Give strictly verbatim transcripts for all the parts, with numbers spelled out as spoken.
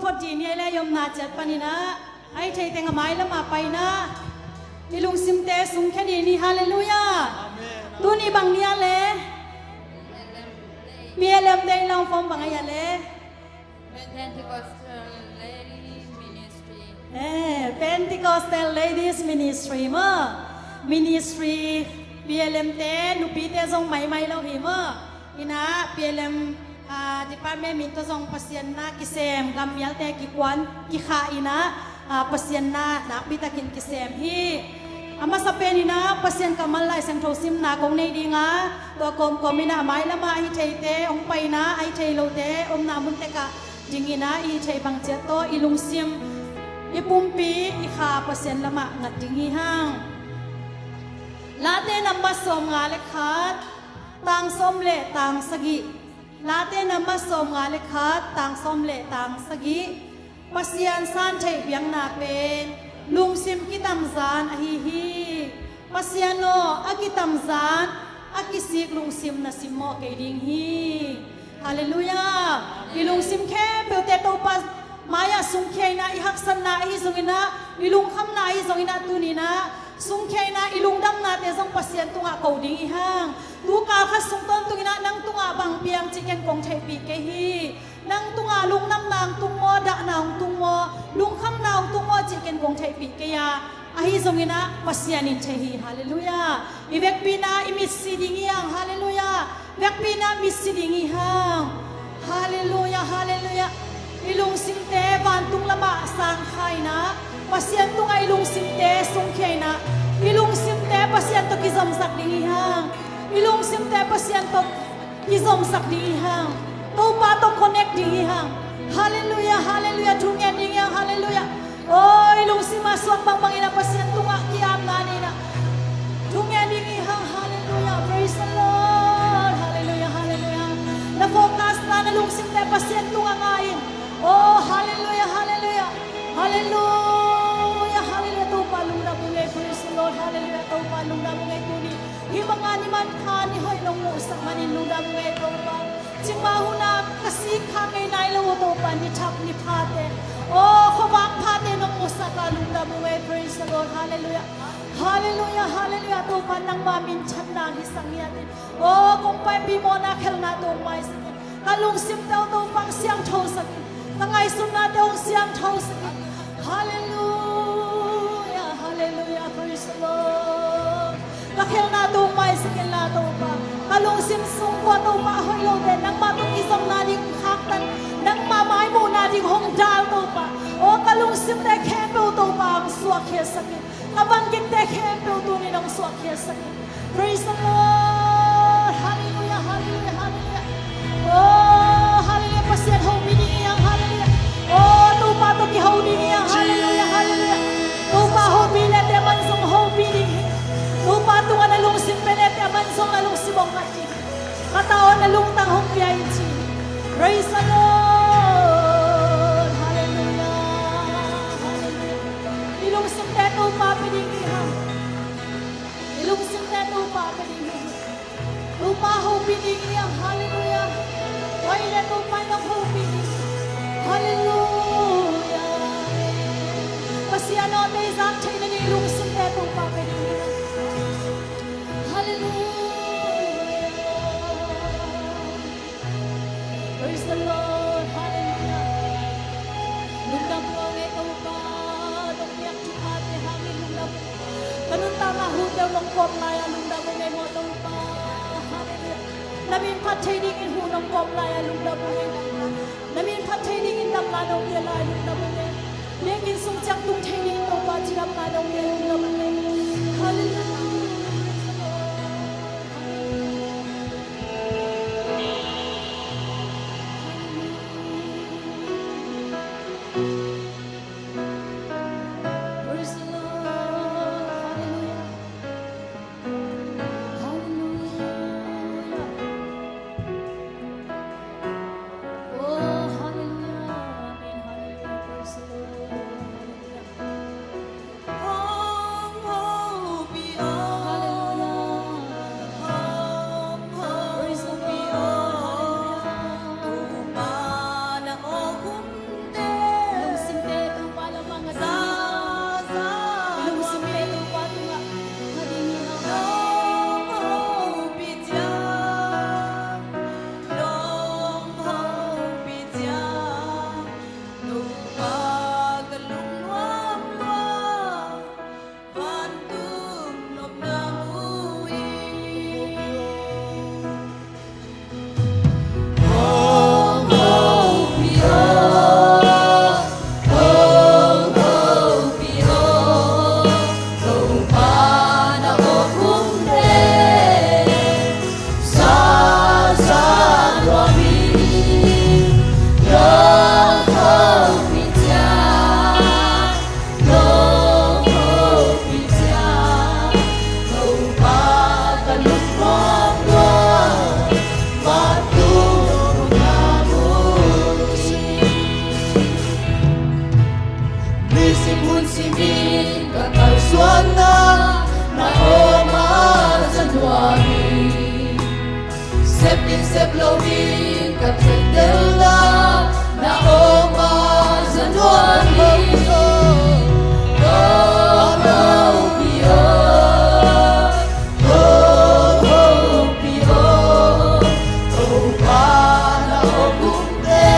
Phot dih ni a i le i omna ciat panin ah, a i thei teng a mai lamah pai in ah, i lungsimte sungkhia dih ni. Halleluiah. Tuni bang ni a le? P L M Day long form bang a i a le? Pentecostal Ladies Ministry. Eh, Pentecostal Ladies Ministry maw. Ministry, P L M te, nupite zong maimai lo hi maw. In ah P L M, ah, department min tawh zong Pasian na kisem, gammialte kikuan, kikhah in ah, ah, Pasian na nakpi takin kisem hi. A masa pen in ah Pasian kammal Lai Siangtho simna kong nei ding a, tua kawmkawm in ah a mai lamah a hi theite hong pai in ah, a hi thei lote omna mun tekah ding in ah, i hi thei bang ciat tawh i lungsim, i pumpi, i kha Pasian lamah ngat ding hi hang. Late nambat sawmnga le khat, tang sawm le tang sagih. Late nambat sawmnga le khat, tang sawm le tang sagih. Pasian san theih biakna pen lungsim kitamzan ahi hi. Pasian aw, a kitamzan, a kisik lungsim na simmawh kei ding hi. Halleluiah. I lungsim khempeuhte Topa mai-ah sungkhia in ah, i haksatna ahi zongin ah, i lungkhamna ahi zongin ah, tuni in ah sungkhia in ah, i lungdamnate zong Pasian tungah ko ding hi hang. Tu kal khat sung tawntung in ah nang tungah bang piang cih ken kong theihpih kei hi. Nang tungah lungdamna hong tung maw, dahna hong tung maw, lungkhamna hong tung maw cih ken kong theihpih kei a, ahi zongin ah Pasian in thei hi. Halleluiah. I vekpi in ah i mitsi ding hi hang. Halleluiah. Vekpi in ah mitsi ding hi hang. Halleluiah, halleluiah. I lungsimte vantung lamah sangkhia in ah, Pasian tungah i lungsimte sungkhia in ah, i lungsimte Pasian tawh kizomsak ding hi hang. I lungsimte Pasian tawh kizomsak ding hi hang. Topa tawh connect ding hi hang. Halleluiah, halleluiah. Thu ngen ding hi hang. Halleluiah. Aw, i lungsim a suak bangbang in ah Pasian tungah ki-apna nei in ah thu ngen ding hi hang. Halleluiah. Praise the Lord. Halleluiah, halleluiah. Na focus na, na lungsimte Pasian tungah nga in. Aw, halleluiah, halleluiah. Halleluiah, halleluiah. Topa lungdam ung ei. Praise the Lord. Halleluiah. Topa lungdam ung ei tuni. Hih banga ni manpha ni hoih nong muhsak manin lungdam ung ei Topa. Cingmah hun a ka sik kha ngei nai lo uh Topa, ni thak ni phate, aw, khuavak phate nong muhsak a lungdam ung ei. Praise the Lord. Halleluiah. Halleluiah, halleluiah. Topa nangma minthanna hisak ngiat in. Aw, kong paipih mawhna khelhna tawh maisak in. Ka lungsimte uh Topa hong siangthosak in. Ka ngaihsutnate uh hong siangthosak in. Halleluiah, halleluiah, praise the Lord. Ka khelhna tawh maisak in la Topa. Ka lungsim sung kua Topa a hoih lote nangmah tawh kizomna ding khaktan, nangmah maimuhna ding hong dal Topa. Aw, ka lungsimte khempeuh Topa hong suakkhiatsak in. Ka bangkikte khempeuh tuni in hong suakkhiatsak in. Praise the Lord. Halleluiah, halleluiah, halleluiah. Oh, halleluiah. Pasian hopih ding hi hang. Halleluiah. Oh, Topa tawh kiho ding hi hang. Halleluiah, halleluiah. Topa hopih lete man zong hopih ding hi. Topa tungah na lungsim pia lete man zong na lungsim hong ngat ding hi. Ka ta aw, na lungtang hong pia in ci. Praise the Lord. Halleluiah. Halleluiah. I lungsimte Topa pia ding hi hang. I lungsimte Topa pia ding hi. Topa hopih ding hi hang. Halleluiah. Hoih le Topa in hong hopih ding. Halleluiah. Pasian aw, tei zak theih nading i lungsimte Topa pia ding hi hang. Halleluiah. Praise the Lord. Halleluiah. Lungdam ung ei Topa, nong piak thuphate hangin lungdam ung. Ka nuntakna hute uh nong kawm lai-a lungdam ung ei maw Topa. Halleluiah. Na min phat thei dingin hu nong kawm lai-a lungdam ung ei. Na min phat thei dingin damna nong pia lai lungdam ung ei. Biakinn sung ciang tung thei dingin Topa cidamna nong pia lungdam ung ei. Halleluiah. Praise the Lord. Hallelujah. Hallelujah. Oh, hallelujah. Amen. Hallelujah. Praise the Lord. Hallelujah. Nisim hun simin ka kalsuanna na om a za nuam hi. Sep ding sep lo ding ka theihtelna na om a za nuam hi. Ho, ho, pi, ho. Ho, ho, pi, ho. Topa na om kung te.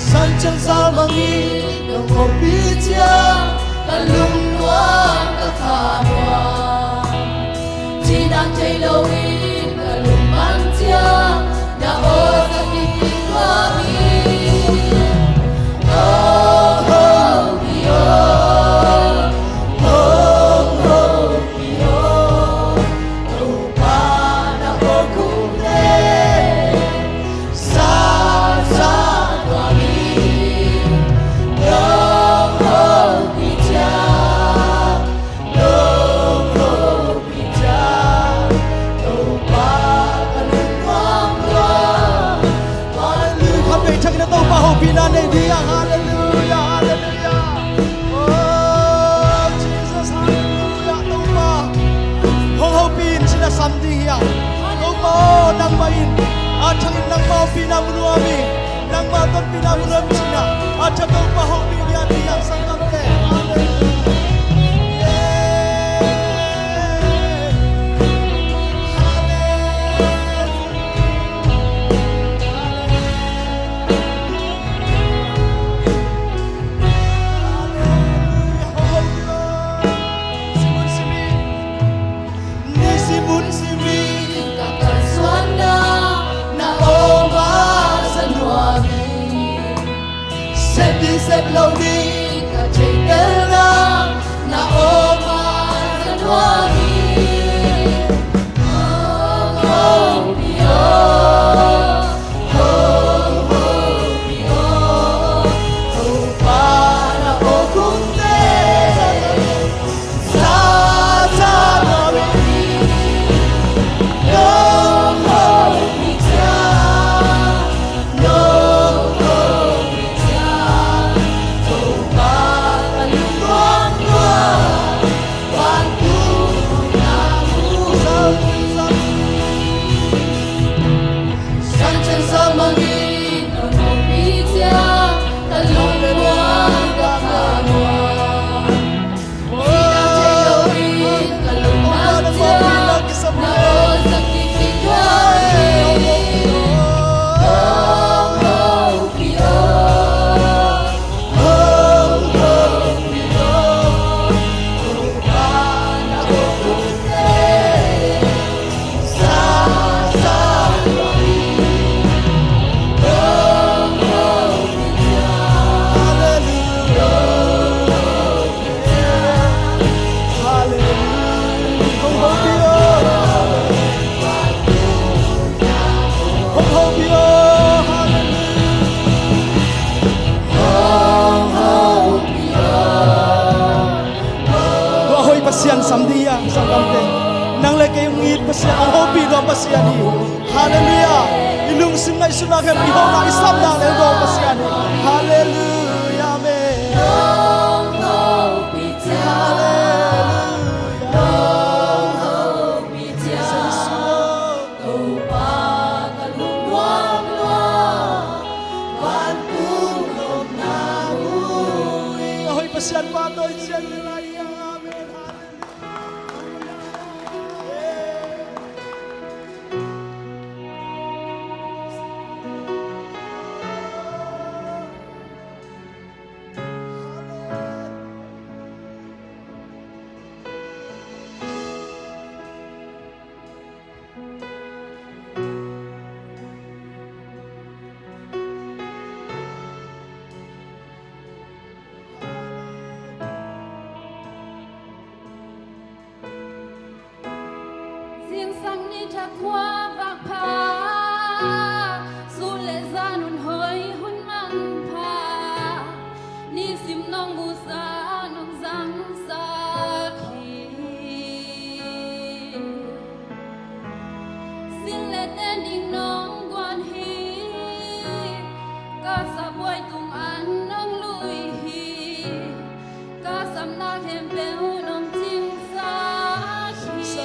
San ciang sa mangin nong khawmpi ciang ka lungnuam ka kha nuam. Thihna thei loin ka lungmang ciang na aw ka kipit nuam hi. Oh, oh, pi, oh. Oh, oh, pi, oh. Topa na aw kung te. Hallelujah, hallelujah. Oh, Jesus, hallelujah, Topa. Hong hopih in cih na sam ding hi a. Topa aw, nangmah in a thak in nangmah hopihna mu nuam hi. Nangmah tonpihna mu nuam cih na a thak Topa hopih ding hi a, sanggamte. Hallelujah. Nisim hun simin ka kalsuanna na om a za nuam hi. Sep ding sep lo ding ka theihtelna na om a za nuam hi. Ho, ho, pi, ho. Ho, ho, pi, ho. Topa na aw kung te. Tua hoih Pasian sam ding hi a, sanggamte. Nang le kei hong it Pasian, hong hopih lua Pasian hi. Halleluiah. I lungsim ngaihsutna khempeuh i hopna, i samna le hong Pasian hi. Halleluiah. Amen. Halleluiah. Pasian pa tawh i cian ni lai hi hang. Amen. Halleluia. Zingsang ni thakhua vak pha, sun le zan hun hoi hun manpha, nisim nong musak nong zangsak hi. Sin le tenin nong guan hi, ka sabuai tung an nong lui hi, ka sapna khempeuh nong cingsak hi.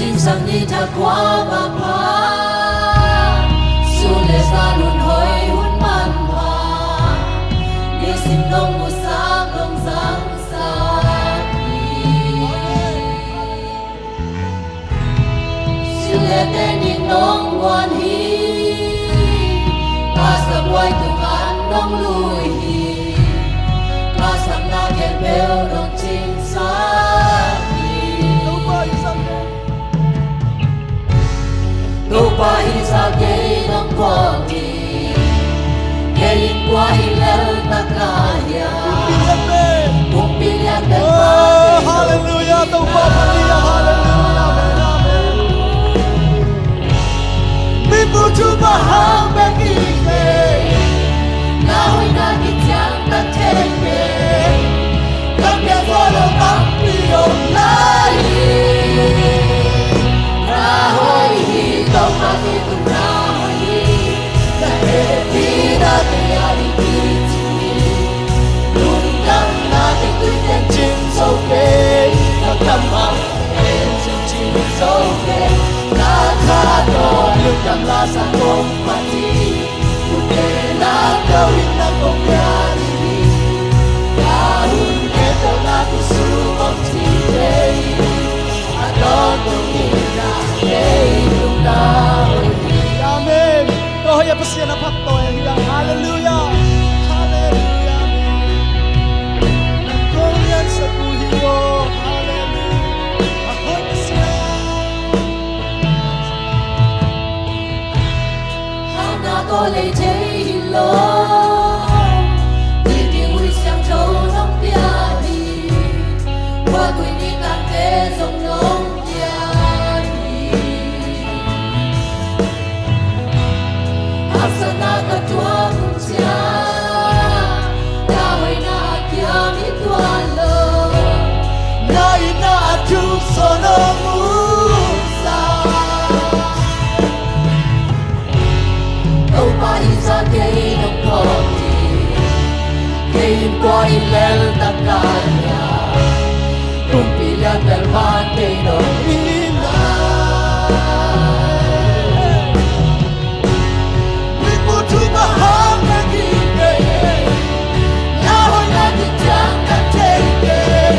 Zingsang ni thakhua vak pha, sun le zan hun hoi hun manpha, nisim nong musak nong zangsak hi. Sin le tenin nong guan hi, ka sabuai tung an nong lui hi, ka sapna khempeuh nong cingsak hi. Topa hih zah kei nong phawk hi. Kei in kua hi lel tak ka hiam? Pumpi lian pen. Oh, halleluia. Topa phat hi hang. Halleluia. Amen, amen. Mipu thupha hang bek hi kei. Na hoihna kician tak thei kei. Kam piak zaw lo tampi om lai hi. Na hoih hi, Topa kei tung na hoih hi. Na hehpihna kei a ding hi ci hi. Lungdamna kei tui teng cing zo kei. Na kammal teng cing zo kei. Na tha tawh lungdamna sang kong phat hi. Ute na kau in na kong pia ding hi. Ka hun khempeuh na kusuk kong ci thei hi. A dawn tung in na kei tung na hoih hi. Amen. Tua hoih a Pasian a phat tawi ahi hang. Halleluia. Halleluia. Amen. Kong liansak uh hi aw. Halleluia. A hoih Pasian. Hauhna tawh lei thei hi lo. Zi ding Kha Siangtho nong pia hi. Khuakui ni tangte zong nong pia hi. Haksatna ka tuak uh ciang, na hoihna a kiam hi tuan lo. Na itna a thuk sawn nong musak. Topa hih zah kei nong phawk hi. Kei in kua hi lel tak ka hiam? Kumpi lian bel man kei nong hi na. Mipu thupha hang bek hi kei. Na hoihna kician tak thei kei.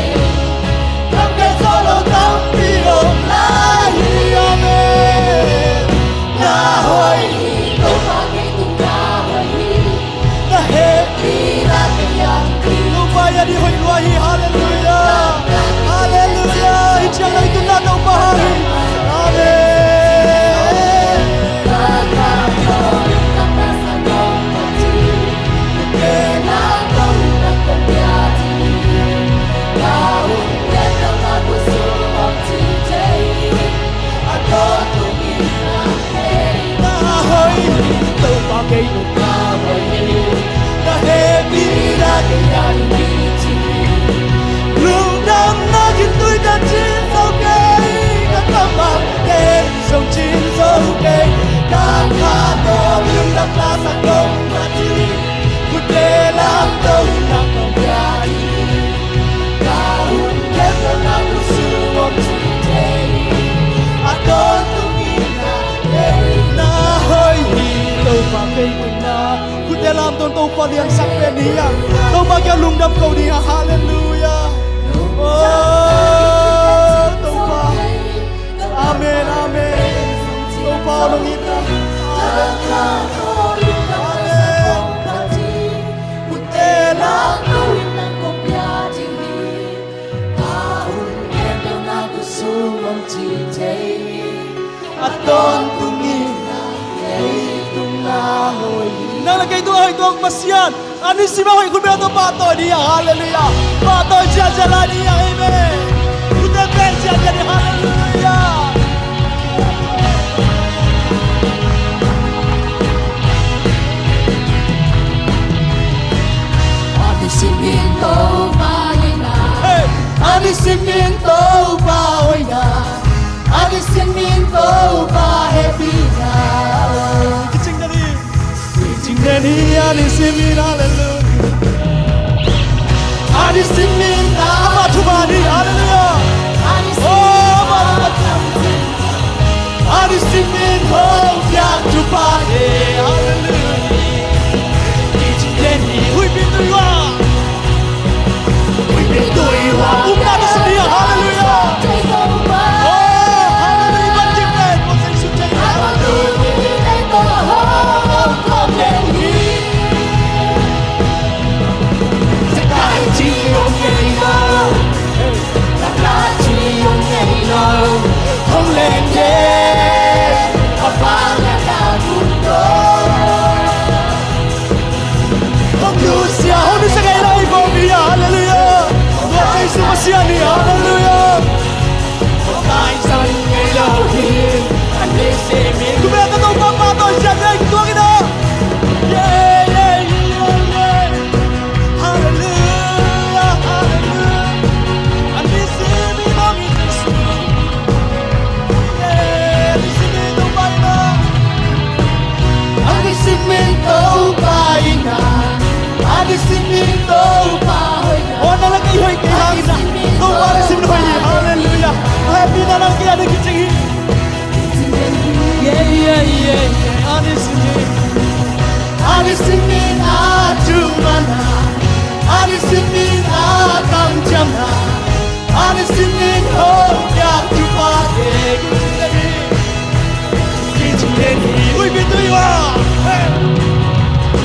Kam piak zaw lo tampi om lai hi. Amen. Na hoih hi, Topa kei tung na hoih hi. Na hehpihna kei a ding hi. Topa a Topa liansak pen ni a, Topa kiang lungdam ko ni a. Halleluiah. Oh, Topa. Amen, amen. Topa nong it na. Amen. Amen. A tawntung in nang le kei tung a hoih tuak Pasian a nisim a hoih khut beng tawh pahtawi ni a. Halleluiah. Pahtawi ziahziah lai ni a. Amen. Khut beng ziahziah ni. Halleluiah. A nisim in Topa hoihna. Hey. A nisim in Topa hoihna. A nisim in Topa hehpihna. Kicing den hi. Kicing den hi a nisim in. Halleluiah. A nisim in a, amah thupha ni. Halleluiah. Oh, amah thupha. A nisim in hong piak thupha hi. Halleluiah. Kicing den hi. Huihpi tui hua. Huihpi tui hua. Upna ka suni a. Halleluiah. Oh, halleluiah. Ban kim den. Ko sei su tei. Hong nusia, hong nusia ngei lo hi ko mi a. Halleluiah. Tua Jesu Messiah ni. Halleluiah. Tua bek a Topa pahtawi siat ngei tuak in a. Yeah, yeah, yeah, yeah. Halleluiah, halleluiah. A nisim in hong it Jesu. Yeah, a nisim in Topa in a. A nisim in Topa in a. A nisim in Topa hoihna. Oh, nang le kei hoih kei hang in a. Topa a nisim in hoih hi. Halleluiah. Happy na nang kei a ding kicing hi. Yeah, yeah, yeah, yeah. A nisim in. A nisim in a thumanna. A nisim in a kamciamna. A nisim in hong piak thupha hi. Kicing den hi. Huihpi tui hua. Hey.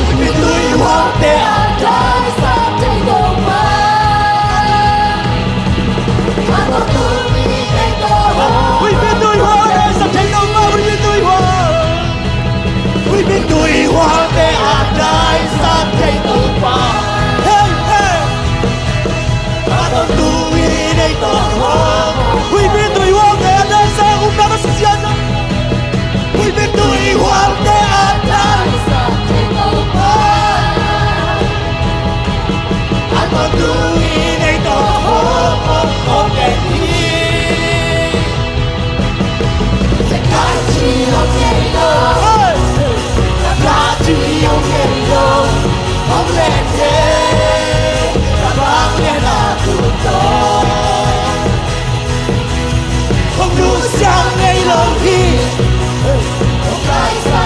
Huihpi tui huate a daisak thei Topa. Huihpi tui hua a daisak thei Topa. Huihpi tui hua. Huihpi tui huate a daisak thei Topa. Hey, hey. A tawntung in ei tawh hong. Huihpi tui huate a daisak, upna ka suni a. Huihpi tui huate a daisak thei Topa. A tawntung in ei tawh hong, hong, hong den hi. Hey! Hong nusia ngei lo hi. Hong nusia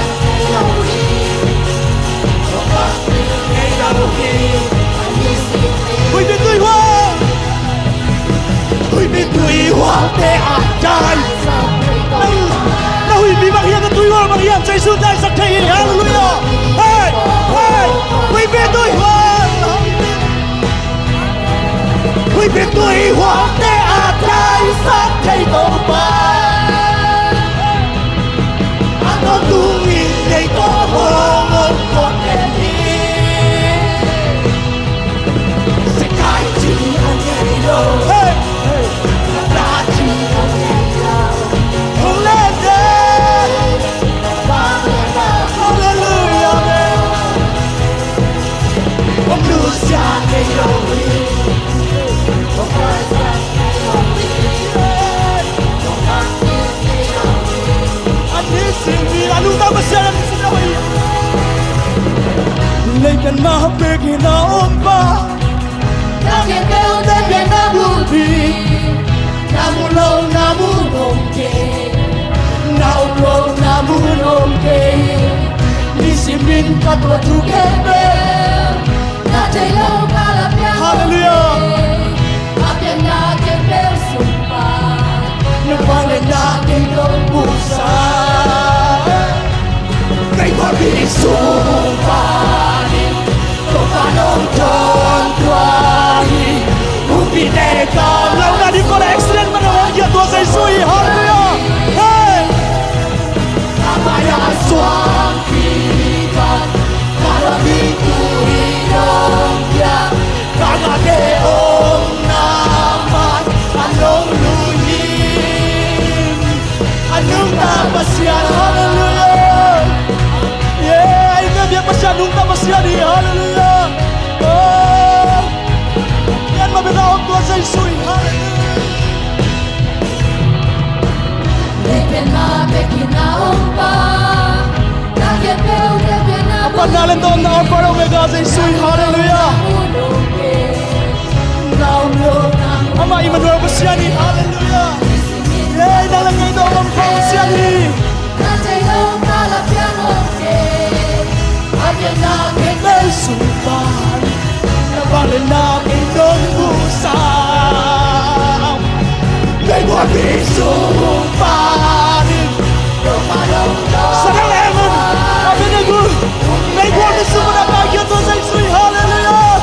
ngei lo hi. Huihpi tui hua. Huihpi tui huate a dai. Na, na huihpi bang hiam, na tui hua bang hiam, Jesu daisak thei hi. Halleluiah. Hey, hey. Huihpi tui hua. Huihpi tui huate a daisak thei Topa. A tawntung in ei tawh hong, hong, hong den hi. Hey! Hey! Halleluiah, amen. A nisim in a lungtang Pasian a nisim in a hoih. Leitung mah bek in a om pa. Na khempeuh te bek na bulpi. Na mu lo na mu nop kei. Na om lo na mu nop kei. Nisim in ka tuah thu khempeuh. A nungta Pasian, halleluiah. Yeah, i biakbiak Pasian, nungta Pasian hi, halleluiah. Oh, pian mah bek a om tua Jesu hi, halleluiah. A panna le tawpna, Alpha Omega Jesu hi, halleluiah. Amah Immanuel Pasian hi, halleluiah. Ei, nang le kei tawh om Pasian hi. Ei sung pan na bang le na kei nong busam. Meikuang mi sung panin. Saddam le Amen, Abednego, meikuang mi sung pan na kei nong busam. Halleluiah.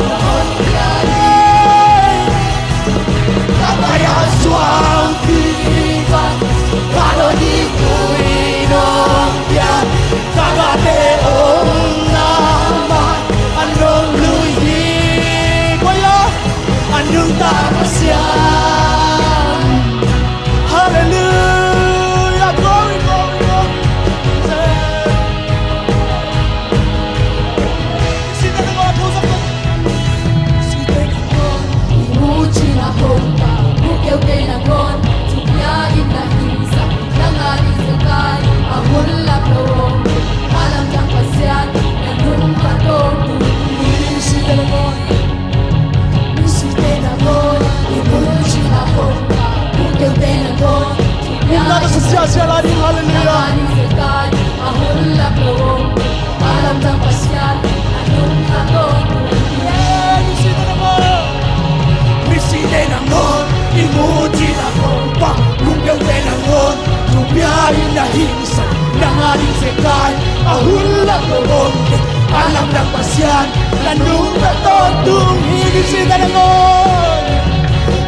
Ka mai a suang pi pan ka lo ni kui nong pian. Ka gate ong na man a nong lui hi. Kua ia? A nungta Pasian. Halleluiah. Glory, glory, glory. Nungta tawh sa siasia lai ding, halleluiah. Misite nangawn i muci na kongpa, kungkeute nangawn thupia in na hingsa, nang a ding zekai a hun lak lo om kei. A lamdang Pasian na nungta tawntung hi. Misite nangawn,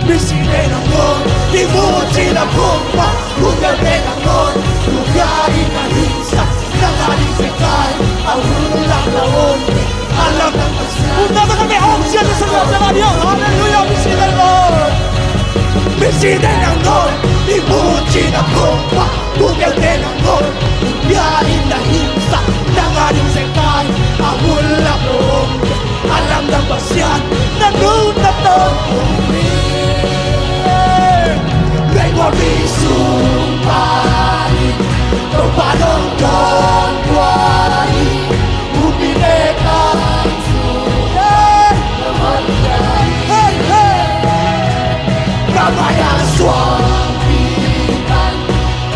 misite nangawn i muci na kongpa, kungkeute nangawn thupia in na hingsa, nang a ding zekai a hun lak lo om kei. A lamdang Pasian. Halleluiah, misite nangawn, misite nangawn i muci na kongpa, kungkeute nangawn thupia in na hingsa, nang a ding zekai a hun lak lo om kei. A lamdang Pasian na nungta tawntung hi. Meikuang mi sung panin Topa nong dawn tua hi. Buppi ne ka, hey, hey, hey. Ka mai a suang pi pan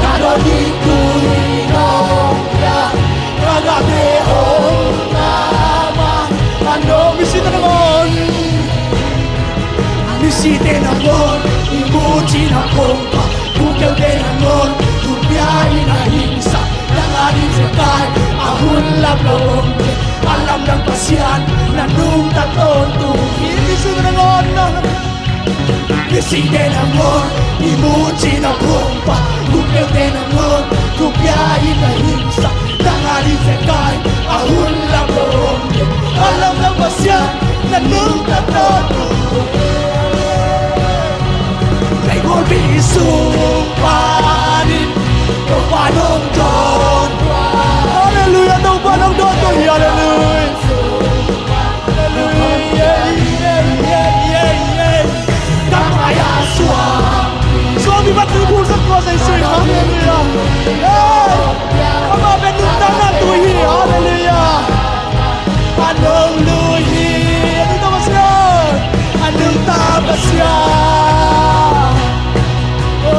ka lo ni kui nong pian. Ka gate ong na man a nong, misite nangawn, misite nangawn i muci na kongpa, kungkeute nangawn thupia in na hingsa, nang a ding zekai a hun lak lo om kei. A lamdang Pasian na nungta tawntung hi. Misite nangawn na, misite nangawn i muci na kongpa, kungkeute nangawn thupia in na hingsa, nang a ding zekai a hun lak lo om kei. A lamdang Pasian na nungta tawntung. Meikuang mi sung panin Topa nong dawn. Halleluiah, Topa nong dawn tua hi. Halleluiah. Halleluiah. Ka mai a suang, suang mi bat tu bu sa tua sa i sui. Halleluiah. Hey, amah pen nungta na tu hi. Halleluiah. A nong lui hi. A nungta Pasian. A nungta Pasian. Oh,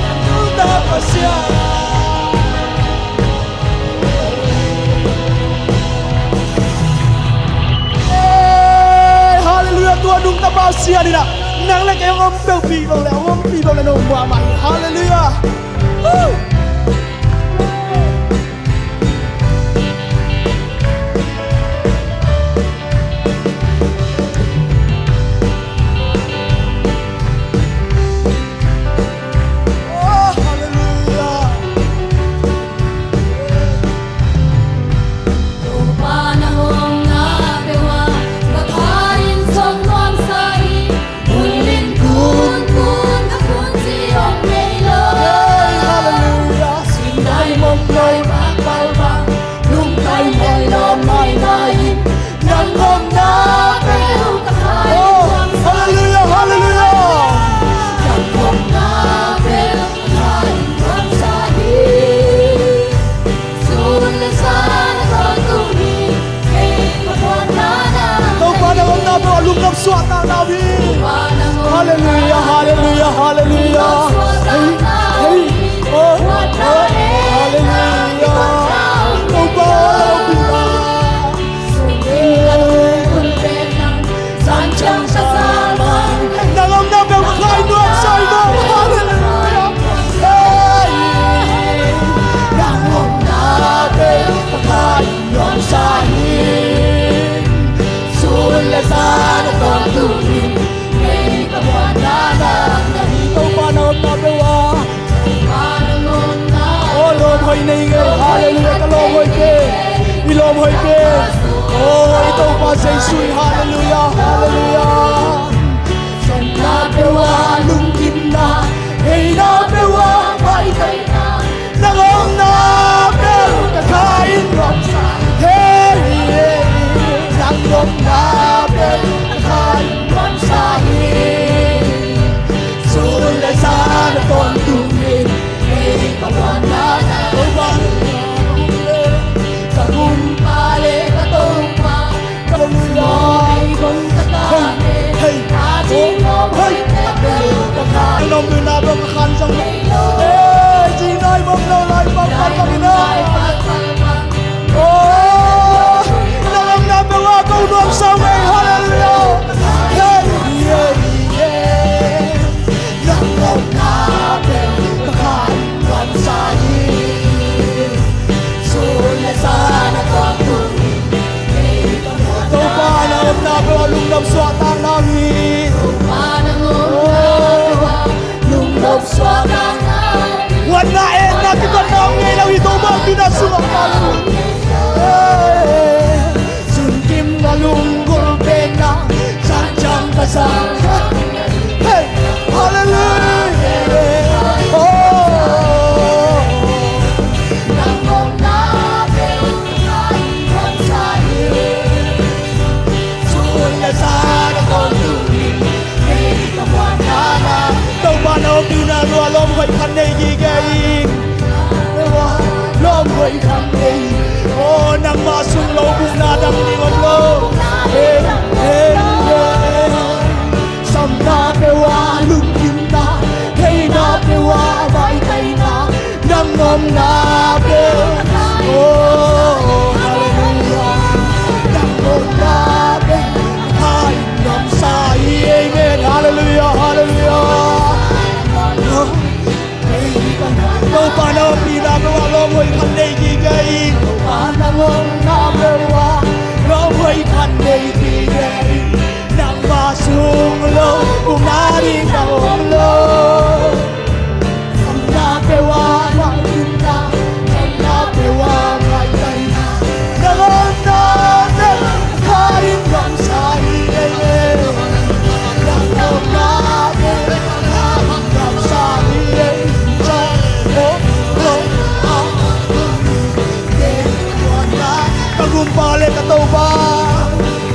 a nungta Pasian. Hey, halleluiah. Tua nungta Pasian in ah nang le kei hong om peuhpih bang le, hong ompih bang le, nong muah mah hi. Halleluiah. Woo! Oh, halleluiah. Topa Jesuh, halleluiah, halleluiah. Sawmna peuh ah lungkimna, heina peuh ah maitaina, nang omna peuh ka kha in nuamsa. Hey, hey, nang omna peuh ka kha in nuamsa hi. Sun le zan a tawntung in, ei ka muanna na, Topa, ka gumpa le ka Topa. Hey, hey, hey. Nang omna peuh ka kha in zong. Hey, ci nai bang lo lai bang bang bang in a. Oh, nang omna peuh ah ko nuamsa uh ei, halleluiah. Hey, hey, hey. Nang omna peuh ka kha in nuamsa hi. Sun le zan a tawntung in, Topa, nang omna peuh ah lungnop suahtakna hi. Topa, nang omna peuh ah lungnop suahtakna hi. Huatna, etna, kikotna om ngei lo hi, Topa, tuna sungah. Hey, sunkim ka lunggulh penna, sansiam ka sang. Hey, halleluiah. Oh. Topa, na omna uh ah lawm hoih khat nei gige ing. Lawm hoih khat nei. Oh, nangmah sung lo bukna dang ding om lo. Hey, hey, hey. Sawmna peuh ah lungkimna, heina peuh ah maitaina, nang omna peuh. Oh, halleluiah. Nang omna peuh ka kha in nuamsa hi. Amen. Halleluiah, halleluiah. Topa, na ompihna peuh ah lawm hoih khat nei gige ing. Topa, na omna peuh ah lawm hoih khat nei gige ing. Nangmah sung lo bukna ding dang om lo. Sawmna peuh ah lungkimna, sawmna peuh ah maitaina, nang omna peuh ka kha in nuamsa hi. Nang omna peuh ka kha in nuamsa hi. Ka gumpa le ka Topa,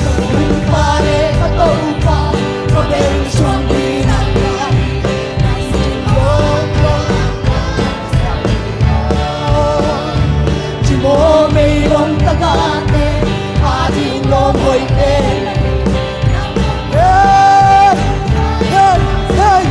ka gumpa le ka Topa, ka bel suang hi nang. Cimawh meilong tagahte a ding lawm hoihte. Hey, hey, hey,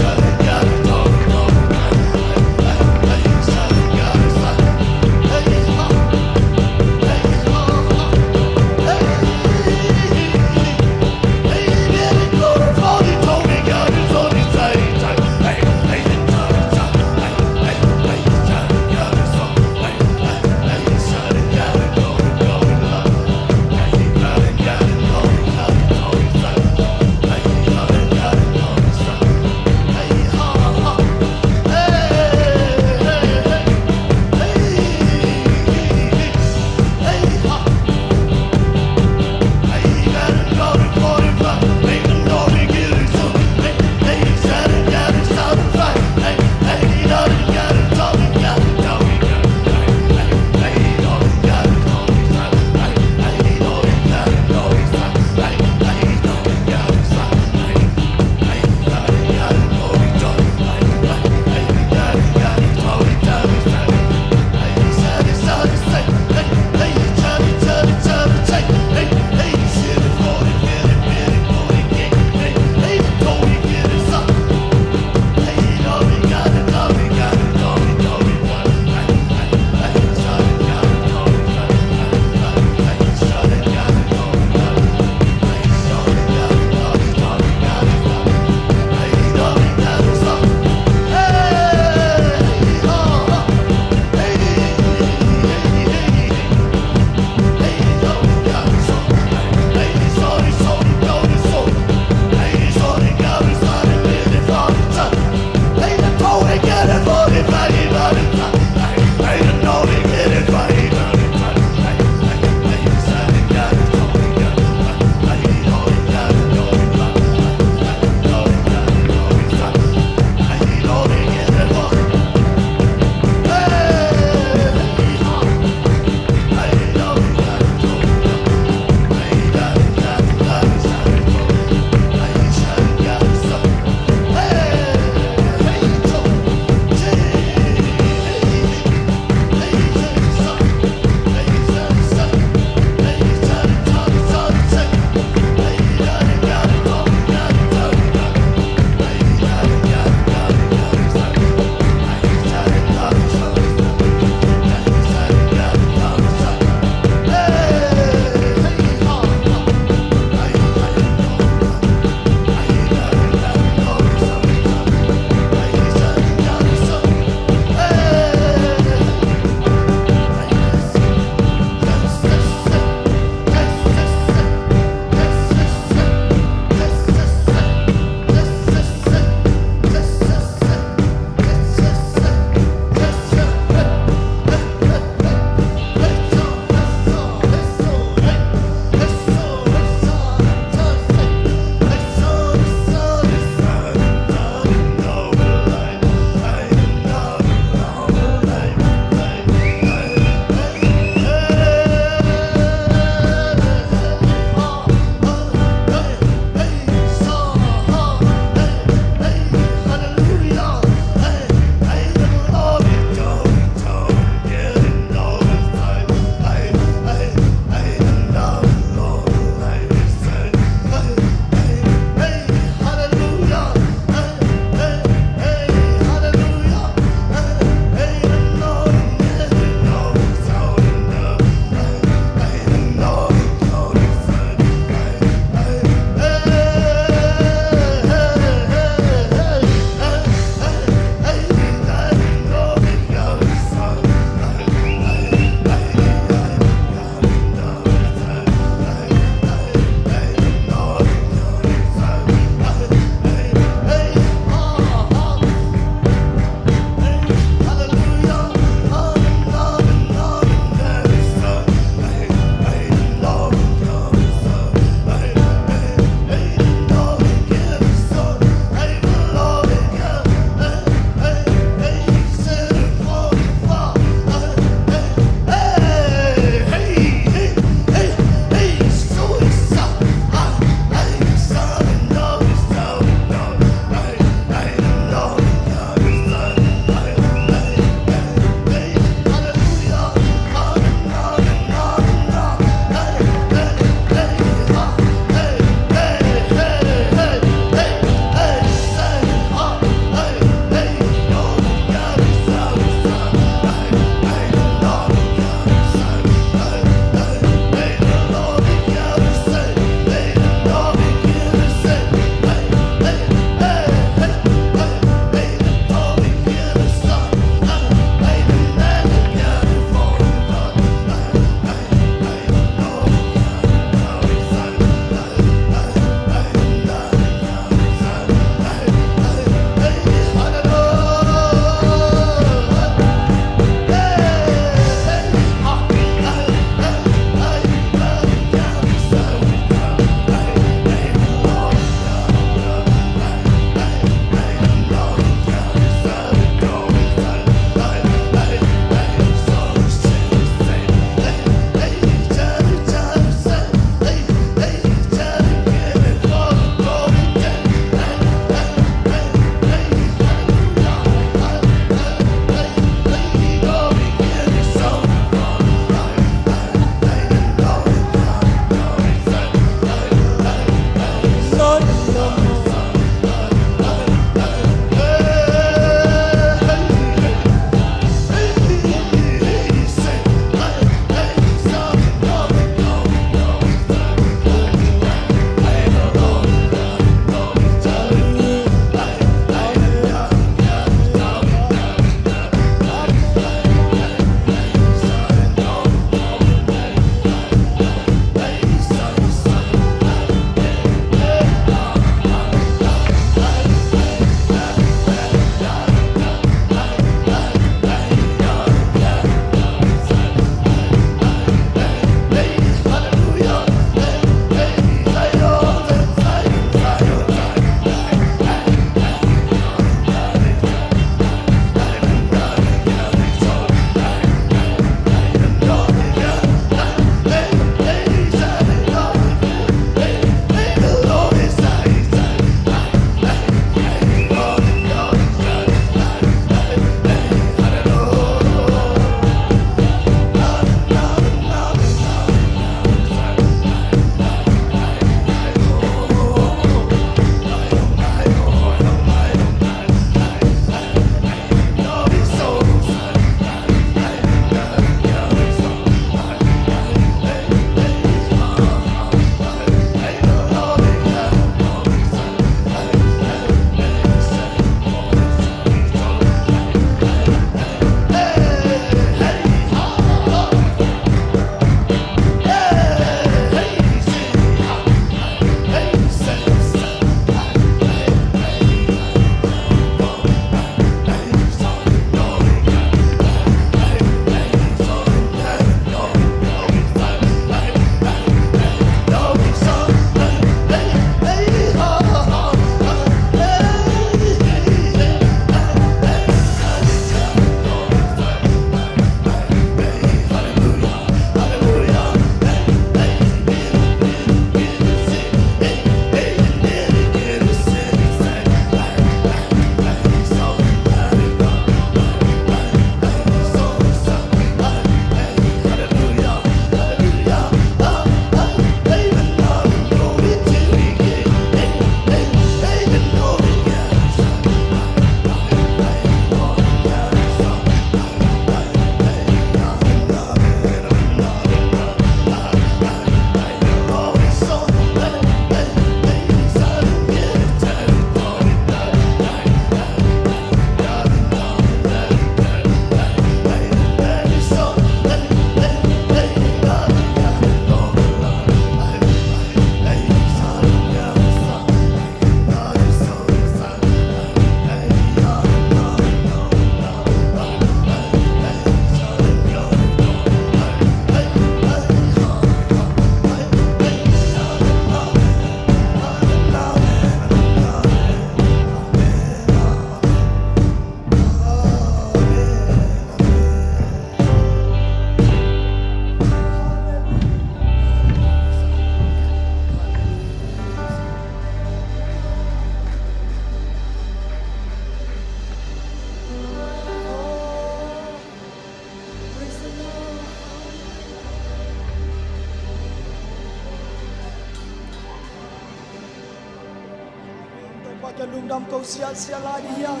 Ka lungdam ko siasia lai ding hiam?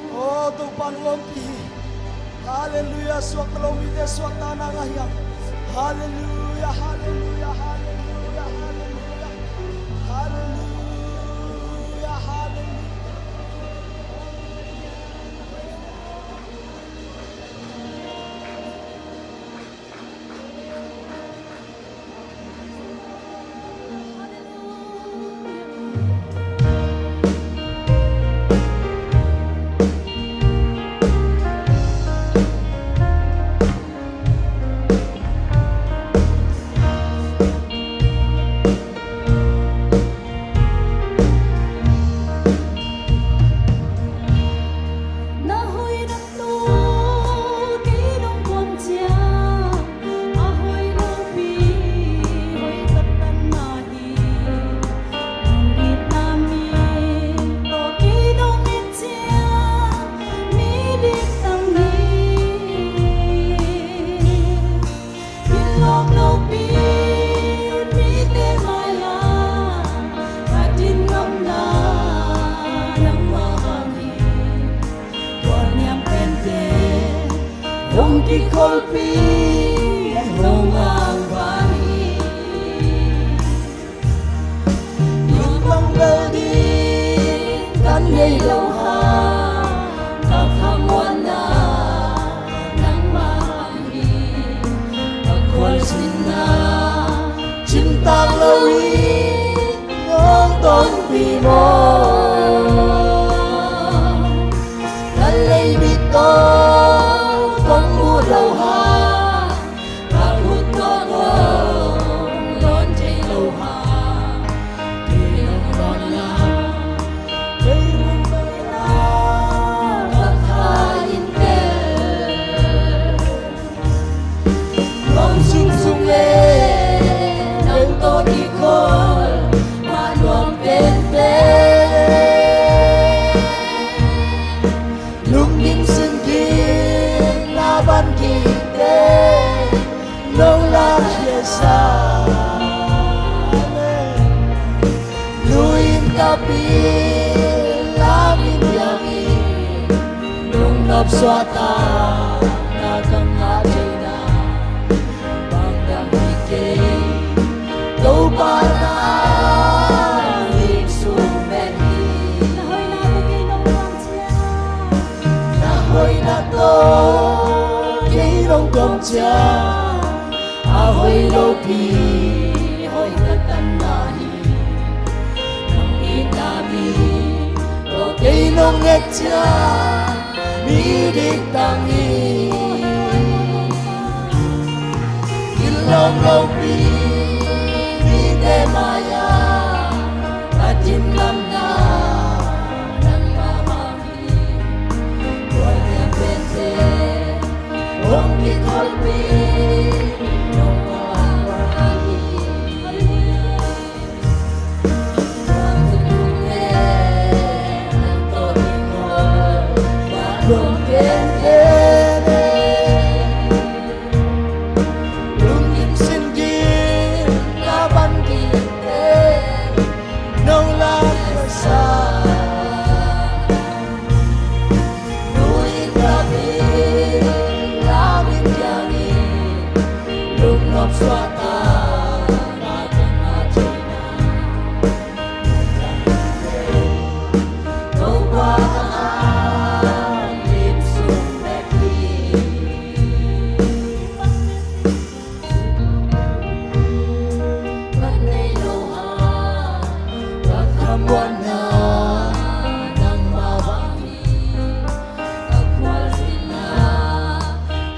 O Topa nong ompih hi. Halleluiah. Suakta lo mite suakta na ngah hiam? Halleluiah, halleluiah, halleluiah, halleluiah. Halleluiah, halleluiah. Na hoih na tawh kei nong kuan ciang, a hoih lopi hoih taktak na hi. Nong itna mi tawh kei nong et ciang, mi dik tam hi. Inn lawm lopi mite mai-ah, a din ngamna nangmah bang hi. Tua niam pente hong kikholhpih, hong angvan hi. Lungmang bel ding kan nei lo hang, ka khamuanna nangmah hi. Ka khualzinna cimtak lo-in nong tonpih maw? Ka leimit tawh kong muh lo hang, ka khut tawh kong lawn thei lo hang, kei nong lawnna kei nong lawnna ka kha in tel. Nuam sungsung le nang tawh kikholh mah nuam penpen. Lungkim singkik na van kikte nong la khiatsa. Amen. Luin kapin lamin biakin nong nopsuahtakna ka ngah theihna bang dang hi kei. Topa na lim sung bek hi. Na hoihna tawh kei nong kuan ciang, na hoihna tawh kei nong kuan ciang, a hoih lopi hoih taktak na hi. Nong itna mi tawh kei nong et ciang, mi dik tam hi. Inn lawm lopi mite mai-ah, a din ngamna nangmah bang hi. Tua niam pente hong kikholhpih, nong angvan hi.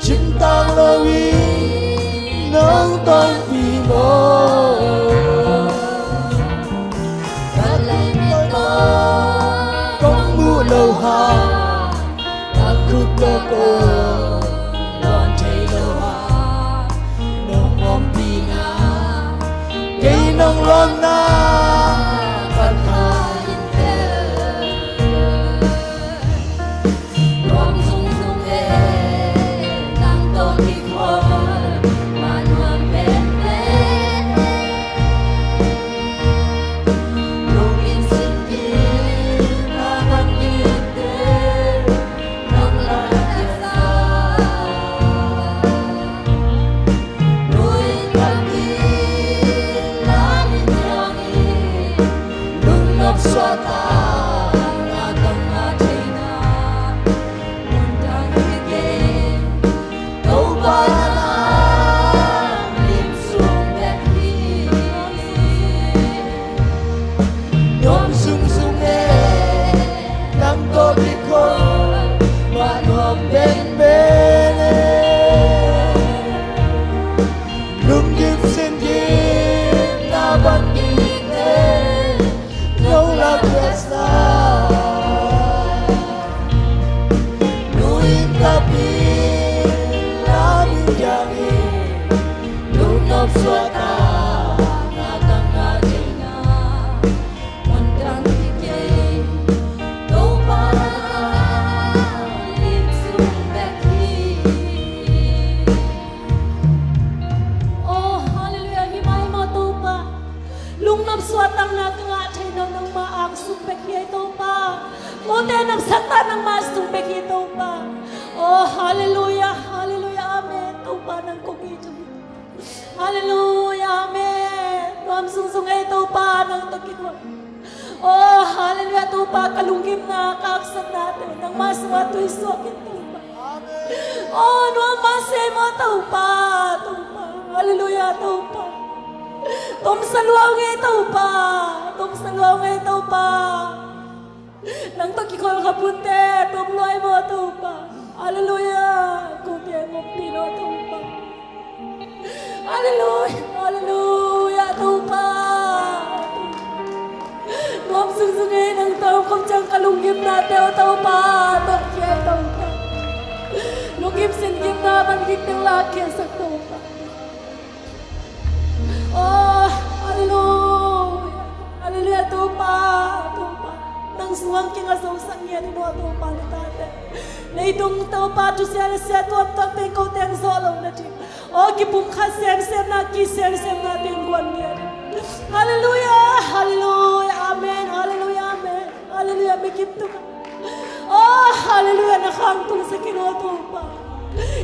Cimtak lo-in nong tonpih maw? Ka leimit tawh kong muh lo hang, ka khut tawh kong lawn thei lo hang, nong ompihna kei nong lawnna ka tha in tel. Nuam sungsung e, nang tawh kikholh mah nuam penpen. Lungkim singkik Mah nuam penpen e, lunggim singgim na bang ding e, nong lak ka sa. Nuin ka pi lam in diang in, lungnop suak a na tang na ding na. Oh, hallelujah. Hi mai maw Topa. Lungnop suahtakna ka ngah thei lo nangmah angsung bek hi ei Topa. Kote nopsakna nangmah sung bek hi Topa. Oh, hallelujah, hallelujah, amen. Topa nang kong it uh hi. Halleluia, amen. Nuam zungzung ei Topa nang tawh kikhol. Oh, halleluia, Topa ka lunggimna ka haksatnate nangmah sungah tuisuak in Topa. Oh, nuam mah se maw Topa, Topa. Halleluia, Topa. Tomsa lua ung ei Topa. Tomsa lua ung ei Topa. Nang tawh kikhol kha punte tom lua ei maw Topa. Halleluia. Kote ngompi lo Topa. Halleluia, halleluia, Topa. Nuam zungzung ei nang tawh kong ciang ka lunggimnate aw Topa. Tawh kia Topa. Lunggim singgimna van gik teng la kia sak Topa. Oh, halleluia. Halleluia, Topa, Topa. Nang sungah kinga zosak ngiat in aw Topa na tate. Leitung Topa, thusia le sia tuamtuam teng ko teng zawh lo na ding. Oh, kipumkhat semsemna, kisemsemna teng guan ngiat in. Halleluia, halleluia, amen, halleluia, amen. Halleluia, mi kim tuk. Oh, halleluia, na khang tungsak in aw Topa.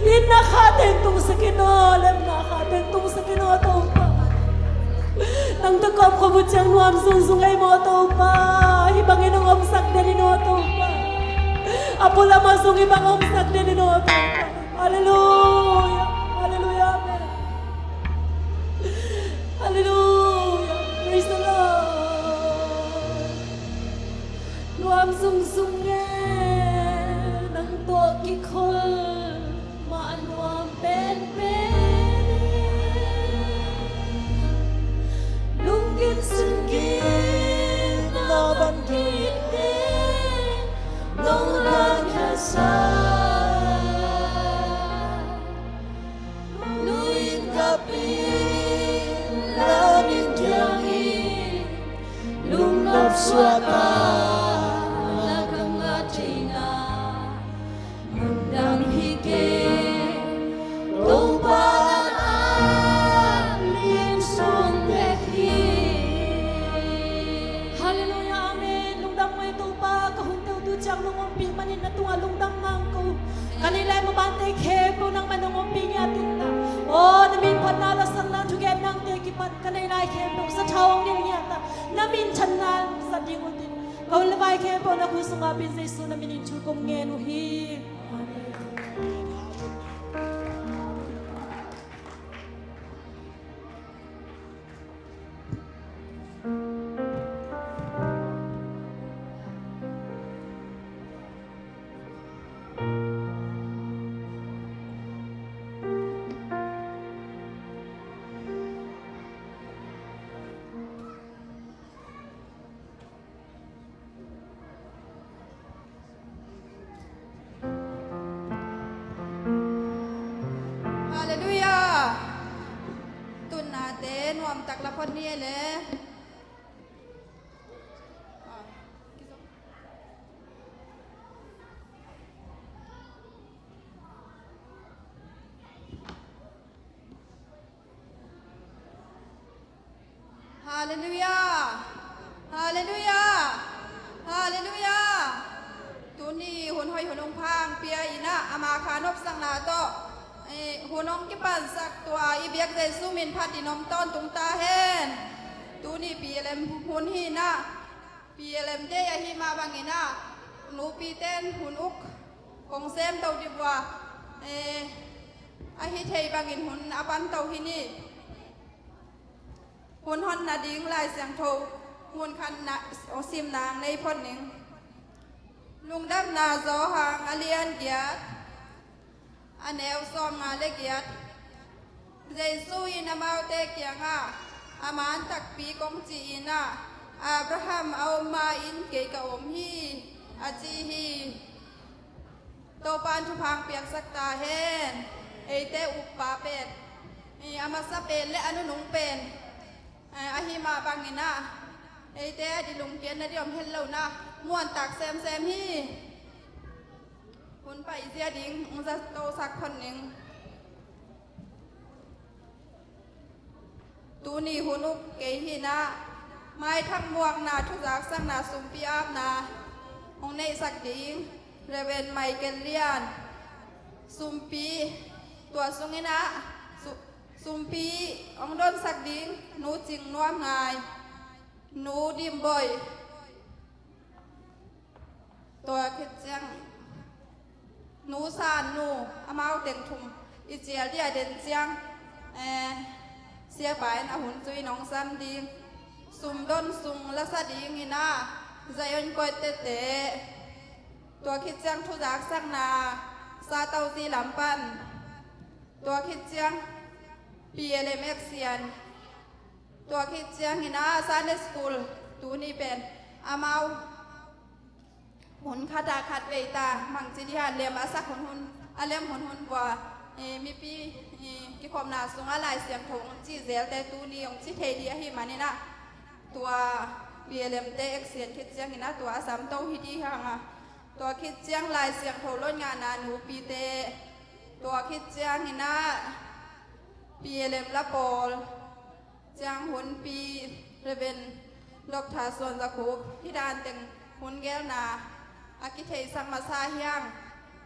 Inn na kha teng tungsak in aw, lem na kha teng tungsak in aw Topa. Nang tawh kawm khawm uh ciang nuam zungzung ei maw Topa. Hih bangin hong omsak den in aw Topa. A pualam ah zong hih bang omsak den in aw Topa. Halleluia, halleluia, amen. Halleluia, praise the Lord. Nuam zungzung e nang tawh kikhol mah nuam penpen e. Lunggim singgim na van gik e, nong lak ka sa. Nuin ka pi lam in diang in, lungnop suahtakna ka ngah thei na. Mun dang hi kei, Topa na lim sung bek hi. Halleluia, amen. Lungdam mai Topa, ka hunte uh tu ciang nong ompih manin na tungah lungdam nang ko. Ka neih lai mabante khempeuh nangmah nong ompih ngiat in ta. Aw, na min phatna, lasakna, thugen nangte kipan ka neih lai khempeuh sathau hong nilh ngiat ta. Na minthanna zat ding uh tin, ka hun le vai khempeuh na khut sungah pen Jesu na minin thu kong ngen uh hi. Amen. Halleluia. Tunnate nuamtak la phot ni e le. Halleluia. Halleluia. Halleluia. Tuni hun hoih hun hong pha hong pia in ah, ama kha nopsakna tawh, eh, hun hong kipansak tua i biak Jesu min phat in om tawntung ta hen. Tuni P L M hun hi in ah, P L M Day ahih mah bangin ah, nupite in hun uk kong sem to dih uh a, eh, ahi thei bangin hun a pan to hi ni. Hun hon nading Lai Siangtho mun khat na, sim nang nei phot ning. Lungdamna Johan a lian giat, a neu sawmnga le giat. Jesu in amaute kiangah, a man takpi kong ci-in ah, Abraham a om ma-in kei ka om hi, a ci hi. Topa'n thupha piaksak ta hen. Eite uppa pen, i, a masa pen le a nunung pen, eh, ahi mah bangin ah, eite a di lungkiatna di om het lo-in ah, muantak semsem hi. Hun paizia ding hong zatosak phot ning. Tuni hun uk kei hi-in ah, maithang muakna thuzaksakna sumpi apna hong neihsak ding Reverend Michael Lian. Sumpi, tua sungin ah, su-, sumpi hong donsak ding Nu Cing Nuam Ngai, Nu Dim Boi. Tua khit ciang Nu San Nu, amau teng thum i cial dia den ciang, eh, siapa in a hun zui nong sam ding. Sumdon sung lasa dingin ah, Zion Koite te. Tua khit ciang thuzaksakna Sa Tau Zi lam pan. Tua khit ciang P L M Action. Tua khit ciangin ah Sunday School tuni pen amau hun khat ah khat vei ta mangci dih a lem a sak hunhun, a lem hunhun vua, eh, mipi, eh, kikhopna sungah Lai Siangtho hong ci zelte tuni hong ci thei dih ahih manin ah, tua P L M te Action khit ciangin ah tua a samto hi dih hang a. Tua khit ciang Lai Siangtho lotngahna nupite. Tua khit ciangin ah P L M la pawl. Ciang hunpi Reverend Doctor Suan Za Khup, hih dan teng hun gelna a kitheisak masa hi hang.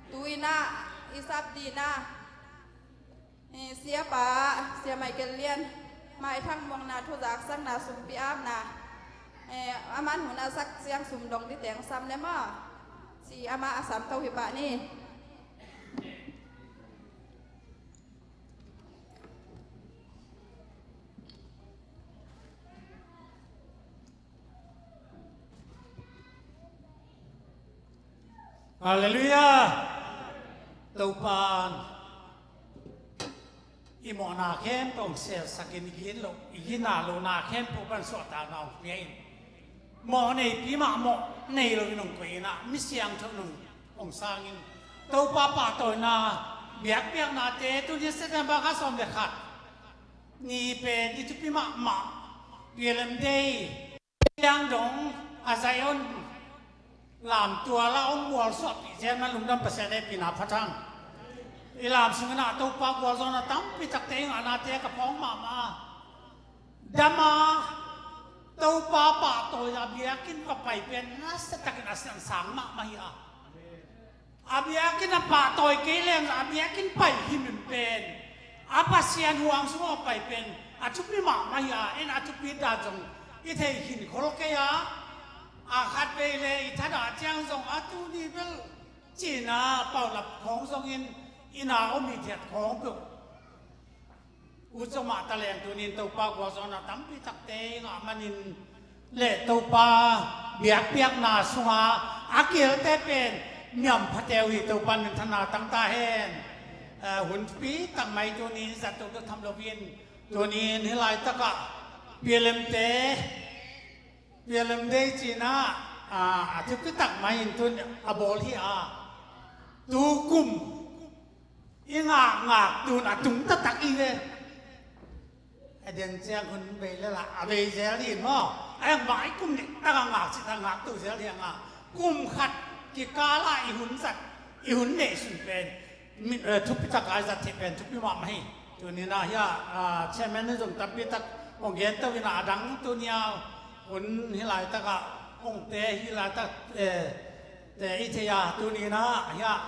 Tu-in ah i sap dingin ah, eh, siapa, Sia Michael Lian, maithang muakna thuzaksakna sumpi apna, eh, aman hun a sak ciang sum dong ding teng sam le maw, ci amah a samto hi pah ni. Halleluiah! Topa'n i mawhna khempeuh hong selsakin, i gina lo, i gina lohna khempeuh pan suahtakna hong pia in. Mawh neipi mah mawh nei loin hong koih in ah, mi siangtho in hong sangin, Topa pahtawina biakpiaknate tuni September kha sawm le khat ni pen i thupi mahmah P L M Day. Siang dong a Zion lamtual ah hong mualsuahpih zel man lungdam Pasian hehpihna phat hang. I lam sungin ah Topa gualzawhna tampi takte i ngahnate ka phawng mahmah a. Dam a, Topa pahtawi a biakinn va pai pen nasiatakin a siansang mahmah hi a. A biakinn a pahtawi kei leng a biakinn pai himhim pen, a Pasian huang sungah pai pen a thupi mahmah hi a, en a thupi dan zong i thei khin khol kei a. A khatvei le i thadah ciang zong a tuni bel cina paulap khawng zongin i na om hi thiat khawng peuh. Ut zong mah taleng tunin Topa gualzawhna tampi takte i ngah manin le Topa biakpiakna sunga a kilte pen niam phateu hi. Topa minthanna tang ta hen. Eh, hun thupi tak mai tunin zat tuk duk tham loin tunin hih laitakah P L M te, P L M Day cina, ah, a thupi tak mai in tun a bawl hi a. Tu kum i ngakngak tun a tung taktak i ve. A den ciang hun bei le lah a bei zel hi maw. A yang bang i kum nih tak a ngak cih tak ngak tu zel hi a ngak. Kum khat kikal ah i hun zat, i hun neih sun pen, mi, eh, thupi tak a i zat theih pen thupi mahmah hi. Tuni-in ah hiah, ah, chairman in zong tampi tak hong gen to in ah a dang tuni-a hun hih laitak ah hong te hih laitak, eh, te i thei a tuni-in ah hiah,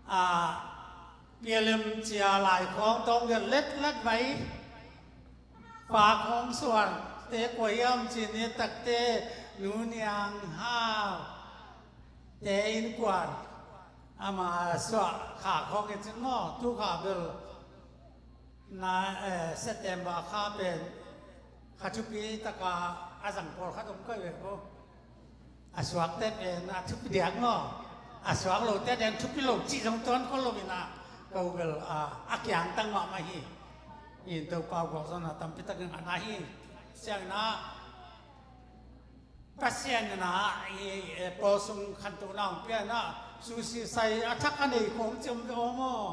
ah, P L M cia lai khawng tawng gelh letlet vai. Fa khawng suan te kua hiam cin i takte Nu Niang Hau te innkuan ama suah kha khawng i cin maw, tu kha bel na, eh, September kha pen kha thupi taka a zang pawlkhat om kai ve ko. A suakte pen a thupi diak maw? A suak lote deng thupi lo cih zong tuan khol lo in ah, ko bel a kiangtang mahmah hi. In Topa guak zong a tampi takin a na hi. Siang in ah Pasian in ah i, eh, pawlsung khantohna hong pia in ah, susi sai a thak a nei khawng ci om ve aw maw?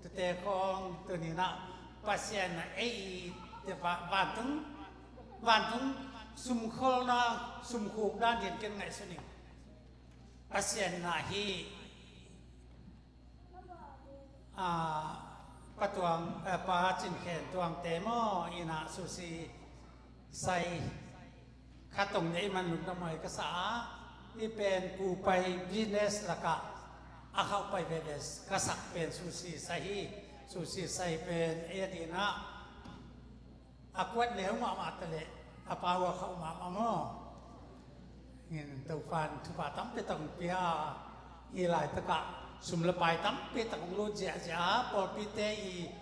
Tute khawng tuni in ah Pasian in ah ei te va-, vantung, vantung sumkholna, sumkhuk dan din ken ngaihsun ing. Pasian in ah hi, ah, Pa Tuang, eh, Pa Cin Khen Tuangte maw, in ah susi sai khat hong nei man lungdam huai ka sa a, i pen kupai business lakah a khauh pai veve ka sak pen susi sai hi. Susi sai pen ei a din ah a kuat neu mahmah ta leh a pau a khauh mahmah maw? In Topa'n thupha tampi tak hong pia a, hih laitakah sum le pai tampi tak hong lut ziahziah a, pawlpite i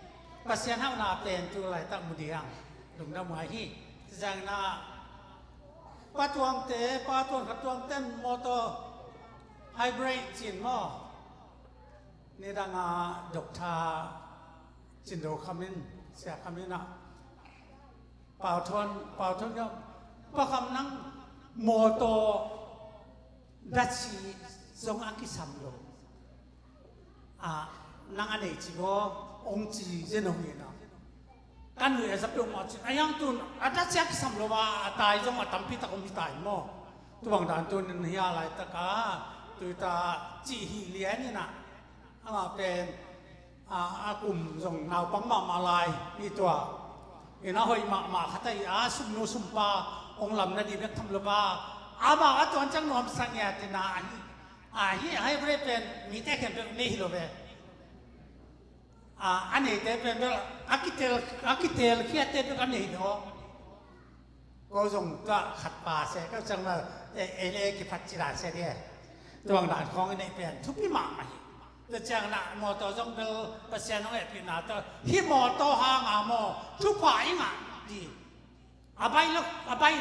Pasian hauhna pen tu laitak mu ding lungdam huai hi. Ciang in ah Pa Tuangte, Pa Tuang Khat Tuangte in mawtaw hybrid cin maw? Nidang a Doctor Cin Do Kham in, Sia Kham in ah, Pau Thuan, Pau Thuan Kham, Pa Kham, nang mawtaw datsi zong a kisam lo a, nang a nei ci gaw hong ci zen hong hi na. Kan lui a za peuhmah cin a hiang tun a datsi a kisam lo a, a tai zong a tampi tak om hi tai maw? Tubang dan tun in hia laitak a tuita cih hi lian in ah, amah pen a, a kum zong naupang mahmah lai hi tua. In a hoih mahmah khat ahi a, sumnu sumpa hong lam nading bek tham lo a, amah a tuan ciang nuamsa ngiat in ah, ahi, ahi, hybrid pen mite khempeuh nei hi lo ve. A, a neite pen bel a kitel, a kitel khiatte bek a nei hi lo. Ko zong tua khat pa se, ko ciang ma, e, e, e, kipat ci dan se dia. Tuang dan khawng i neih pen thupi mahmah hi. Tua ciang na mawtaw zong bel Pasian hong hehpihna tawh hih mawtaw hanga maw thupha i ngah ding. A bai lo, a bai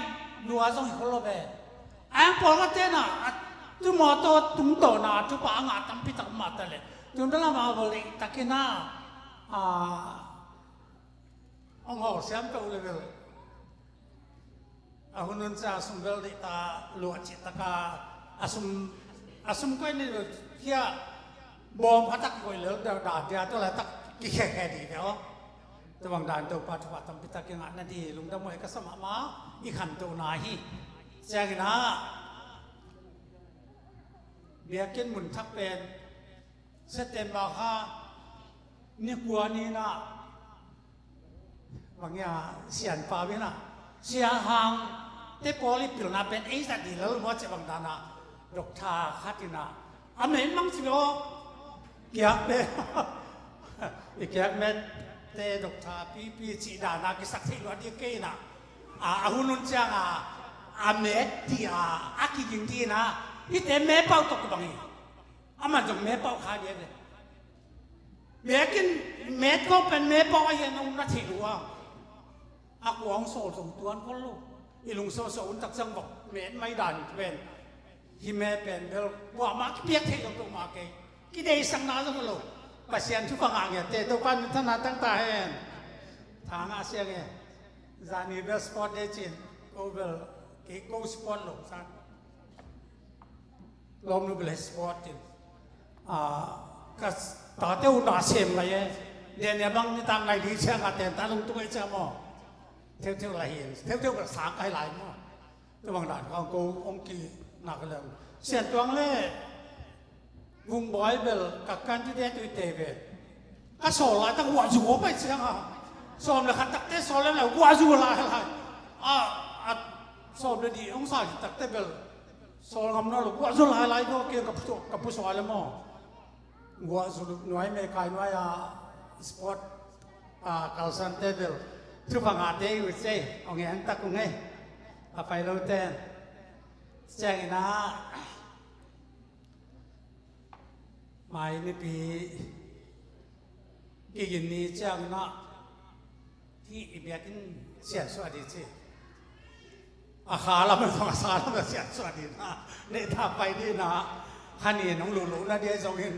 lua zong hi khol lo ve. A yang pawl ka tena, a, tu mawtaw tungtawna thupha a ngah tampi tak mah ta leh, tun bel amau bel leitakin a, a, hong hawl siam peuh le bel. A hun hun ciang a sum bel deih ta, luah cih taka a sum, a sum koih ni lo, hia bawm khatak koih lel deuh dan dia, tua laitak kikhekhe dih deuh. Tua bang dan Topa thupha tampi tak i ngah nading lungdam huai ka sa mahmah, i khantohna hi. Ciangin ah biakinn mun thak pen September kha ni kua ni-in ah, bang hiam, Sian Pau in ah, Sia Hang te pawl i pilna pen ei zat dih lel maw ci bang dan ah, Doctor khat in ah, a mei mang ci lo, kiak mei, i kiak mei te Doctor pipi cih dan ah kisak theih luat dih kei in ah, a, a hun hun ciang a, a met dih a, a kiging dih in ah, hihte mepau tawh kibang hi. Aman zong mepau kha dia ve. Biakinn met khawng pen mepau a hian hong na theih uh a. A kua hong sawl zong tuan khol lo. I lungsawsawh un tak ciang vak met mai dan pen. Hih me pen bel kuamah kipiak theih zong peuhmah kei. Kideisakna zong lo. Pasian thupha ngah ngiatte Topa minthanna tang ta hen. Tha ngah siang e. Zani bel sport day cin. Ko bel kei ko sport lo san. Lawmnu bel sport in. A, ka tate uh na sem ngai e. Denia bang nitak ngai ding ciang a ten ta lungtung e ciang maw. Theutheu lai hi. Theutheu bel sang kai lai maw. Tua bang dan kong ko hong ki nak leng. Sian Tuang le Vung Bawi bel ka kan ti de tui te ve. Ka sawl laitak guah zu a pai ciang a. Sawm le khat takte sawl leng le guah zu lai lai. A, a sawm le nih hong sa takte bel sawl ngam nawn lo, guah zu lai lai ko kei ka pu, ka pu suai le maw. Guah zu nuai me kai nuai a sport a kalsante bel. Thupha ngahte uh cei, hong en tak uh ngei. A pai lo ten. Ciangin ah mai nipi kigin ni ciangin ah hih i biakinn siansuah dih ci. A kha lam a zong a sa lam a siansuah ding a, neihtak pai ding a, kha nin hong luhluh na ding a zongin,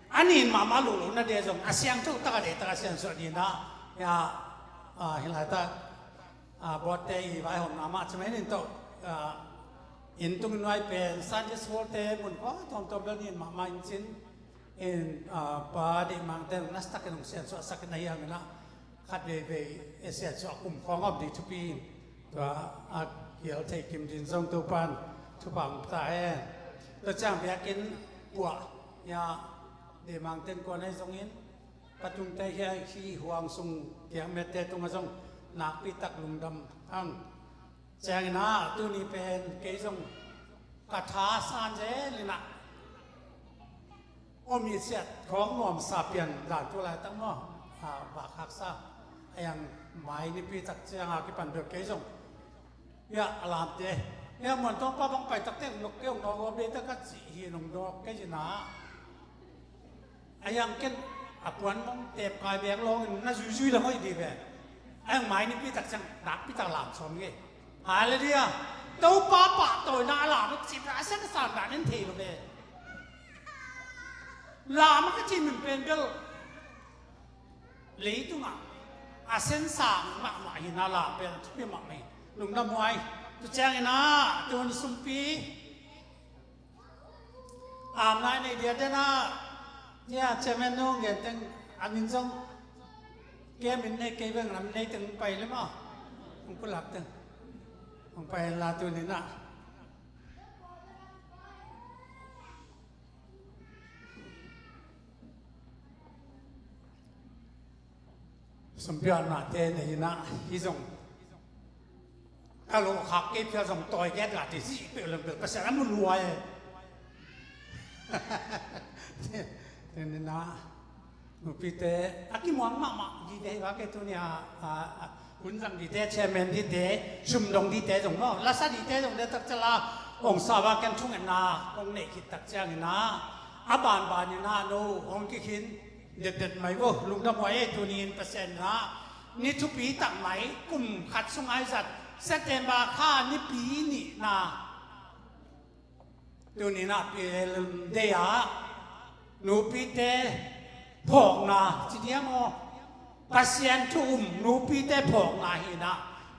a nin mahmah luhluh na ding a zong a siangtho tak a deihtak a siansuah ding a, ya, a, hi laitak, a, Bawtte i vaihawmna mah ci mai nin tawh, a, inn tung nuai pen Sunday School te mun khuang tawmtawm bel nin mahmah in cin, in, a, Pa Deih Mang te hong nasatak in hong siansuahsak in a hiang in a, khat veivei e siansuah kum khawng om ding thupi in, tua a kial thei kim ding zong Topan thupha hong pia ta hen. Tua ciang biakinn puah, ya, Deih Mang ten kuan ahi zongin, Pa Tung te hia hi huang sung kiang mete tung a zong nakpi tak lungdam ang. Ciangin a, tuni pen kei zong ka tha san zel in a, om i siat khawng nuamsa pian dan tu laitak maw, a, vak haksa a, yang mai nipi tak ciang a kipan bel kei zong, ya, a lamte, ya, muan tawngpa bang pai tak teng nok kei ong nawk aw bei tak ka cih hi nong nawk kei in a. A hiang ken a puan mong tep kai bek lawngin na zuizui la hoih dih ve. A hiang mai nipi tak ciang nakpi tak lam sawm nge. Halleluiah. Topa pahtawina a lam a cip a sen a san dan in thei lo ve. Lam a ka cip min pen bel leitungah a sen sang mahmah hi na lam pen a thupi mahmah hi. Lungdam huai. Tu ciangin a tun sumpi Amna i nei dia dena, nia chairman nung gen teng a min zong ke min nei kei veng lam nei teng pai le maw. Hong kulak teng hong pai la tu ni na. Sumpiaknate nei in a hi zong ka lo khak kei phial zong tawi kei a dati zih peuh lem peuh Pasian a mu lua e. Tuni in a nupite a kimuang mahmah dite hi va kei tuni a, a, a, hun zang dite, chairman dite, sumdong dite zong maw, lasa dite zong de tak cala ong sa va ken thungetna ong neih khit tak ciangin a, a banbanin a no ong kikhin detdet mai vo, lungdam huai e. Tuni in Pasian in a ni thupi tak mai kum khat sung ai zat September kha nipi nihna, tuni in a P L M Day ah nupite phawkna ci diam aw? Pasian thu um nupite phawkna hi in a,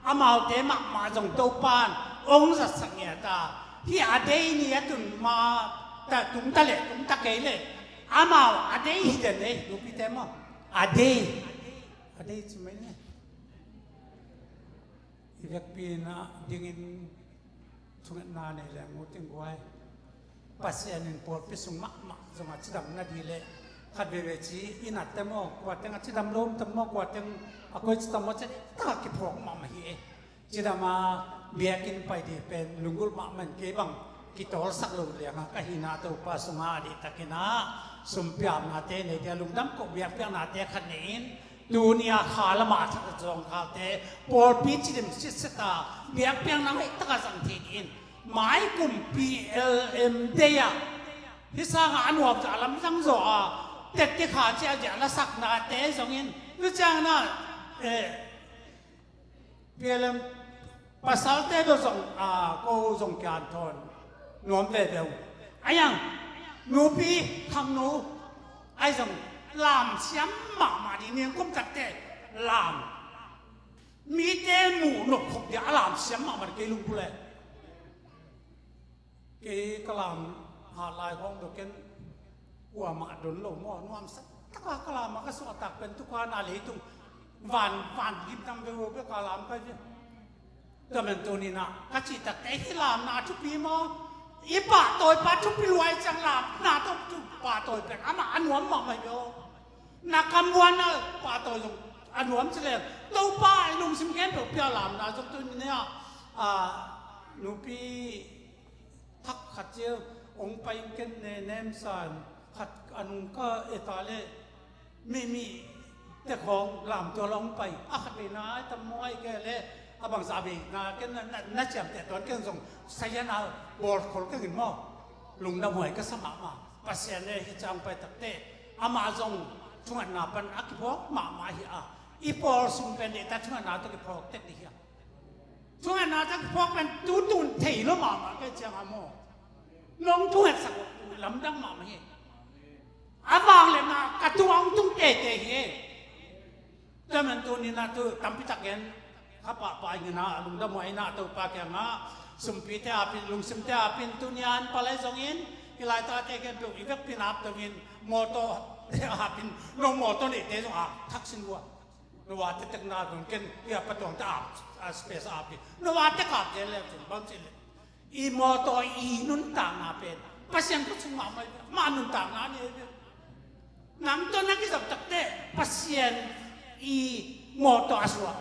amaute mahmah zong Topan ong zatsak ngiat a, hi a day ni a tun ma ta tung ta le tung ta kei le amau a day hi den e nupite maw? A day, a day ci mai ni. I vekpi in a dingin thungetna nei leng u ting guai. Pasian in pawlpi sung mahmah zong a cidam na di le khat veve ci i nat te maw, kua teng a cidam lom tam maw, kua teng a koi cidam maw, ci ta kiphawk mahmah hi e. Cidam a biakinn pai di pen lunggulh mahmah in kei bang kitawlsak lo liang a ka hina Topa sunga a dihtakin a sumpiaknate nei dia lungdam ko biakpiaknate khat nei in Tuni a kha lamah thak zawngkhalte pawlpi cidim sitset a biakpiakna hoih taka zang thei dih in mai kum P L M Day ah hi sangah a nuamzah lam zang zaw a tette kha ciah ziah lasaknate zongin hi ciangin ah, eh, P L M pasalte bel zong, a, ko zong kian thawn nuam veve uh. A yang nupi khangno ai zong lam siam mahmah dih, niangkum tatte lam mite muh nopkhop dia a lam siam mahmah dih kei lungpule. Kei ka lam hat lai hawng dok ken kuamah don lo maw, nuamsa taka ka lam a ka suahtak pen tukan a leitung van van gimtang veu bek a lam ka hi. Tua men tuni na ka cihtakte hi lamna a thupi maw? I pahtawipa thupi luai ciang lamna tawh pahtawi pen amah a nuam mahmah hi aw. Na kambuan a pahtawi zong a nuam ci leng Topa i lungsim khempeuh pia lamna zong tuni na a nupi thak khat cia ong pai ken ne nem san khat a nung ka eta le mi mi te khawng lam tua long pai a khat vei na ai tam maw ai ke le a bangza vei na ken na, na, na ciam te tuan ken zong sayan a bawl khol keng in maw lungdam huai ka sa mahmah Pasian le hi cang pai takte amah zong thungatna pan a kiphawk mahmah hi a i pawl sung pen le ta thungatna tawh kiphawk tek dih hi a. Thungetna tang phawk pen tutun thei lo mahmah kei ciang a maw. Nong thungetsak lamdang mahmah hi. A vangliatna ka tungah hong tung teitei hi. Tua man tuni-in ah tu tampi tak gen kha pahpah ing in ah, lungdam huai in ah Topa kiangah sumpite apin, lungsimte apin, tuni-a an palai zongin, i laitate khempeuh i vekpi-in ap dongin, mawtaw apin, no mawtaw neite zong ap thak sin vua. No vate tekna dong ken, i a patuangte ap, a space api. No vate kap te le cin bang cin le. I mawtaw i nuntakna pen Pasian khut sung mahmah, mah nuntakna ni. Nang tawh na kizop takte Pasian i mawtaw a suak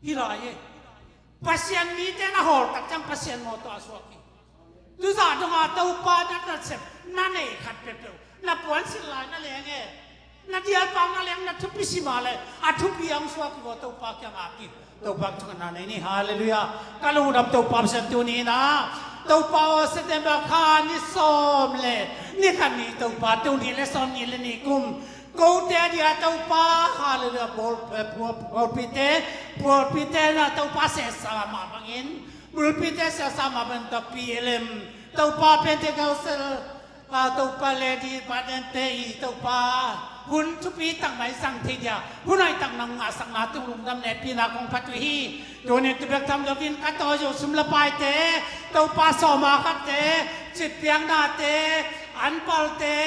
hi lai e. Pasian mite na hawl tak ciang Pasian mawtaw a suak hi. Tuzah donga Topa na nasep na nei khat peuhpeuh, na puansilh lai na leng e, na dialpang na leng, na thupi si mah le a thupi hong suak hi vaw, Topa kiangah ki. Topa kiangah na nei ni. Halleluiah. Ka lungdam Topa Pasian tuni-in ah, Topa aw, September kha ni sawm le ni khat ni, Topa, tul nih le sawm nih le nih kum, kote a dia Topa, halleluiah, pawl, eh, pawl, pawlpite, pawlpite na Topa sesa mah bangin, bulpite sesa mah bangin, Topa P L M, Topa Pentecostal, ah, Topa leh departmentte i Topa hun thupi tak mai zang thei dia hun hoih tak nang ngahsakna tung lungdam nehpihna kong phat uh hi. Tuni tu bek tham loin ka tawi uh sum le paite, Topa sawma khatte, citpiaknate, anpalte,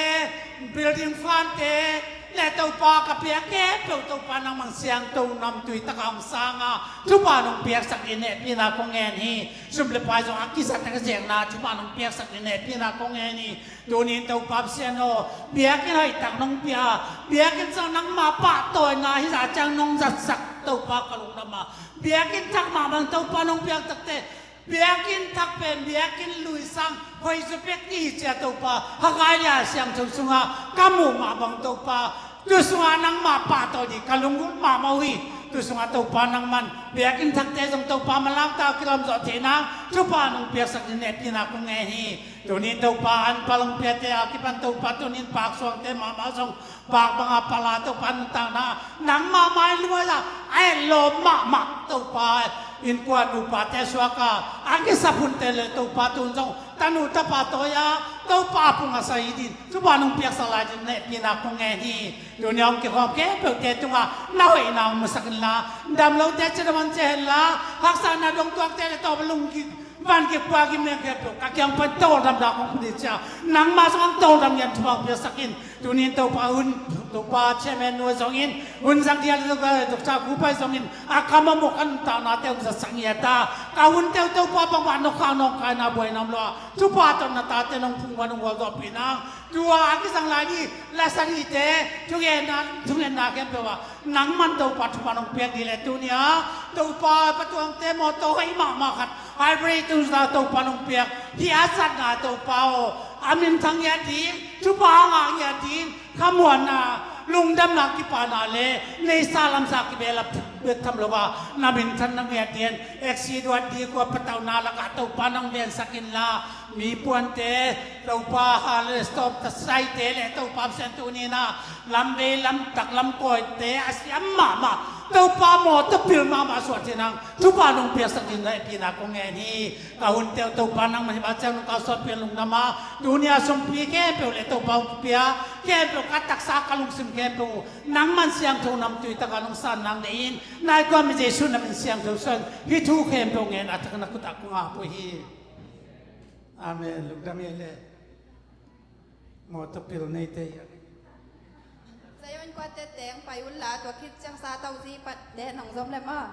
building fundte, le Topa ka piak khempeuh Topa nangman siangtho namtui taka hong sanga thupha nong piaksak dingin nehpihna kong ngen hi. Sum le pai zong a kizat a kizekna thupha nong piaksak dingin nehpihna kong ngen hi. Tunin Topa Pasian aw, biakinn hoih tak nong pia, biakinn zong nangma pahtawina hi zah ciang nong zatsak Topa ka lungdam a, biakinn thak mahmah Topa nong piak takte, biakinn thak pen biakinn lui sang hoih zaw pek ni hi cia Topa, Haggai lia siangtho sungah ka muh mah bang Topa, tu sungah nangma pahtawi ding ka lunggulh mahmah uh hi. Tu sungah Topa nangman biakinn thakte zong Topa manlangta uh kilamzawh theihna thupha nong piaksak dingin nehpihna kong ngen hi. Tunin Topa an palong piate a kipan Topa tunin paksuangte mahmah zong pak banga pala Topa nuntakna nangmah mai luai a, a etlawm mahmah Topa innkuan nupate suaka a kisap hunte le Topa tun zong tanu tapa tawi a Topa phung a sai ding thupha nong piaksak lai dingin nehpihna kong ngen hi. Tuni a hong kikhawm khempeuhte tungah na hoihna hong musak inla, damlote cidam hong cia henla, haksatna dong tuakte le Topa lungkim van kipua kim leng khempeuh ka kiang pan tawldamna kong put hi cia, nangmah zong hong tawldam ngiat thupha hong piaksak in. Tunin Topa hun, Topa chairman nu zongin, hun zang dia le Topa Doctor Kupai zongin a kam a muk a nuntaknate hong zatsak ngiat a, ka hunte uh Topa bangmah nokha nong kaina buai nam lo a, thupha tawh na tate nong phungvuan hong gualzawhpih nang. Tua a kizang lai ni la sagihte thugenna, thugenna khempeuh ah nangman Topa thupha nong piak dih le tuni a Topa patuangte mawtaw hoih mahmah khat hybrid tungsa Topa nong piak hi a, zatna Topa aw, a minthang ngiat ding, thupha a ngah ngiat ding, khamuanna, lungdamna kipana le neisa lamsa kibelap bek tham lo a na minthan na ngiat ding, exit duat ding kua patauhna lakah Topa nong vensak inla, mi puante Topa, hale stop ta saite le Topa Pasian tuni na lamvei lamtak lamkawite a siam mahmah Topa mawtaw pil mahmah suah cinang thupha nong piaksak dingin nehpihna kong ngen hi. Ka hunte uh Topa nangmah himah ciang nong kalsuanpih lungdam a, tuni a sumpi khempeuh le Topa hong pia khempeuh ka taksa ka lungsim khempeuh uh nangman siangtho namtui taka nong san nang deih in, nai kua mi Jesu na min siangtho suan hih thu khempeuh ngen a tak na kut ah kong ap uh hi. Amen. Lungdam hi le. Mawtaw pil neite hi a. Zion kuate teng pai un la, tua khit ciang sa tau zi pat den hong zom le maw.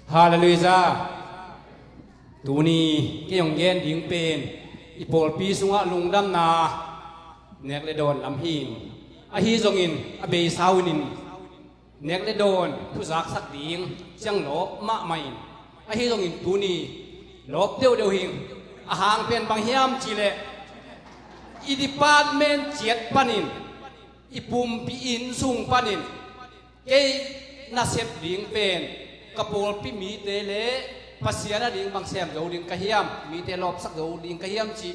Halleluiah. Tuni kei hong gen ding pen i pawlpi sungah lungdamna nek le dawn lam hi in, ahi zongin a beisa hun in nek le dawn thuzaksak ding ciang lawp mahmah in, ahi zongin tuni lawp deuhdeuh hi in. A hang pen bang hiam cihleh i department ciat panin, i pumpi inn sung panin kei nasep ding pen ka pawlpi mite le Pasian a ding bang sem zo ding ka hiam, mite lawpsak zo ding ka hiam cih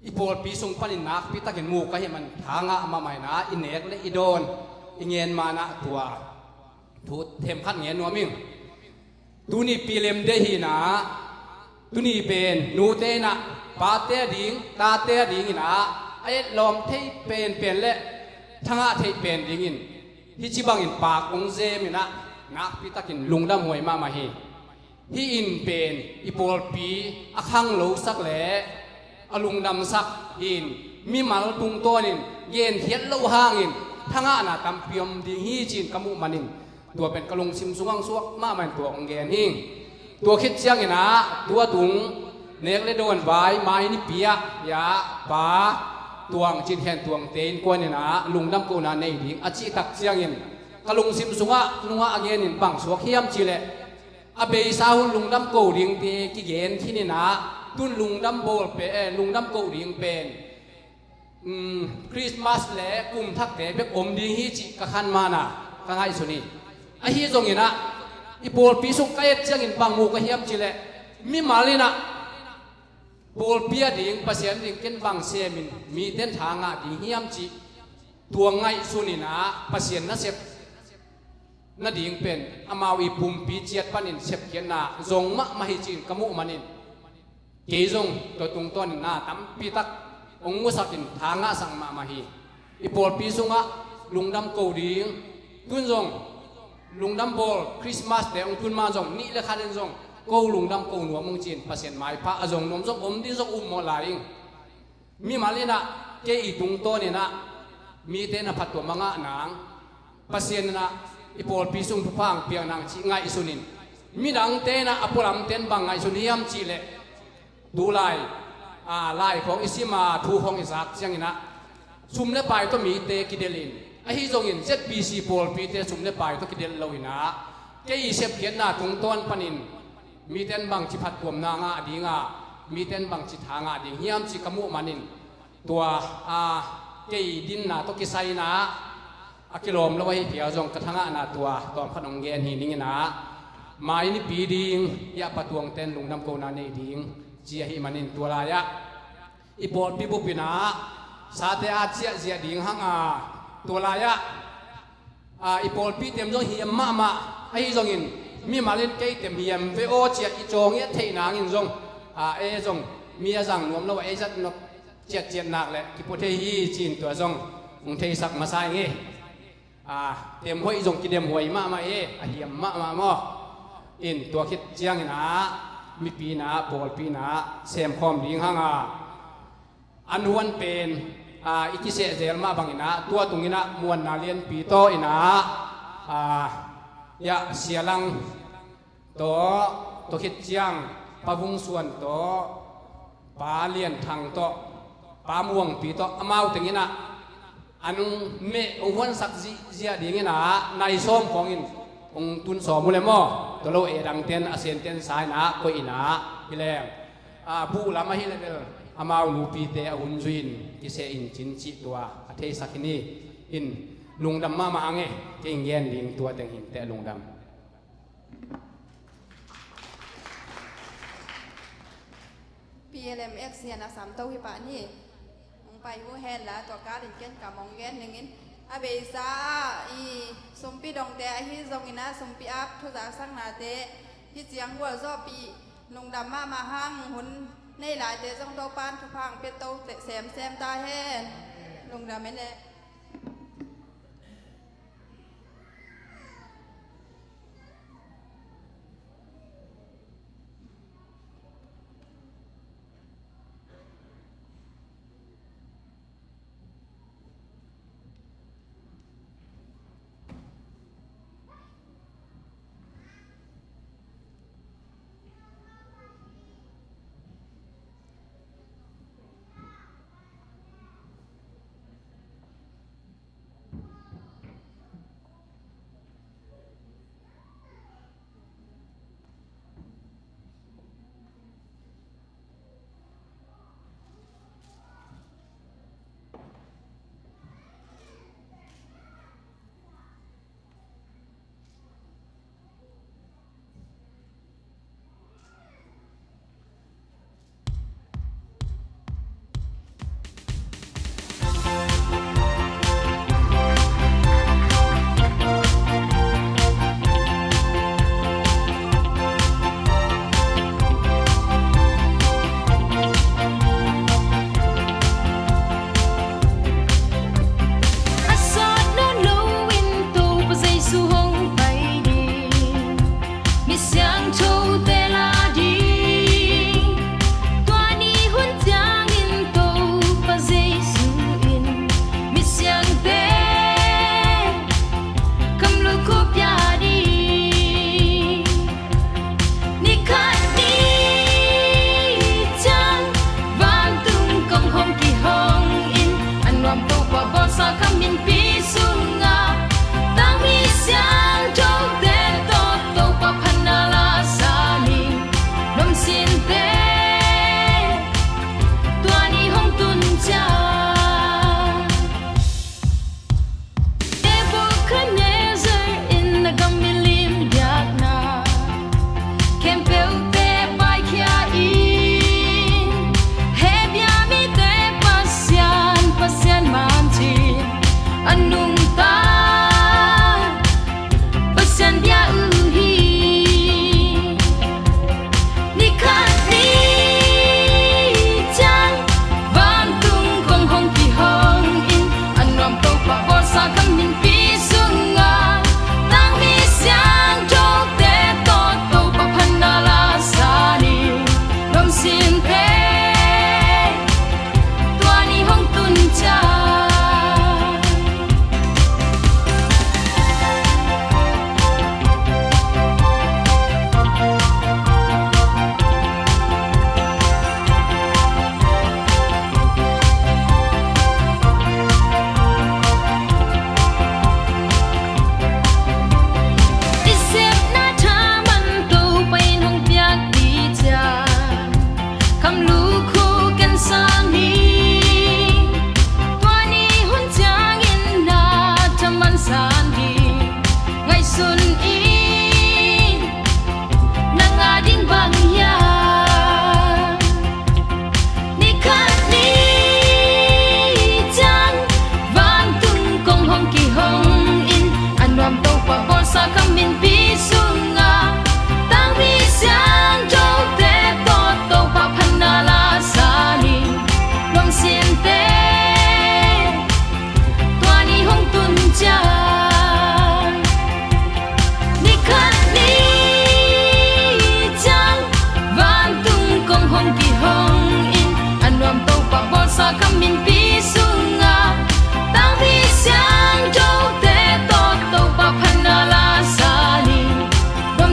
i pawlpi sung panin nakpi takin mu ka hih man tha ngah mahmah in ah, i nek le i dawn i ngen ma-in ah tua thu themkhat ngen nuam ing. Tuni Pilem Day hi in ah, tuni pen nute in ah pate a ding, tate a ding in ah a etlawm thei penpen le thangah thei pen dingin hih ci bangin paak hong zem in ah, nakpi takin lungdam huai mahmah hi. Hih in pen i pawlpi a khanglosak le a lungdamsak hi in, mimal tungtawnin genkhiat loh hangin thangahna tampi om ding hi ci-in ka muh manin, tua pen ka lungsim sungah suak mahmah in tua hong gen hi. Tua khit ciangin ah tua tung nek le dawn vai mai nipi ah, ya, Pa Tuang Cin Khen Tuangte innkuan in ah lungdam kohna nei ding a cih tak ciangin ka lungsim sungah nungah a genin bang suak hiam cihleh, a beisa hun lungdam ko dingte kigen khin in ah, tun lungdam bawl pen, eh, lungdam ko ding pen, um, Christmas le kum thakte bek om ding hi cih ka khan ma-in ah ka ngaihsun hi. Ahi zongin ah i pawlpi sung ka et ciangin bang mu ka hiam cihleh, mimal in ah pawlpi a ding, Pasian a ding ken bang semin mite in tha ngah ding hiam cih tua ngaihsun in ah, Pasian nasep nading pen amau i pumpi ciat panin sepkhiatna zong mahmah hi ci-in ka muh manin, kei zong tua tungtawnin na tampi tak hong musakin tha ngahsak mahmah hi. I pawlpi sungah lungdam ko ding, tun zong lungdam bawl Christmas te hong tun ma zong nih le khat in zong ko lungdam ko nuam ung ci-in Pasian maipha a zong nuam zong om ding zong um mawh lai ing. Mimal in ah kei i tungtawnin ah mite na phattuam a ngah nang, Pasian in ah i pawlpi sung thupha hong piak nang cih ngaihsun in, midangte in ah a pualamte in bang ngaihsun hiam cihleh, tulai, a, lai khawng i sim a, thu khawng i zak ciangin ah sum le pai tawh mite kidelh in, ahi zongin Z B C pawlpite sum le pai tawh kidelh lo in ah, kei i sepkhiatna tungtawn panin mite in bangci phattuamna ngah ding a, mite in bangci tha ngah ding hiam cih ka muh manin, tua, a, kei dinna tawh kisai in ah a kilawm lo ahi phial zong ka thangahna tua tawmkhat hong gen hi ning in ah, mai nipi ding, ya, Pa Tuangte in lungdam kohna nei ding ci ahih manin tua lai-ah i pawlpi bup in ah sate a ciahziah ding hang a, tua lai-ah, a, i pawlpi tem zong hiam mahmah, ahi zongin mimal in kei tem hiam ve aw ci-a i cawng i et theih nangin zong, a, e zong mi a zang nuam lo a, e zat nop ciatciat nak le kipua thei hi ci-in tua zong hong theisak masa ing e. A, tem hoih zong kidem huai mahmah e, a hiam mahmah maw. In tua khit ciangin ah mipi in ah pawlpi in ah semkhawm ding hang a, an huan pen, a, i kiseh zel mah bangin ah tua tung in ah muanna lianpi tawh in ah, a, ya, Sia Lang tawh, tua khit ciang Pa Vung Suan tawh, Pa Lian Thang tawh, Pa Muang Pi tawh, amau teng in ah an meh hong huansak zihziah ding in ah nai sawm khawng in hong tun sawm uh le maw. Tua lo e dangte in a sente in sa in ah koih in ah hi leng, a, buh lam ahih leh bel amau nupite a hun zui in kiseh in cin cih tua a theisak hi ni. In lungdam mahmah hang e, kei in gen ding tua teng hi inteh, lungdam. P L M X hian a sam to hi pah ni. Hong pai uh hen la, tua kalin ken kam hong gen ning in. A beisa ah i sumpi dongte ahi zongin ah sumpi ap thu zaksaknate hih ciang gualzawhpih lungdam mahmah hang, hun nei laite zong Topa'n thupha hong pia to semsem ta hen. Lungdam e le.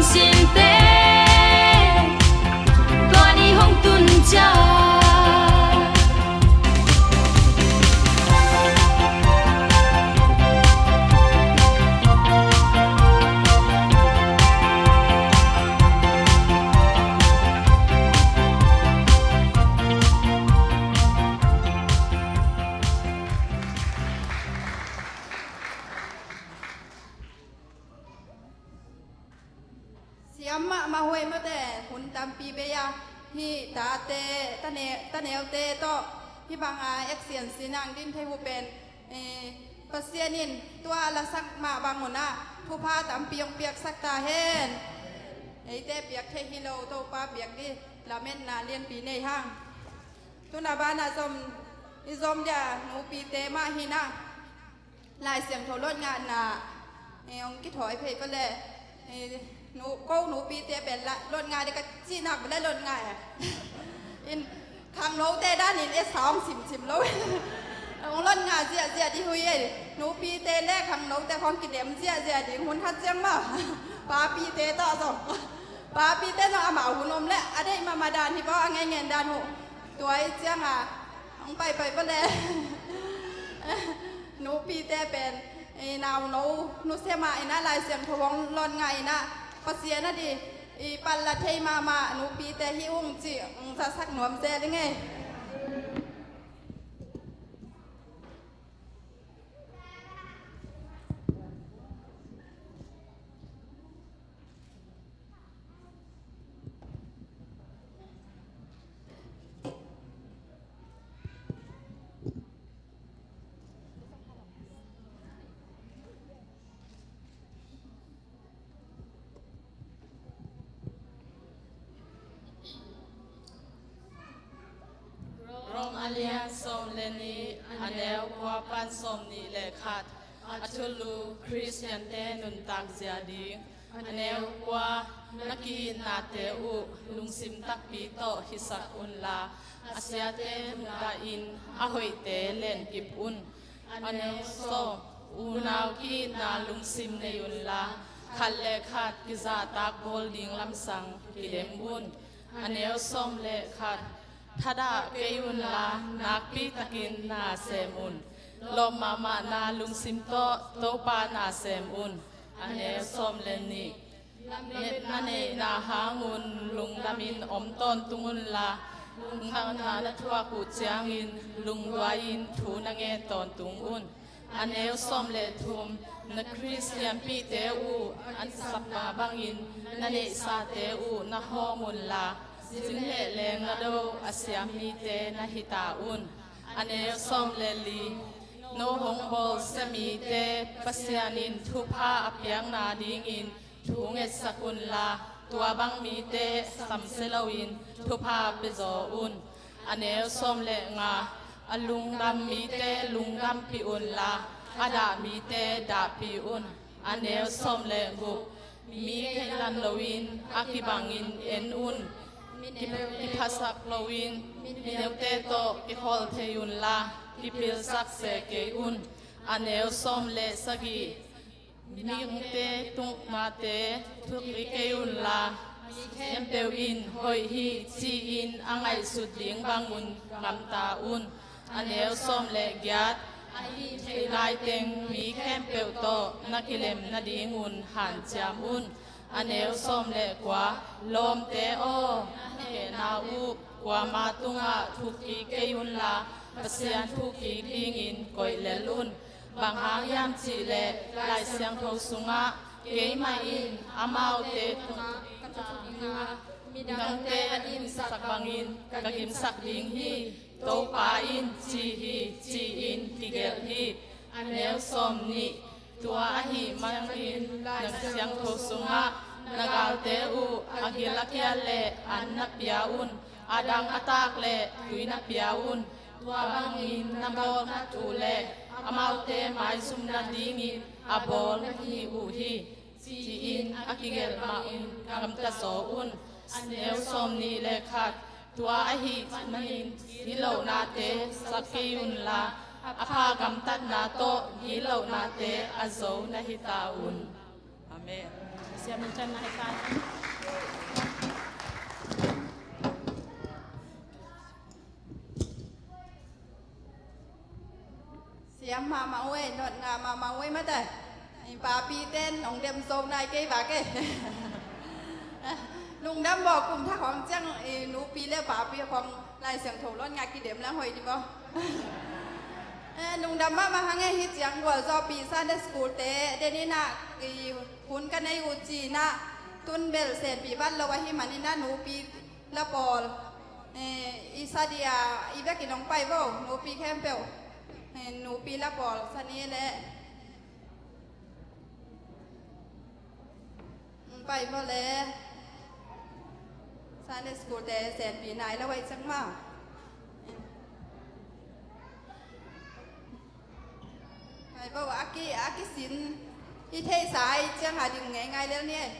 Sinte, tua ni hong tun ciang. Siam mahmah huai mawte, hun tampi bei a, hih tate, tane-, taneute tawh hih banga action sinan ding thei uh pen, eh, Pasian in tua a lasak mah bang un ah thupha tampi hong piaksak ta hen. Eite piak thei hi lo, Topa piak ding lametna lianpi nei hang. Tuna banah zom, i zom dia nupite mah hi na. Lai Siangtho lotngahna, eh, hong kithawi phei pale, eh, nu, ko nupite pen la, lotngah ding ka cih nak pale lotngah eh. In, khangnote danin e sa hong simsim lo. Hong lotngah ziahziah ding uh hi eh. Nupite le khangnote khawng kidem ziahziah ding hun khat ciang maw. Papite tawh zong. Papite zong amau hun om le, a deih mahmah dan hi baw, a ngeingen dan uh. Tua hi ciang a, hong paipai pale. Nupite pen, eh, nauno, nusia mah in ah Lai Siangtho hong lotngah in ah, Pasian a ding, i palh la thei mahmah, nupite hi ung cih, hong zasak nuam zel ing ei. Rom a lian sawm le nih, a neu kua pan sawm nih le khat. A thulu Khristiante nuntak zia ding. A neu kua, na ki-itnate uh lungsim takpi tawh hisak unla, a siate nungta in a hoihte lenkip un. A neu sawm, unau ki-itna lungsim nei unla, khat le khat kizahtak bawl ding lamsang kidem un. A neu sawm le khat, thadah kei unla, nakpi takin na sem un. Lawp mahmahna lungsim tawh Topa na sem un. A neu sawm le nih, lametna neihna hangun lungdamin om tawntung unla, lungkhamna na thuak uh ciangin lungduai-in thu na ngen tawntung un. A neu sawm le thum, na Khristianpihte uh a sapna bangin na neihsate uh na hawm unla, zin le leng na do a siam mite na hita un. A neu sawm le li, no hong bawlsia mite Pasian in thupha a piakna dingin thu ngetsak unla, tua bang mite samsia loin thupha pia zaw un. A neu sawm le nga, a lungdam mite lungdampih unla, a dah mite dahpih un. A neu sawm le guk, mi khenlan loin a kibangin en un. Kiphasak loin mineute tawh kikholh thei unla, kipilsak se kei un. A neu sawm le sagih, midangte tuknate thukkik kei unla, mi khempeuh in hoih hi ci-in a ngaihsut ding bangun gamta un. A neu sawm le giat, a hih theih laiteng mi khempeuh tawh na kilem nadingun hanciam un. A neu sawm le kua, lawmte aw, na hehna uh kuama tungah thukkik kei unla, Pasian thukkik dingin koih lel un. Bang hang hiam cihleh Lai Siangtho sungah, keimah in amaute tungah ka thuk dinga, midangte a gimsak bangin ka gimsak ding hi, Topa in ci hi, ci-in kigelh hi. A neu sawm nih, tua ahih manin Lai Siangtho sungah, na galte uh a gil a kial le an na pia un, a dang a tak le tui na pia un. Tua bangin na bawl khat uh le amaute maizum nadingin a bawl na hi uh hi, ci-in a kigelh mahin gamta zaw un. A neu sawm nih le khat, tua ahih manin gitlohnate sak kei unla, a pha gamtatna tawh gitlohnate a zo na hita un. Amen. Siam in can na hi kai. Siam mahmah uh ei, notngah mahmah uh ei mate. I papi ten hong dem zo nai kei vak ei. Lungdam baw, kum thak hong ciang i nupi le papi hong Lai Siangtho lotngah kidem la hoih di baw. Eh, lungdam mahmah hang ei, hi ciang gualzawhpih Sunday school te, den in ah i hun ka nei uh ci-in ah, tun bel senpi vat lo ahih manin ah nupi la pawl, eh, i sa dih a, i vekin hong pai vo, nupi khempeuh. Eh, nupi la pawl, sa ni le. Hong pai vo le. Sunday school te senpi nai lo ahih ciang maw. Pai vo, a ki, a kisin i theihsa ahih ciang a ding ngeingai lel ni ei.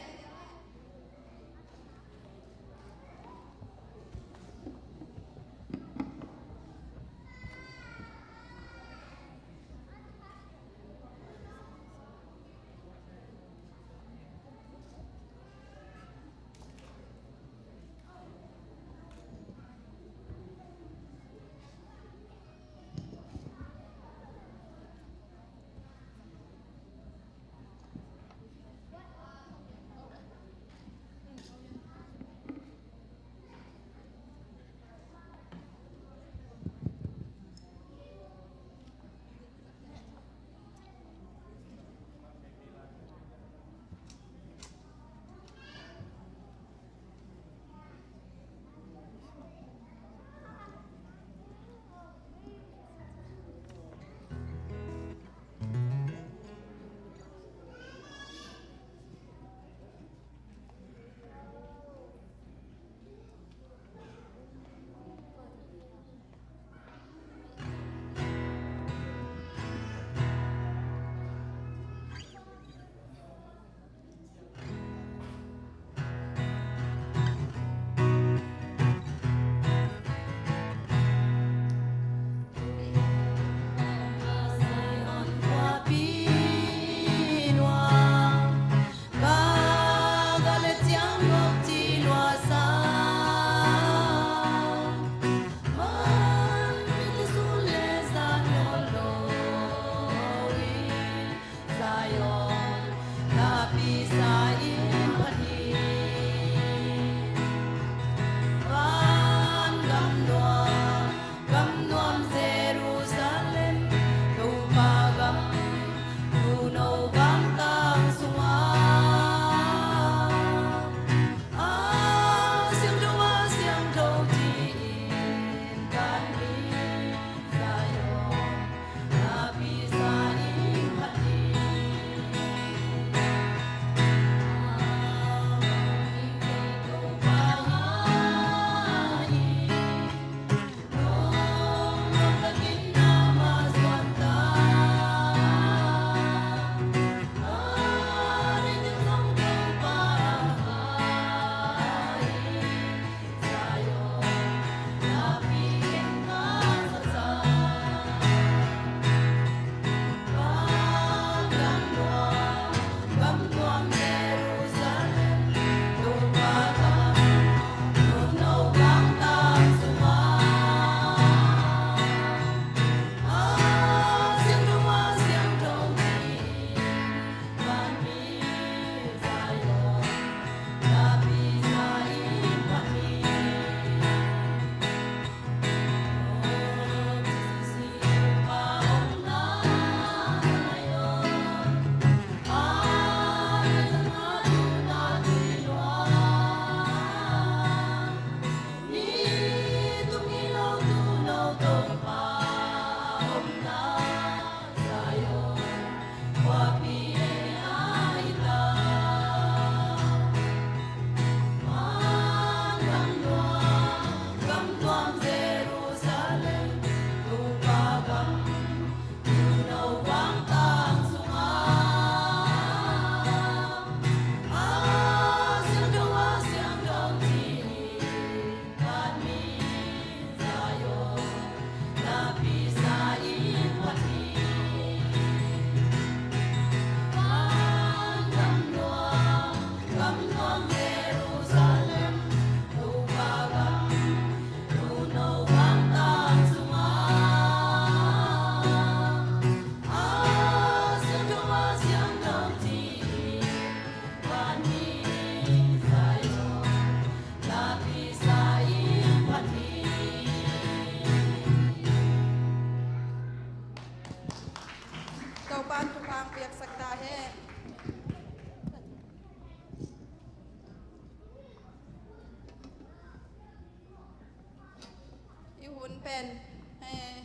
Hun pen, eh,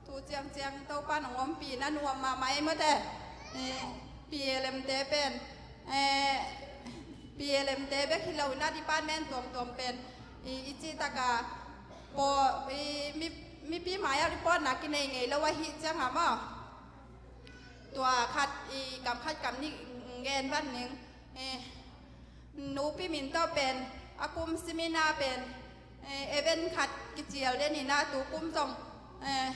tu ciangciang Topa nong ompih na nuam mahmah ei mawte. Eh, P L M te pen, eh, P L M te bek hi lo in a department tuamtuam pen i, i cih taka pawl, i, mi, mipi mai-ah report na kinei ngei lo ahi cianga maw, tua khat i kam khat kam nih gen vat ning. Eh, Nupi min tawh pen a kum simina pen, eh, event khat kicial den in a, tu kum zong, eh,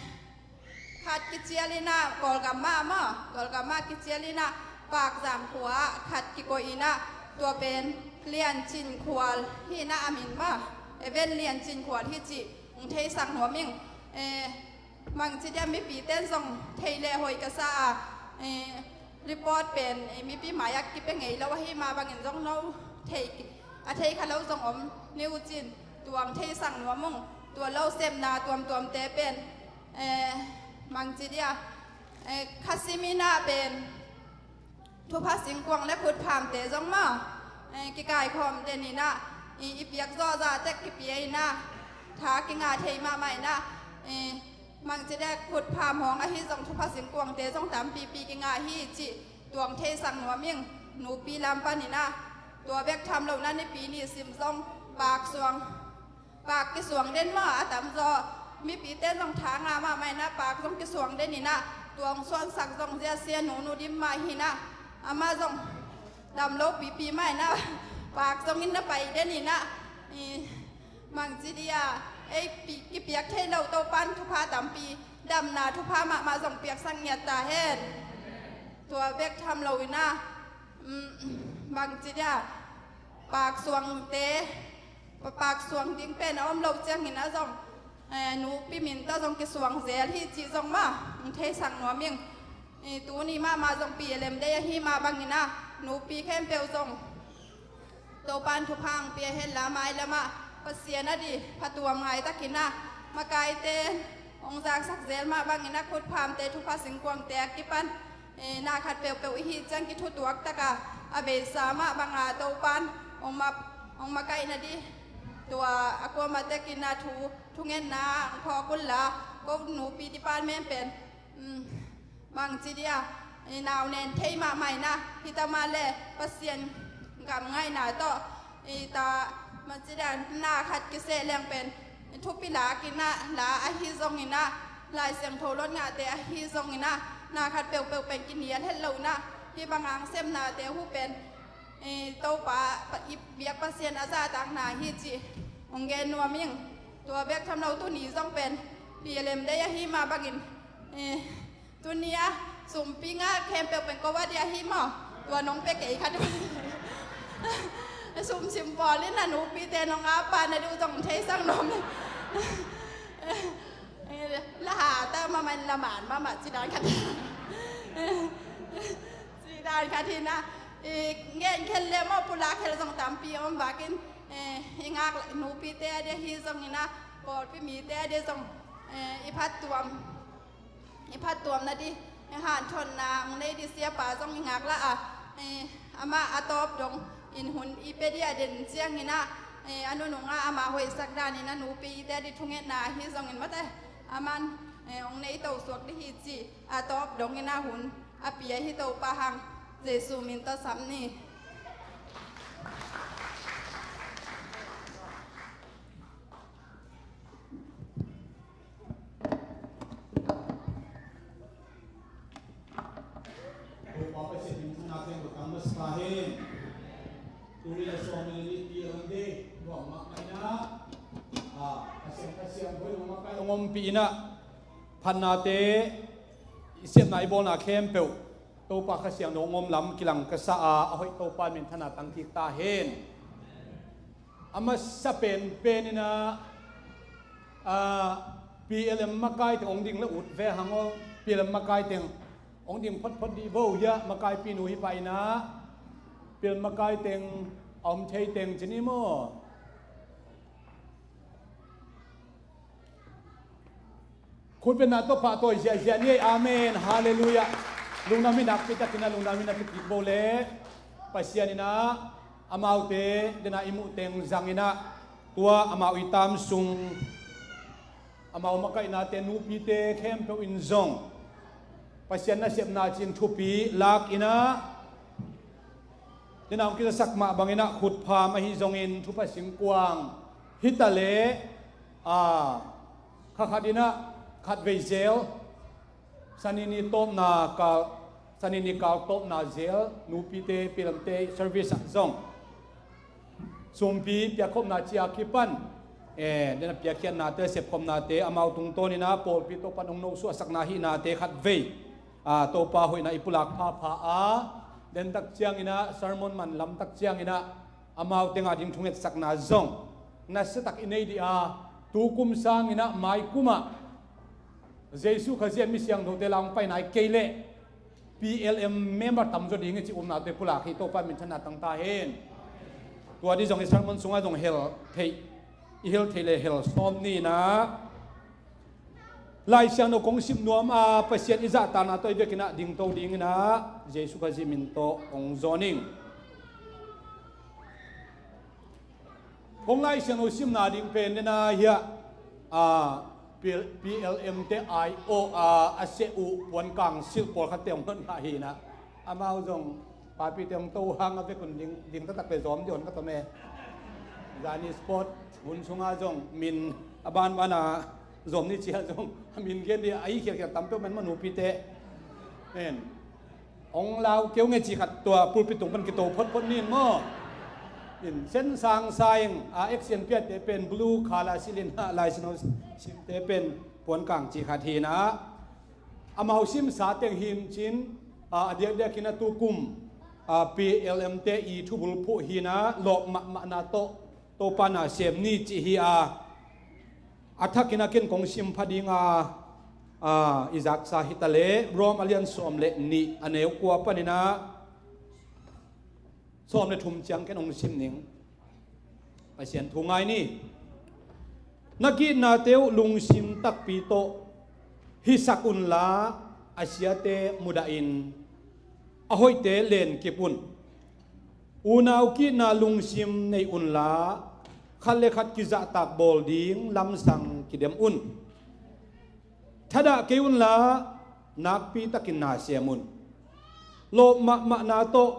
khat kicial in a, Kawlgam mah maw, Kawlgam mah kicial in a, Pakzang khua ah khat kikoih in a, tua pen Liancin Khual hi in a, a min maw, event Liancin Khual hi cih hong theisak nuam ing. Eh, Bangci dia mipi ten zong thei le hoih ka sa a, eh, report pen, eh, mipi mai-ah kipia ngei lo ahi mah bangin zong no thei, a thei kha lo zong om ni uh cin, tua hong theisak nuam ung. Tua lo sepna tuamtuamte pen, eh, bangci dia, eh, kha simina pen thupha singkuang le khutphamte zong maw, eh, kikaikhawm den in a, i, i piak zawh zah tek kipia in a, tha kinga thei mahmah in a, eh, bangci dia khutpham hawng ahi zong thupha singkuangte zong tampipi kinga hi cih tua hong theisak nuam ing. Nupi lam pan in a, tua bek tham lo in a, Nipi ni sim zong Paksuang, Pak kisuang den maw, a tamzaw mipi ten zong tha nga mahmah in a, Pak zong kisuang den in a, tua hong suansak zong zia sia Nu Nu Dim mah hi in a, amah zong dam lo pipi mah in a, Pak zong in na pai den in a, i, bangci dia, ei pi, kipiak thei lo Topan thupha tampi, damna thupha mahmah zong piaksak ngiat ta hen. Tua bek tham lo in a, mm, bangci dia, Paksuangte, Pa-, Paksuang ding pen a om lo ciangin a zong, eh, Nupi min tawh zong kisuang zel hi cih zong mah hong theisak nuam ing. Eh, tuni mahmah zong P L M Day ahi mah bangin a, Nupi khempeuh zong Topan thupha hong pia hen la, mailam ah Pasian a dih phatuam ngai takin a, makaite hong zaksak zel mah bangin a, khutphamte, thupha singkuangte a kipan, eh, na khat peuhpeuh i hih ciang kithutuak taka a beisa mah banga Topan hong ma-, hong makaihna dih, tua a kuamah tekin a thu, thungetna hong phawk un la, ko Nupi department pen, mm, bangci dia, i, nau nen thei mahmah in a, hi ta mah le Pasian gam ngaihna tawh, i, ta, bangci dia, na khat kiseh leng pen thupi lak in a, la ahi zongin a, Lai Siangtho lot ngahte ahi zongin a, na khat peuhpeuh pen kinial het lo in a, hih bang hong sepnate uh pen, eh, Topa, Pa-, i biak Pasian a zahtakna hi cih hong gen nuam ing. Tua bek tham lo, tuni zong pen P L M Day ahi mah bangin, eh, tuni a sumpi ngah khempeuh pen ko a dih ahi maw? Tua nong pia kei khat. Sum sim pawl in a, Nupite nong a pah na dih uh zong theisak nuam ing. La ha ta mahmah in, la man mahmah ci dan khat. Ci dan khat hi in a, i, ngen khel le maw, pulak khel zong tampi om bakin, eh, i ngak Nupite a dih ahi zongin a, pawlpi mite a dih zong, eh, i phattuam, i phattuamna dih, i hanthotna hong nei dih siapa zong i ngak la a, eh, amah a tawp dong in hun i pia dih a den ciangin a, eh, a nunung a amah hoihsak danin a Nupite a dih thungetna ahi zongin mate, aman, eh, hong nei to suak dih hi cih a tawp dongin a hun a pia hi Topa hang, Jesu min tawh sam ni. Topa Pasian min thang a teng ko tang masa hen. Tuni a sawm le nih P L M Day nuam mahmah in a, a, Kha Siang, Kha Siang hoih lo makaih hong ompih in a, phatnate, i sepna i bawlna khempeuh Topa Kha Siangtho hong om lam kilang ka sa a, a hoih Topa min thang a tang kik ta hen. A masa penpen in a, a, P L M makai teng hong ding la ut ve hang aw. P L M makai teng hong ding photphot dih vo, hiah makaipi nu hi pah in a, P L M makai teng a om thei teng ci ni maw? Khutbetna tawh pahtawi ziahziah ni ei. Amen. Halleluiah. Lungdam hi nakpi takin a, lungdam hi nakpi kik bo le. Pasian in a, amaute dena i muh teng zangin a, tua amau i tam sung Amau makaihnate nupite khempeuh in zong Pasian nasepna cih thupi lak in ah, denah hong kizasak mah bangin ah khutpham ahi zongin thupha singkuang hi ta leh, a, kha khat in ah khatvei zel, Sani ni tawpna kal, Sani ni kal tawpna zel nupite, P L M te service ah zong sumpi piakkhopna cih a kipan, eh, denah piakkhiatnate, sepkhopnate, amau tungtawn in ah pawlpi Topa'n hong nosuahsakna hihnate khatvei, ah, Topa hoihna i pulak phapha a, dentak ciangin ah sermon man lamtak ciangin ah amau teng ading thungetsakna zong nasiatak i nei dih a, tu kum sangin ah mai kum ah Jesu Khazih a mi siangthote la hong pai nai kei leh P L M member tamzaw ding hi cih upnate pulak hi. Topa minthanna tang ta hen. Tua dih zong i sermon sungah zong hel theih, i hel theih leh hel sawm ni in ah, Lai Siangtho kong sim nuam a, Pasian i zahtakna tawh i vekin ah dingto dingin ah Jesu Khazih min tawh hong zawn ing. Kong Lai Siangtho simna ding pen denah hiah, a, P L M te aiawh a, a seh uh puankang silh pawlkhatte hong notngah hi in ah, amau zong papite hong to hang a vekun ding, ding taktak le zawm dih hong ka tom e. Zani sport hun sungah zong min a banban a zawm ni ciah zong a min gen dih a, i khialkhial tam peuh man maw nupite. Hong lau keu nge cih khat tua pulpit tung pan kito photphot ni in maw? In sen sang sa ing a, action piate pen blue color silh in ah, Lai Siangtho simte pen puankang cih khat hi in ah, amau simsa teng hi in cin, a, a diakdiak in ah tu kum, a, P L M te i thubul phuh hi in ah, lawp mahmahna tawh Topa na sem ni cih hi a, a thak in ah ken kong sim pha ding a, a, i zaksa hi ta leh Rom a lian sawm le nih, a neu kua panin ah sawm le thum ciang ken hong sim ning. Pasian thu ngai ni. Na ki-itnate uh lungsim takpi tawh hisak unla, a siate mudahin a hoihte lenkip un. Unau ki-itna lungsim nei unla, khat le khat kizahtak bawl ding lamsang kidem un. Thadah kei unla, nakpi takin na sem un. Lawp mahmahna tawh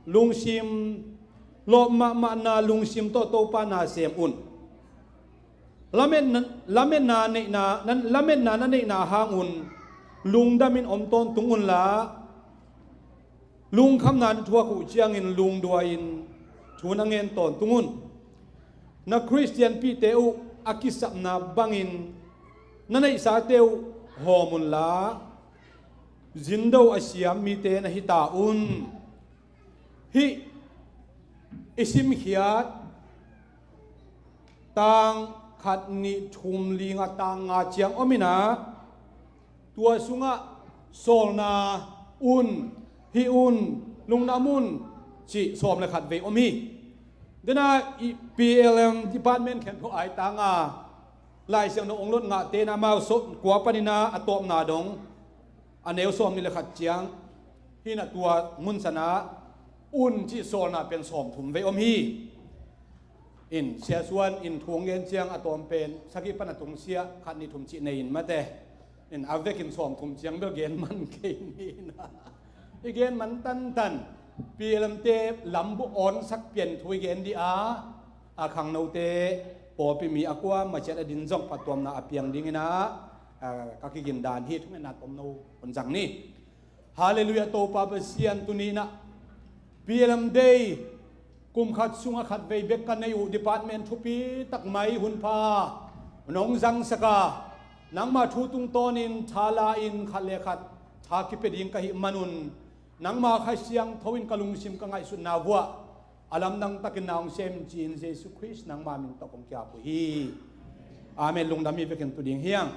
lungsim, lawp mahmahna lungsim tawh Topa na sem un. Lametna, lametna neihna, lametna na neihna hang un lungdamin om tawntung unla, lungkhamna na thuak uh ciangin lungduai-in thu na ngen tawntung un. Na Khristianpihte uh a kisapna bangin na neihsate uh hawm unla, zindo a siam mite na hi ta un. Hih i simkhiat tang khat, nih, thum, li, nga, tang nga ciang om in ah, tua sungah sawlna un, hih un, lungdam un cih sawm le khat vei om hi. Denah i P L M department khempeuh ai tang a, Lai Siangtho hong lot ngahte in ah amau sawm kua panin ah a tawpna dong, a neu sawm nih le khat ciang hi in ah, tua mun sanah un cih sawlna pen sawmthum vei om hi. In, Sia Suan in thu hong gen ciang a tawm pen sagih pan a tungsiah khat nih thum cih nei in mate. In, a vekin sawmthum ciang bel gen man kei ni in ah, i gen man tantan. P L M te lambu awnsak pian thu i gen dih a, a khangnote pawlpi mi a kua maciat a din zong phattuamna a piang dingin ah, a, ka kigin dan hi. Thungetna tomno hun zang ni. Halleluiah, Topa Pasian, tuni in ah P L M Day kum khat sungah khat vei bek ka nei uh, department thupi tak mai hun pha nong zangsak a, nangma thu tungtawnin tha la-in khat le khat tha kipia ding ka hih manun, nangma Kha Siangtho in ka lungsim ka ngaihsutna vuah a lamdang takin na hong sem in ci-in Jesu Khrist nangma min tawh kong ki-ap uh hi. Amen. Lungdam hi. Vekin tu ding hi hang.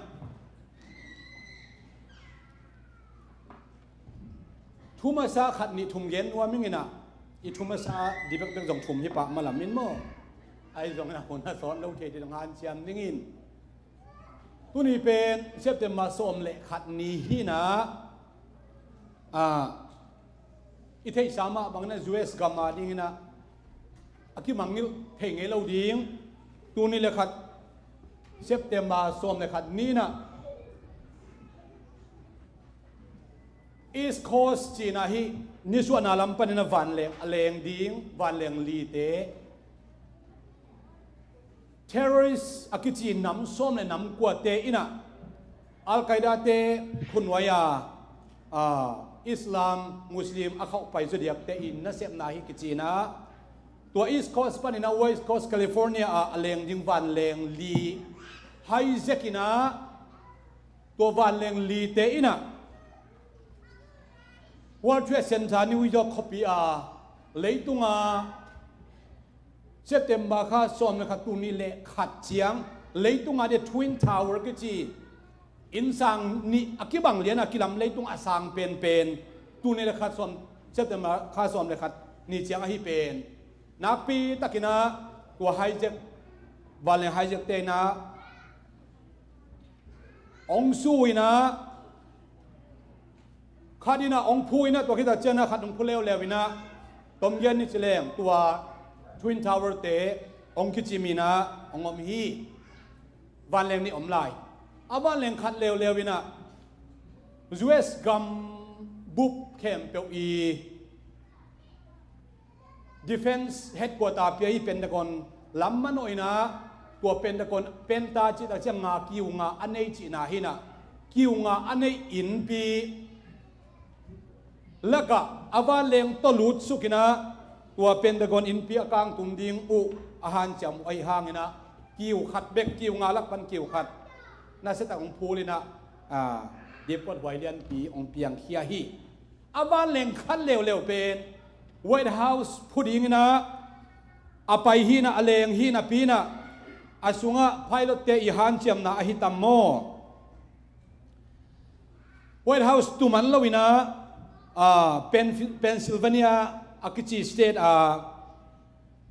Thu masa khat nih thum gen nuam ing in ah, i thu masa dih bekbek zong thum hi pah malam in maw? Ahi zongin a hun a sawt lo thei ding hanciam dingin, tuni pen September sawm le khat ni hi in ah, a, i theihsa mah bangin ah U S gam a dingin ah a kimangngilh thei ngei lo ding. Tuni le khat September sawm le khat ni-in ah East Coast ci-in ah hih nisuahna lam panin ah vanleng a leng ding vanleng lite, terrorist a kici nam sawm le nam kuate in ah Al-Qaeda-te khuanuai-a, aa, Islam, Muslim a khauhpai zodiakte in nasepna hi kici-in ah, tua East Coast panin ah West Coast California ah a leng ding vanleng li hijack-in ah, tua vanleng lite in ah World Trade Center New York khuapi-a leitunga September kha sawm le khat, tul nih le khat ciang leitunga de Twin Tower kici innsang nih a kibang lian a kilam, leitung a sang penpen, tul nih le khat sawm, September kha sawm le khat ni ciang ahi pen. Nakpi takin ah tua hijack, vanleng hijack-te in ah hong su-in ah, khat in ah hong phu-in ah, tua khit tak ciang ah khat hong phu leuleu-in ah, tom gen ni ci leng tua Twin Tower-te hong kicim-in ah hong om hi. Vanleng nih om lai. A vanleng khat leuleu-in ah U S gambup khempeuh i defense headquarter pi ahi Pentagon lam manawh-in ah, tua Pentagon, Penta cih tak ciang nga, kiu nga a nei cihna hi-in ah, kiu nga a nei innpi lakah a vanleng tawh lutsuk-in ah, tua Pentagon innpi a kangtum ding uh a hanciam uh ahih hangin ah, kiu khat bek, kiu nga lak pan kiu khat nasia tak hong phul-in ah, aa, dipkuat huai lianpi hong piangkhia hi. A vanleng khat leuleu pen White House phu dingin ah a pai hi-in ah, a leng hi napi-in ah, a sungah pilot-te i hanciamna ahi tam maw? White House tu man lo-in ah, aa, Pen-, Pennsylvania a kici state-a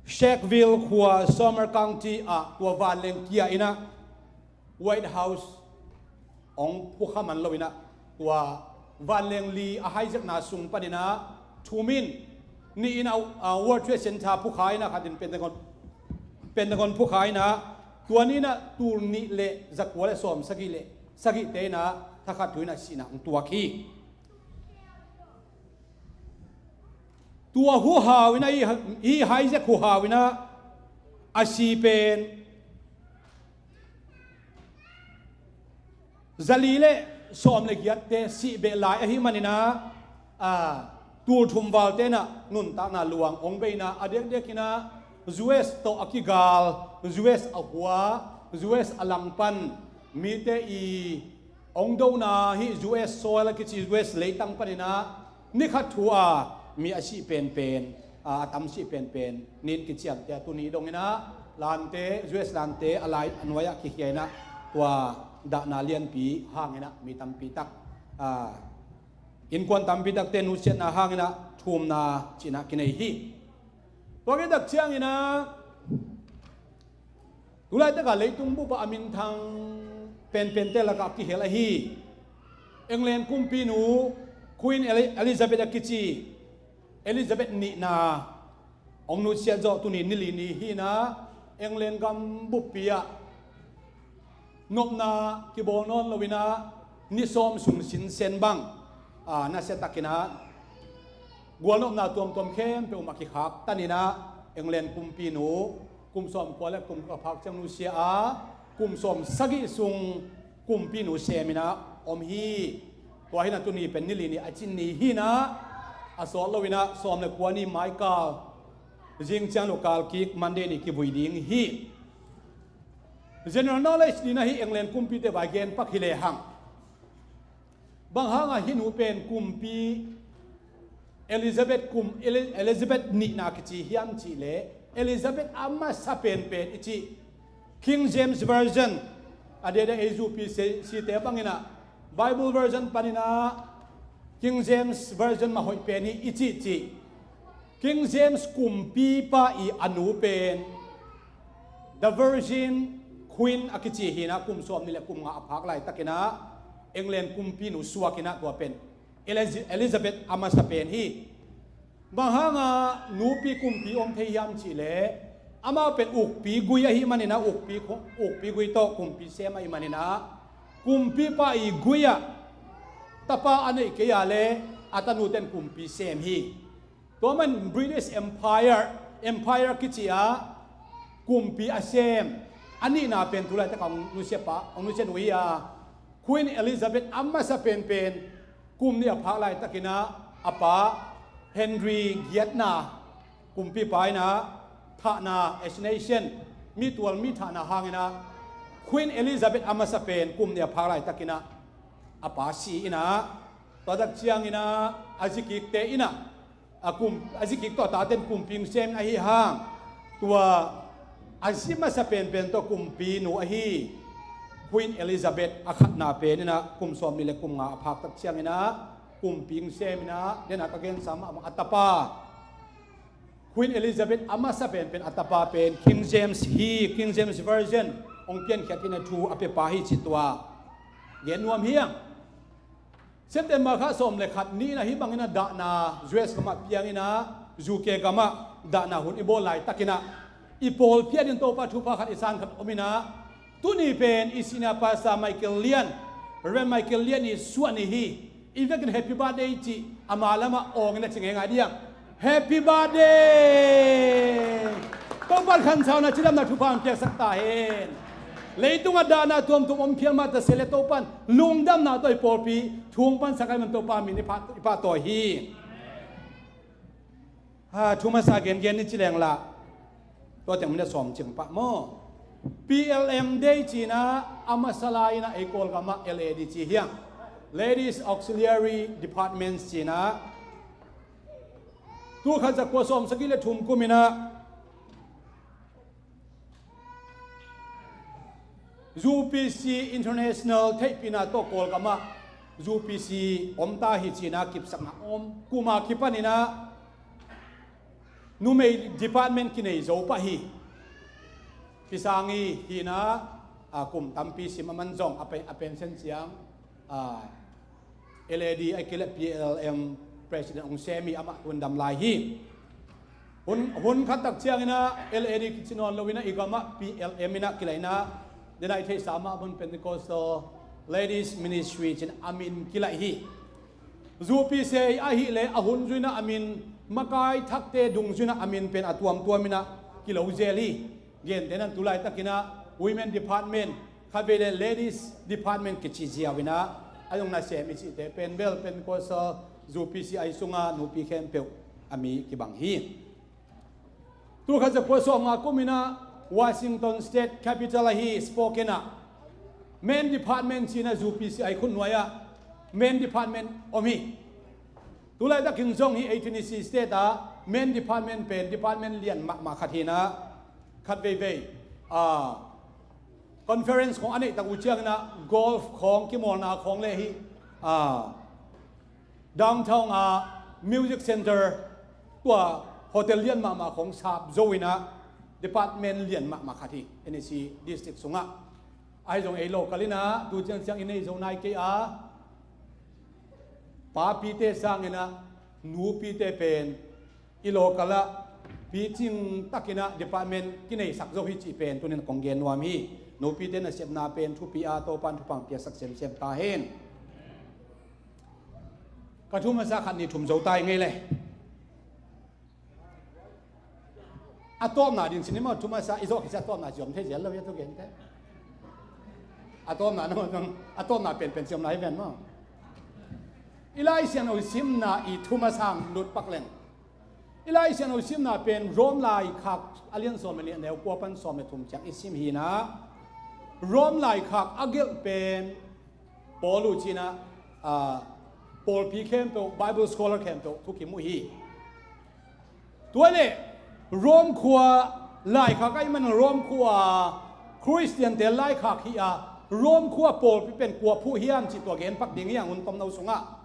Shanksville khua, Sumner County ah tua vanleng kia-in ah White House hong phukha man lo-in ah, tua vanleng li a hijackna sung panin ah thum in, nih in ah, ah, World Trade Center phukha-in ah, khat in Pentagon, Pentagon phukha-in ah, tua ni-in ah tul nih le zakua le sawm sagih le sagihte in ah thakhat thu-in ah sihna hong tuak hi. Tua huhau in ah, hih, hih hijack huhau in ah a si pen zali le sawm le giatte sih beh lai ahih manin ah, aa, tul thum valte in ah nuntakna luang hong bei-in ah, a diakdiakin ah U S tawh a kigal, U S a hua, U S a langpan mite i hong dona, hih U S soil a kici U S leitang panin ah ni khat thu-a mi a sih penpen, a, a tam sih penpen ni-in kiciamteh a, tuni dongin ah lante, U S lante a lai a nuai-ah kikhia-in ah, tua dahna lianpi hangin ah mi tampi tak, a, innkuan tampi takte nusiatna hangin ah thumna cihna kinei hi. Tua khit tak ciangin ah, tu laitak a leitung bup ah a minthang penpente lakah kihel ahi England kumpinu Queen Eli-, Elizabeth a kici, Elizabeth nihna hong nusiat zawh tuni ni li ni hi-in ah, England gam buppi ah nopna kibawl nawn lo-in ah, ni sawm sung sinsen bang, aa, nasia takin ah gualnopna tuamtuam khempeuh mah kikhaktanin ah, England kumpinu kum sawmkua le kum kua a phak ciang nusia a, kum sawm sagih sung kumpinu semin ah om hi. Tua hi-in ah tuni pen ni li ni a cin ni hi-in ah, a sawt lo-in ah sawm le kua ni maikal zing ciang lo kal kik Monday ni kivui ding hi. General knowledge ni-in ah hih England kumpite vai gen pak hi lehang, bang hangah hih nu pen kumpi Elizabeth kum, Eli-, Elizabeth nihna kici hiam cih leh, Elizabeth a masa penpen i cih King James Version, a diakdiak ei zupi si-, site bangin ah Bible version panin ah King James Version mah hoih pen hi i cihcih, King James kumpipa i a nu pen The Virgin Queen a kici hi-in ah, kum sawmnih le kum nga a phak laitakin ah England kumpinu suak-in ah tua pen Eliz-, Elizabeth a masa pen hi. Bang hangah nupi kumpi om thei hiam cih leh, Amau pen ukpi gui ahih manin ah, ukpi, ukpi gui tawh kumpi sem ahih manin ah, kumpipa i gui ah tapa a neih kei a le a tanuten kumpi sem hi. Tua man British Empire, Empire kici ah kumpi a sem a nihna pen tu laitak a hong nusiapa, hong nusia nu hi a, Queen Elizabeth a masa penpen kum nih a phak laitakin ah a pa Henry giatna kumpipa in ah thahna, assassination, mi tual mi thahna hangin ah Queen Elizabeth a masa pen kum nih a phak laitakin ah a pa si in ah, tua tak ciangin ah a zikikte in ah a kum, a zikik tawh a taten kumpi hong sem in ahi hang, tua a zi masa penpen tawh kumpinu ahi Queen Elizabeth a khatna pen in ah kum sawmnih le kum nga a phak tak ciangin ah kumpi hong sem in ah, den a ka gensa mahmah a tapa, Queen Elizabeth a masa penpen a tapa pen King James hi, King James Version hong piankhiat in ah thu a piapa hi cih tua gen nuam hi hang. September kha sawm le khat ni in ah hih bangin ah dahna U S gamah piang in ah, U K gamah dahna hun i bawl laitakin ah, i pawlpi adingin Topa thupha khat i san khat om in ah, tuni pen i senior pastor Michael Lian, Reverend Michael Lian i suah ni hi. I vekin happy birthday cih ama lamah awng in ah ci ngeingai ding. Happy birthday! Topa'n khansauna cidamna thupha hong piaksak ta hen. Leitungah dahna tuamtuam om phial mah ta se leh Topa'n lungdamna tawh i pawlpi thu hong pansak ahih man Topa min i pha, i pahtawi hi. Ha, thu masa gengen ni ci leng lah, tua teng min a sawm cing pah maw? P L M Day ci-in ah a masa lai-in ah ei Kawlgamah L A D ci hi hang. Ladies Auxiliary Departments ci-in ah, tul khat za kua sawm sagih le thum kum in ah U P C International theihpihna tawh Kawlgamah U P C om ta hi ci-in ah kipsakna om. Kum a kipan in ah numei department kinei zo pah hi. Pi Sang Yi hi-in ah, a, kum tampi sim a man zong a pe, a pension ciang, a, L A D ahih kei leh P L M president hong sem hi, amah hun dam lai hi. Hun, hun khat tak ciangin ah L A D kici nawn lo-in ah i gamah P L M in ah kilaih in ah, den a i theihsa mah bang Pentecostal Ladies Ministry ci-in a min kilaih hi. U P C ahih leh a hun zui-in ah a min, makai thakte dungzui-in ah a min pen a tuamtuam in ah kilo zel hi. Gentehna-in tu laitakin ah Women Department, khatvei leh Ladies Department kici ziau-in ah, a zong nasem i cihte pen bel Pentecostal U P C ahi sungah nupi khempeuh a mi kibang hi. Tul khat za kua sawm nga kum in ah Washington State Capital ahi Spokane ah Men Department ci-in ah U P C ahi khutnuai ah Men Department om hi. Tu laitakin zong hih ei Tennessee State ah Men Department pen department lian mahmah khat hi-in ah, khat veivei, a, conference khawng a neih tak uh ciangin ah golf khawng, kimawlna khawng le hih, a, downtown ah music center, tua hotel lian mahmah khawng sap zo-in ah department lian mahmah khat hi Tennessee District sungah. Ahi zong ei local in ah tu ciangciang i nei zo nai kei a, papite sangin ah nupite pen i local ah picing takin ah department kineisak zo hi cih pen tuni-in kong gen nuam hi. Nupite nasepna pen thupi a, Topa'n thupha hong piaksak semsem ta hen. Ka thu masa khat nih thum zo ta ing ei le. A tawpna ding ci ni maw, thu masa i zawh khit ciang a tawpna ci om thei zel lo hi a, thu gente. A tawpna na maw, a tawpna penpen ci om lai ven maw. I Lai Siangtho simna i thu masa hong lut pak leng, i Lai Siangtho simna pen Rom laikhak a lian sawm le nih, a neu kua pan sawm le thum ciang i sim hi-in ah, Rom laikhak a gelh pen Paul uh ci-in ah, a, pawlpi khempeuh, Bible scholar khempeuh thukim uh hi. Tua leh Rom khua laikhak ahih manin Rom khua Khristiante laikhak hi a, Rom khua pawlpi pen kua phuh hiam cih tua gen pak ding hi hang hun tomno sungah.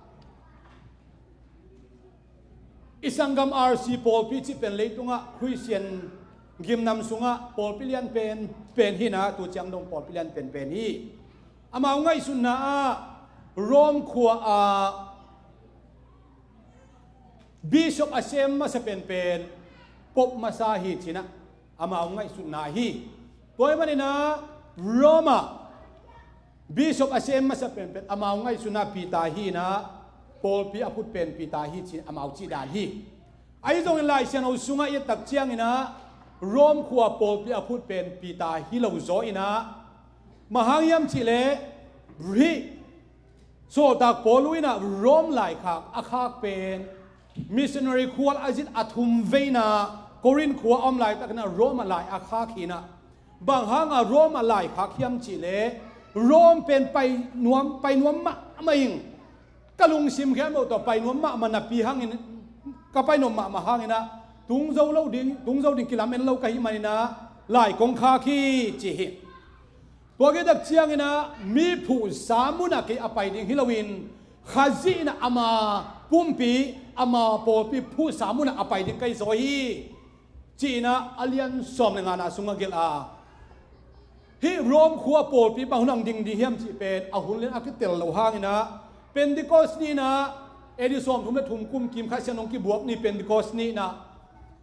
I sanggam R C pawlpi cih pen leitungah Khristian gimnam sungah pawlpi lian pen pen hi-in ah, tu ciang dong pawlpi lian pen pen hi. Amau ngaihsutna ah Rom khua ah bishop a sem masa penpen pope masa hi ci-in ah, amau ngaihsutna hi. Tua ahih manin ah Roma bishop a sem masa penpen amau ngaihsutna Peter hi in ah, pawlpi a phut pen Peter hi ci-in amau cih dan hi. Ahi zongin Lai Siangtho sungah i et tak ciangin ah Rome khua pawlpi a phut pen Peter hi lo zaw in ah, bang hang hiam cihleh hih Sawltak Paul in ah Rome laikhak a khak pen missionary khual a zin a thum vei in ah Korinth khua a om laitakin ah Rome ah lai a khak hi in ah, bang hang a Rome ah laikhak hiam cihleh Rome pen pai nuam, pai nuam mahmah ing. Ka lungsim khempeuh tawh pai nuam mahmah napi hangin, ka pai nuam mahmah hangin ah tung zo lo ding, tung zo ding kilamen lo ka hih manin ah lai kong khak hi ci hi. Tua khit tak ciangin ah mi phuhsa munah kei a pai ding hi loin, Khazih in ah ama pumpi, ama pawlpi phuhsa munah a pai ding ka hi zaw hi, ci-in ah a lian sawm le ngana sungah gelh a, hih Rome khua pawlpi bang hun hang ding ding hiam cih pen a hun lian a kitel lo hangin ah Pentecost ni in ah A D sawmthum le thum kum kim Kha Siangtho hong kibuak ni Pentecost ni in ah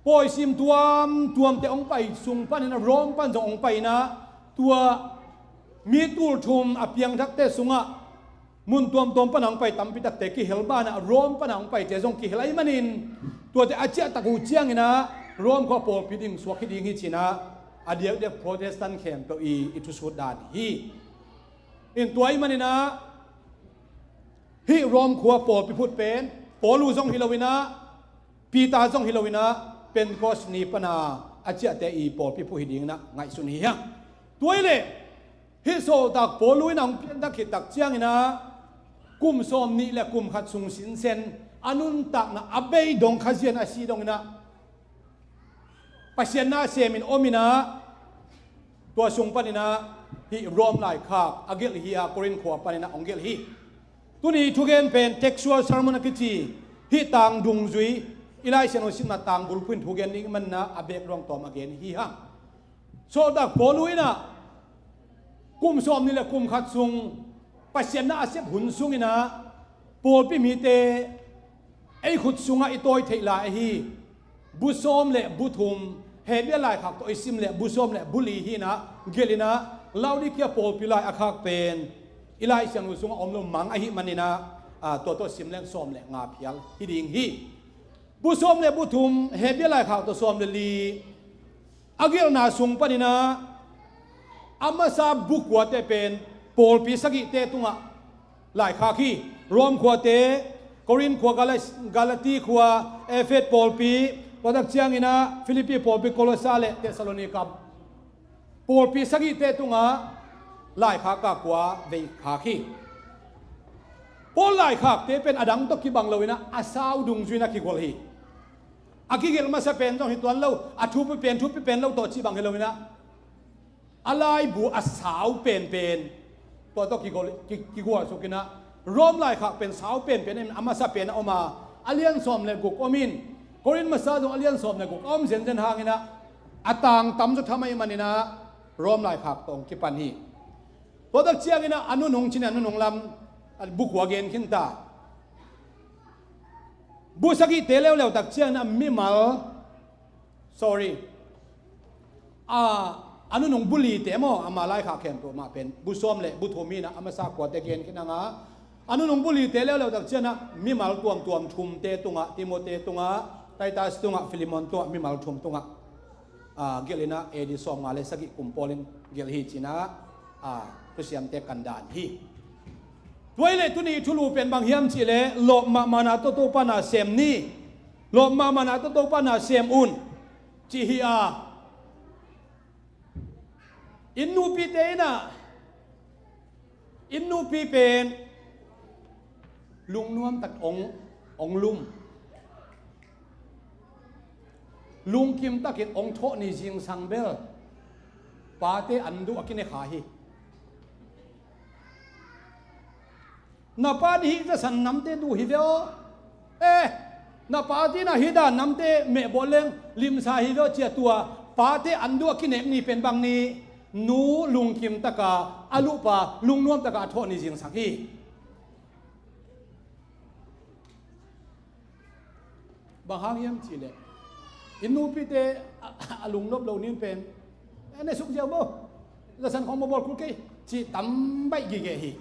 pawisim tuamtuamte hong pai sung panin ah Rome pan zong hong pai in ah, tua mi tul thum a piangthakte sungah mun tuamtuam pan hong pai tampi takte kihel banah Rome pan hong paite zong kihel ahih manin, tuate a ciahtak uh ciangin ah Rome khua pawlpi ding suak hi ding hi ci-in ah a diakdiak Protestant khempeuh i, i thusut dan hi. In tua ahih manin ah hih Rome khua pawlpi phut pen Paul uh zong hi loin ah, Peter zong hi loin ah, Pentecost ni pan a a ciahte i pawlpi phuh hi dingin ah ngaihsun hi hang. Tua ahih leh hih Sawltak Paul in ah hong pianthak khit tak ciangin ah kum sawmnih le kum khat sung sinsen a nuntakna a bei dong, Kha Siangtho a si dongin ah Pasian na semin om in ah, tua sung panin ah hih Rome laikhak a gelh hi a, Korinth khua panin ah hong gelh hi. Tuni thugen pen textual sermon a kici, hih tang dungzui, i Lai Siangtho simna tang bulphuh in thugen ding ahih manin ah a background tawm a gen hi hang. Sawltak Paul in ah kum sawmnih le kum khat sung Pasian na a sep hun sungin ah pawlpi mite ei khut sungah i tawi theih lai ahi bu sawm le bu thum, Hebru laikhak tawh i sim leh bu sawm le bu li hi in ah, gelh in ah Laodicea pawlpi lai a khak pen i Lai Siangtho sungah om lo mang ahih manin ah, tua tawh sim leng sawm le nga phial hi ding hi. Bu sawm le bu thum, Hebru laikhak tawh sawm le li a gelhna sung panin ah a masa bu kuate pen pawlpi sagihte tungah laikhak hi. Rome khuate, Korinth khua, Gala-, Galati khua, Efesa pawlpi, tua tak ciangin ah Philippi pawlpi, Kolosa le Thessalonika pawlpi sagihte tungah laikhak a kua vei khak hi. Paul laikhakte pen a dang tawh kibang loin ah a sau dungzui in ah kigol hi. A kigelh masa pen zong hi tuan lo, a thupi pen thupi pen lo tawh cih bang hi loin ah a laibu a sau penpen tua tawh kigol, ki-, kigualsuk in ah Rome laikhak pen sau penpen in a masa pen a om a, a lian sawm le guk om in, Korinth masa zong a lian sawm le guk a om zenzen hangin ah a tang tamzaw tham ahih manin ah Rome laikhak tawh hong kipan hi. Tua tak ciangin ah a nunung ci-in a nunung lam, a bu kua gen khin ta. Bu sagihte leuleu tak ciangin ah mimal, sorry, a, a nunung bu lite maw, ama laikhak khempeuh mah pen bu sawm le bu thum hi in ah a masa kuate gen khin hang a, a nunung bu lite leuleu tak ciangin ah mimal tuamtuam thumte tungah, Timoti tungah, Titus tungah, Filemon tungah, mimal thum tungah gelh in ah A D sawmnga le sagih kum Paul in gelh hi ci-in ah thusiamte kan dan hi. Tua ahih leh tuni thulu pen bang hiam cih leh lawp mahmahna tawh Topa na sem ni. Lawp mahmahna tawh Topa na sem un, ci hi a. Inn nupite in ah, inn nupi pen lungnuam tak hong, hong lum, lungkim takin hong thawh ni zingsang bel pate an duh a kine kha hi. Na pa nih hih zasan namte duh hi ve aw. Eh, na pa tina hih dan namte mehbawl leng limsa hi ve aw, ci-a tua pate an duh a kinek ni pen bang ni? Nu lungkim taka a luhpa lungnuam taka a thawh ni zingsang hi. Bang hang hiam cih leh I nupite a, a lungnop lo nin pen, "Eh, ne suk ziau maw, zasan khong maw bawl kul kei," ci tam baih gige hi.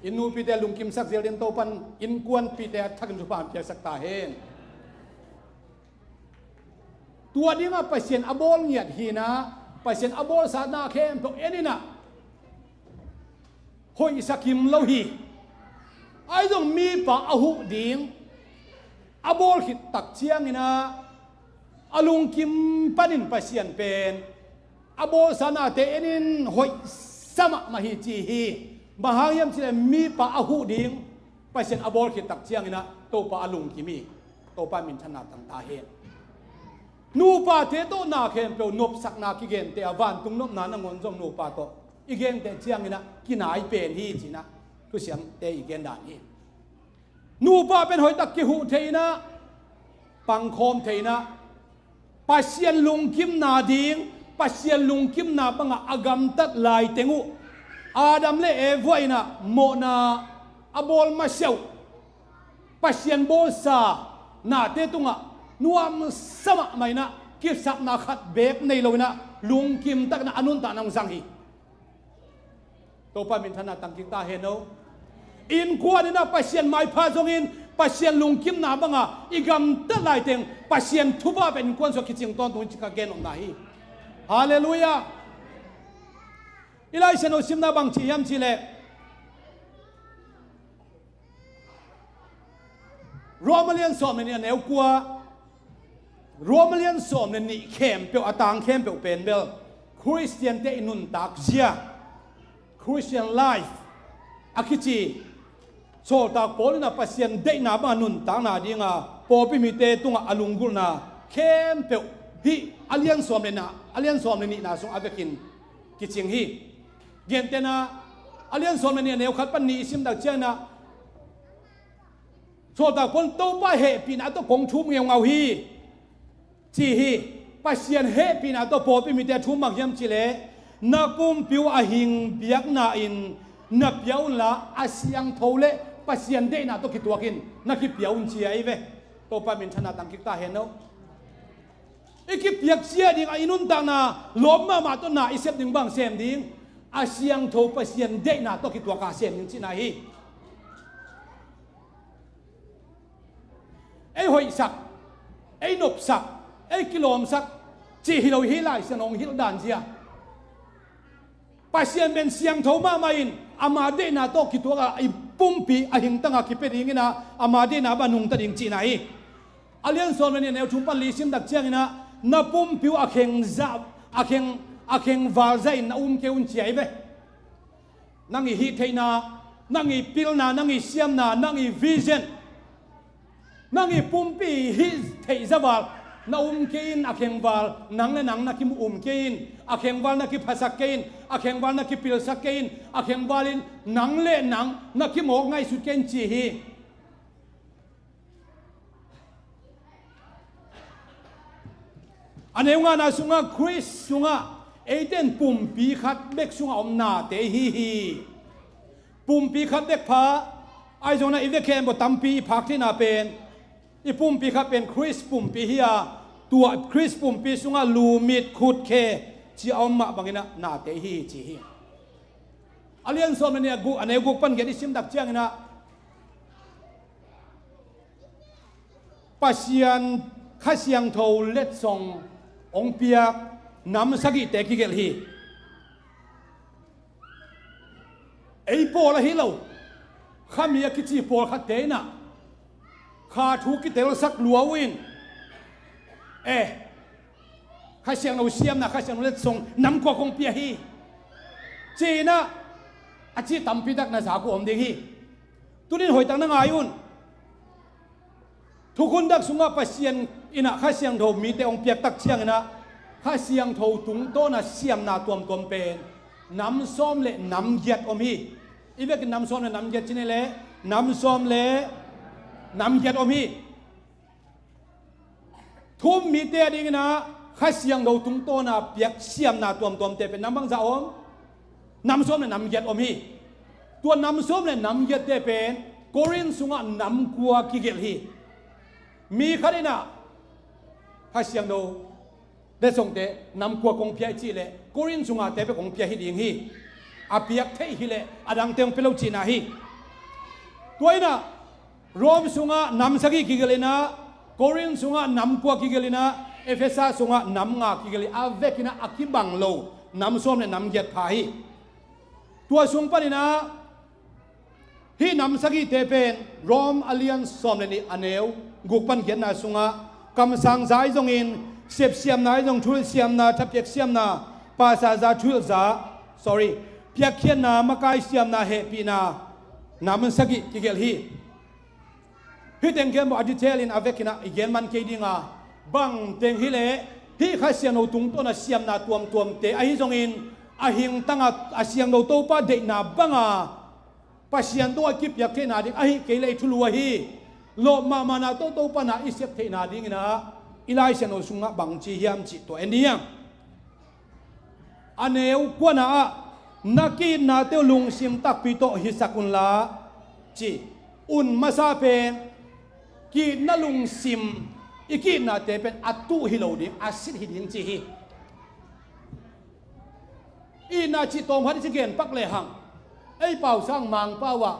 I nupite lungkimsak zel din Topan innkuanpihte a thakin thupha piaksak ta hen. Tua dingah Pasian a bawl ngiat hinah, Pasian a bawlsa na khempeuh eninah hoihsa kim lo hi. Ahi zong mipa a huh ding a bawl khit tak cianginah a lungkim panin Pasian pen a bawlsa nate enin hoihsa mahmah hi ci hi. Bang hang hiam cileh mipa a huh ding Pasian a bawl khit tak cianginah Topa a lungkim hi. Topa minthanna tang ta hen. Nupate tawh na khempeuh nopsakna kigente a vantung nopna nangawn zong nupa tawh i gente cianginah kinai pen hi cinah thusiamte i gen dan hi. Nupa pen hoihtak kihuh theinah, pangkhawm theinah, Pasian lungkimna ding, Pasian lungkimna bangah a gamtat laiteng uh Adam le Eva inah mawhna a bawl masiah uh Pasian bawlsa nate tungah nuamsa mahmah inah kisapna khat beek nei lo inah lungkim takinah a nuntakna hong zang hi. Topa minthanna tangkik ta hen o. Innkuan inah Pasian maipha zongin Pasian lungkimna banga i gamtat laiteng Pasian thupha pen innkuan sua kicing tawntung in ci ka gen omna hi. Halleluiah. I Lai Siangtho simna bang ci hiam cileh Roma lian sawm le nih a neu kua, Roma lian sawm le nih khempeuh a tang khempeuh pen bel Khristiante i nuntak zia, Christian life a kici. Sawltak Paul inah Pasian deihna banga nuntakna dinga pawlpi mite tungah a lunggulhna khempeuh hih a lian sawm le na, a lian sawm le nihna sung a vekin kicing hi. Gentehna a lian sawm le nih a neu khat pan nih i simtak cianginah Sawltak Paul in Topa hehpihna tawh kong thum ngeungau hi ci hi. Pasian hehpihna tawh pawlpi mite a thum bang hiam cileh na pumpi uh a hing biakna in na pia unla a siangtho le Pasian deihna tawh kituakin na kipia un ci ahi ve. Topa minthanna tangkik ta hen o. I kipiak sia ding a i nuntakna lawm mahmah tawh na i sep ding bang sem ding, a siangtho Pasian deihna tawh kituaka sem ding cihna hi. Ei hoihsak, ei nopsak, ei kilawmsak cih hi lo hi. Lai Siangtho hong hilh dan zia Pasian pen siangtho mahmah in ama deihna tawh kituaka i pumpi a hingtanga kipia dinginah ama deihna bang nungta ding cihna hi. A lian sawm le nih a neu thum pan li simtak cianginah na pumpi uh a kheng zah, a kheng, a kheng val zahin na um kei un ci ahi ve. Nang i hih theihna, nang i pilna, nang i siamna, nang i vision, nang i pumpi hih theih zaval na um kei in, a khengval nang le nang na kimu um kei in, a khengval na kiphasak kei in, a khengval na kipilsak kei in, a khengval in nang le nang na kimawk ngaihsut kei in ci hi. A neu ngana sungah Khrist sungah eite in pumpi khat bek sungah om nate ihi hi. Pumpi khat bek pha ahi zongin i vekhen bawh tampi i phak theihna pen i pumpi khat pen Khrist pumpi hi a, tua Khrist pumpi sungah lu mit khut khe ci a om mah banginah nate ihi hi ci hi. A lian sawm le nih a guk, a neu guk pan giat i simtak cianginah Pasian Kha Siangtho letsong hong piak nam sagihte kigelh hi. Ei pawl ahi lo, khami a kici pawlkhatte inah kha thu kitelsak lua uh in, eh, Kha Siangtho siamna, Kha Siangtho letsong nam kua kong pia hi ci-inah a ci tampi tak na zak uh om ding hi. Tunin hoihtak na ngai un. Thukhun dak sungah Pasian inah Kha Siangtho mite hong piaktak cianginah Kha Siangtho tungtawna siamna tuamtuam pen nam sawm le nam giat om hi. I vekin nam sawm le nam giat cine le nam sawm le nam giat om hi. Thu-um mite a dinginah Kha Siangtho tungtawna piak siamna tuamtuamte pen nam bangzah om? Nam sawm le nam giat om hi. Tua nam sawm le nam giatte pen Korin sungah nam kua kigelh hi. Mi khat inah Kha Siangtho letsongte nam kua kong pia i cih leh Korin sungah te pia kong pia hi ding hi. A piak theih hi leh a dangte hong pia lo cihna hi. Tua inah Rom sungah nam sagih kigelh inah, Korin sungah nam kua kigelh inah, Efesa sungah nam nga kigelh inah, a vekinah a kibang lo nam sawm le nam giat pha hi. Tua sung paninah hih nam sagihte pen Rom a lian sawm le nih a neu guk pan giatna sungah kamsang za ahi zongin, sepsiamna ahi zong, thulsiamna, thapiak siamna, pasa za, thulsa, sorry, piakkhiatna, makai siamna, hehpihna, nam sagih kigelh hi. Hih teng khempeuh a detail in a vekinah i gen man kei dinga, bang teng hileh hih Kha Siangtho tungtawna siamna tuamtuamte ahi zongin, a hingtanga a siangtho Topa deihna banga Pasian tungah kipiak theihna ding, ahi kei leh i thulu ahi lawp mahmahna tawh Topa na i sep theihna dinginah i Lai Siangtho sungah bangci hiam cih tua en ding hiam? A neu kuana ah, na ki-itnate uh lungsim takpi tawh hisak unla, ci. Un masa pen ki-itna lungsim, i ki-itnate pen a tuh hi lo ding, a sit hi ding ci hi. Itna cih tawm khat i ci gen pak lehang, ei pau sang Mangpau ah,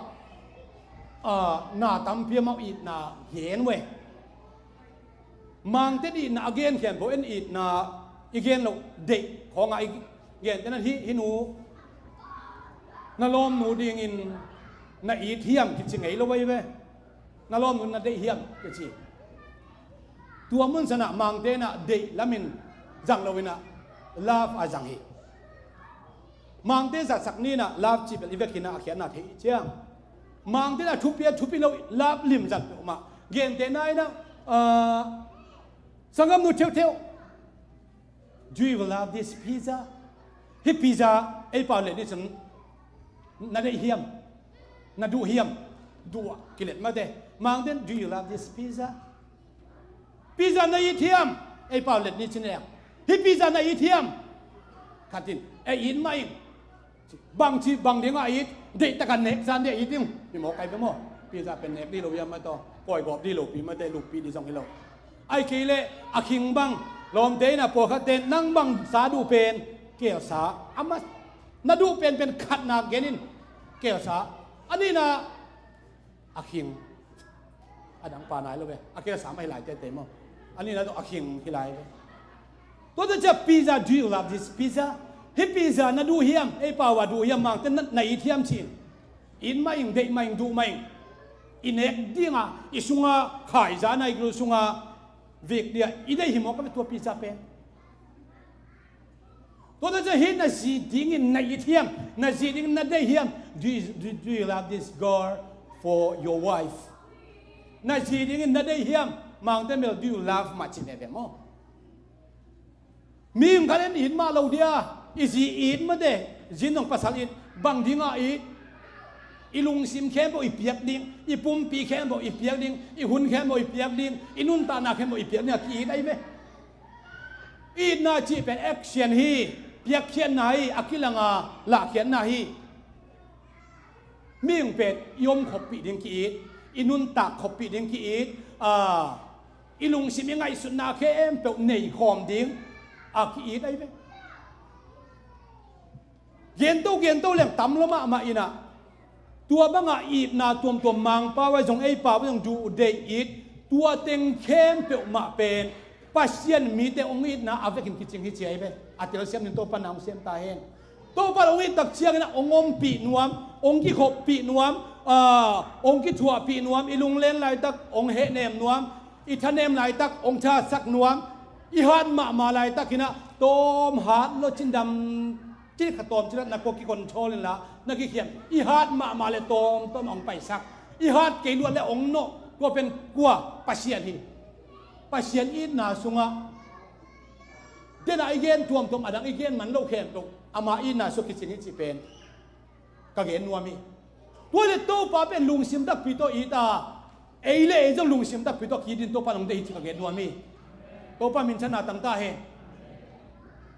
ah, na tampi amau itna gen uh e. Mangte itna a gen khempeuh en itna i gen loh deih khawngah i gen te na hi, hi nu, na lawmnu dingin na it hiam kici ngei lo ahi ve. Na lawmnu na deih hiam kici. Tua mun sanah Mangte inah deih lamin zang lo inah love a zang hi. Mangte zatsak ni inah love cih bel i vekinah a khiatna thei ciang. Mangte inah thupi a thupi lo love limzat peuhmah. Gentehna inah, ah, sanggamnu theuhtheuh, "Do you love this pizza?" Hih pizza ei pau let ni cun na deih hiam? Na duh hiam? Duh ah kilet mate. Mangte in, "Do you love this pizza?" Pizza na it hiam? Ei pau let ni cin e. Hih pizza na it hiam? Khatin, "E, it mah ing." Bang ci, bang dingah it? Deihtakah nek san dia it ing. Hi maw, kai ve maw? Pizza pen nek dih lo hiam mah tawh, kawigawp dih lopi mate, luppi dih zong hi lo. Ai kei leh a khing bang, lawmte inah pawlkhatte nang bang sa duh pen, kelsa, a ma, na duh penpen khatna gen in, kelsa. A nihna, a khing. A dang pa nai lo ve. A kelsa mah hi lai tete maw? A nihna tawh a khing hi lai ve. Tuate cia pizza, "Do you love this pizza?" Hih pizza na duh hiam? Ei pau ah duh hiam? Mangte na, na it hiam ci-in. It mah ing, deih mah ing, duh mah ing. I nek dinga, i sunga khaiza na i gil sunga vik dia i deih hi maw ka ve tua pizza pen? Tuate cia hih na zi dingin na it hiam? Na zi dingin na deih hiam? "Do you, do, do you love this girl for your wife?" Na zi dingin na deih hiam? Mangte bel, "Do you love?" mah ci veve maw? Mihing khat in it mah lo dia, i zi it mate, zi in zong pasal it, bang dingah it? I lungsim khempeuh i piak ding, i pumpi khempeuh i piak ding, i hun khempeuh i piak ding, i nuntakna khempeuh i piak ding a ki-it ahi ve. Itna cih pen action hi, piakkhiatna hi, a kilanga lahkhiatna hi. Mihing pen i om khoppih ding ki-it, i nuntak khoppih ding ki-it, a, i lungsim i ngaihsutna khempeuh nei khawm ding a ki-it ahi ve. Gento, gento leng tam lo mahmah inah, tua bangah itna tuamtuam Mangpau ah zong, ei pau ah zong duh deih it, tua teng khempeuh mah pen Pasian mite hong itna a vekin kicing hi ci ahi ve. A telsiam ding Topa na hong siam ta hen. Topa hong it tak ciangin ah hong ompih nuam, hong kikhoppih nuam, ah, hong kithuahpih nuam, i lunglen laitak hong hehnem nuam, i thanem laitak hong thasak nuam, i hat mahmah laitakin ah tawm hat lo cindam, cin kha tawm cin ah na kua kicontrol inla na kikhiam, i hat mahmah le tawmtawm hong paisak, i hat kei luat le hong nawh. Tua pen kua? Pasian hi. Pasian itna sungah, denah i gen tuamtuam, a dang i gen man loh khempeuh ama itna sungah kicing hi cih pen ka gen nuam hi. Tua le Topa pen lungsim takpi tawh it a, ei le ei zong lungsim takpi tawh ki-it in Topa nong deih hi cih ka gen nuam hi. Topa minthanna tang ta hen.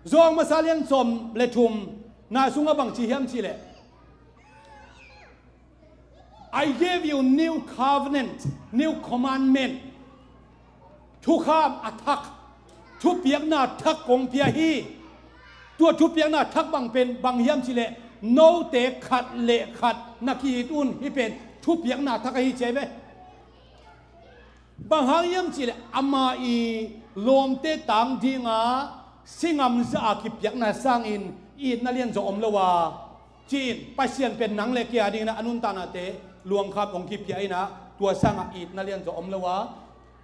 Zawng masa lian sawm le thumna sungah bang ci hiam cih leh, "I gave you new covenant, new commandment." Thukham a thak, thupiakna thak kong pia hi. Tua thupiakna thak bang pen bang hiam cihleh, note khat le khat na ki-it un, hih pen thupiakna thak ahi ci hi ve. Bang hang hiam cihleh, ama i lawmte tang dinga si ngamzah a kipiakna sangin itna lianzaw om lo a, ci-in Pasian pen nang le kei a dingin a nuntaknate luangkham hong kipia in a, tua sangah itna lianzaw om lo a,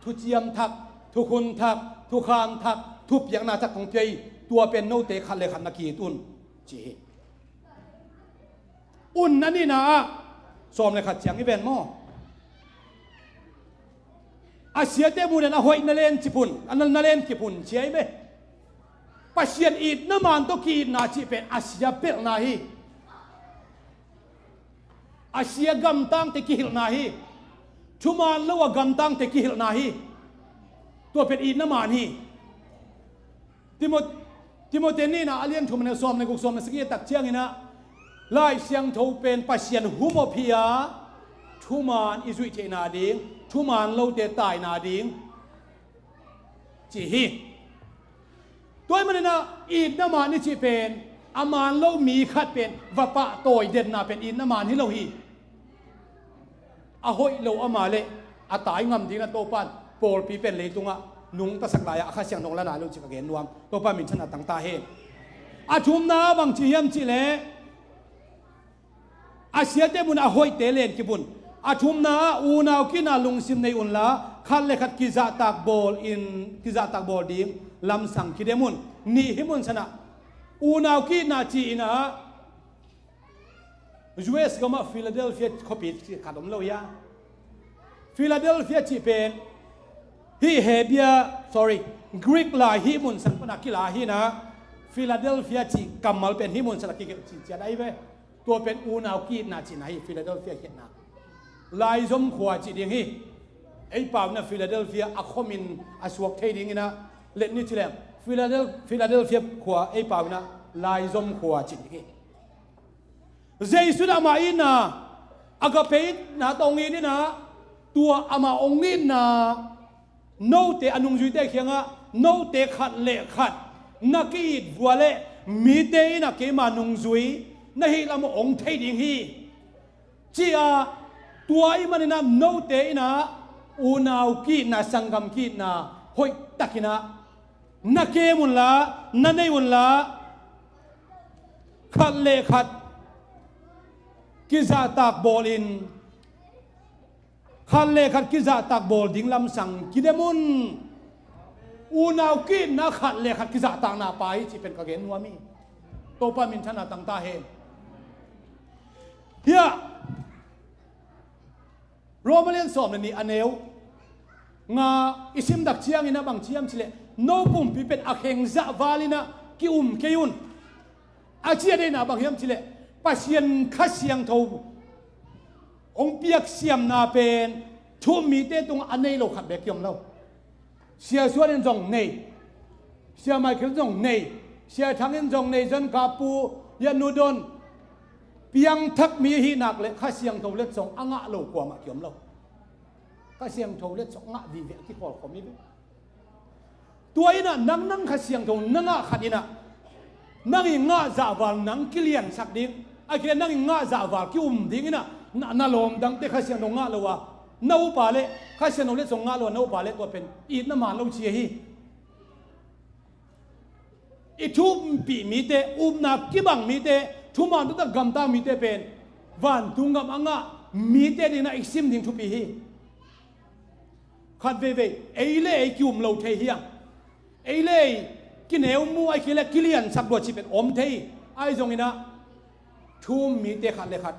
thuciam thak, thukhun thak, thukham thak, thupiakna thak kong pia hi. Tua pen note khat le khat na ki-it un, ci hi. Un a nihna ah, sawm le khat ciang i ven maw? A siate munin a hoih na len kip un, a na, na len kip un ci hi ve. Pasian itna man tawh ki-itna cih pen a sia pelhna hi. A sia gamtangte kihilhna hi. Thuman lo a gamtangte kihilhna hi. Tua pen itna man hi. Timo-, Timote nihna a lian thum a neu sawm le guk, sawm le sagih a tak ciangin ah, Lai Siangtho pen Pasian humop hi a, thuman i zuih theihna ding, thuman lote taina ding, ci hi. Tua ahih manin ah itna man i cih pen, a man lo mi khat pen va pahtawi denna pen itna man hi lo hi. A hoih lo ama le a tai ngam dingin a Topan pawlpi pen leitungah nungtasak lai-ah a Kha Siangtho hong la nai lo cih ka gen nuam. Topa minthanna tang ta hen. A thumna ah bang ci hiam cihleh, a siate mun a hoihte len kip un. A thumna ah unau ki-itna lungsim nei unla, khat le khat kizahtak bawl in, kizahtak bawl ding lamsang kidem un. Nih, hih mun sanah unau ki-itna ci-in ah, U S gamah Philadelphia khuapi cih khat om lo hia? Philadelphia cih pen hih Hebia, sorry, Greek lai hih mun sang pana kila hi-in ah, Philadelphia cih kammal pen hih mun sang a kigelh cih ciat ahi ve. Tua pen unau ki-itna cihna hi, Philadelphia khiatna. Laizom khua cih ding hi. Ei pau-in ah Philadelphia a khomin a suak thei dingin ah, let ni ci leng, Philadel-, Philadelphia khua ei pau-in ah laizom khua cih ding hi. Jesu in amah itna, agape itna tawh hong it in ah, tua amah hong itna, note a nungzuite kiangah, note khat le khat na ki-it vua leh mite in ah keima nungzui na hih lam uh hong thei ding hi, ci-a, tua ahih manin ah note in ah unau ki-itna, sanggam ki-itna hoihtakin ah na kem unla, na nei unla, khat le khat kizahtak bawlin, khat le khat kizahtak bawl ding lamsang kidem un. Unau ki-itna khat le khat kizahtakna pai hi cih pen ka gen nuam hi. Topa minthanna tang ta hen. Hiah Roma lian sawm le nih a neu nga i sim dak ciangin ah bang ci hiam cihleh, no pumpi pen a khengzah val in ah ki-um kei un. A cih a deihna bang hiam cihleh, Pasian Kha Siangtho hong piak siamna pen thu-um mite tungah a nei lo khat beek ki-om lo. Sia Suan in zong nei, Sia Michael in zong nei, Sia Thang in zong nei, John Kapu, Yan Nu Don, piangthak mi ahih nak leh Kha Siangtho letsong a ngah lo kuamah ki-om lo. Kha Siangtho letsong a ngah vive a kikhawlkhawm hi ve. Tua in ah nang, nang Kha Siangtho na ngah khat in ah, nang i ngah zahval nang kiliansak ding, a kile nang i ngah zahval ki-um ding in ah, na, na lawm dangte Kha Siangtho ngah lo a na upa leh, Kha Siangtho letsong ngah lo a na upa leh, tua pen itna man lo ci hi. I thu-umpih mite, upna kibang mite, thuman taktak gamtang mite pen vantung gam a ngah mite dingin ah i sim ding thupi hi. Khat veivei, ei le ei ki-um lo thei hiam? Ei le ei kineu mu, a kile kiliansak lua cih pen om thei. Ahi zongin ah thu-um mite khat le khat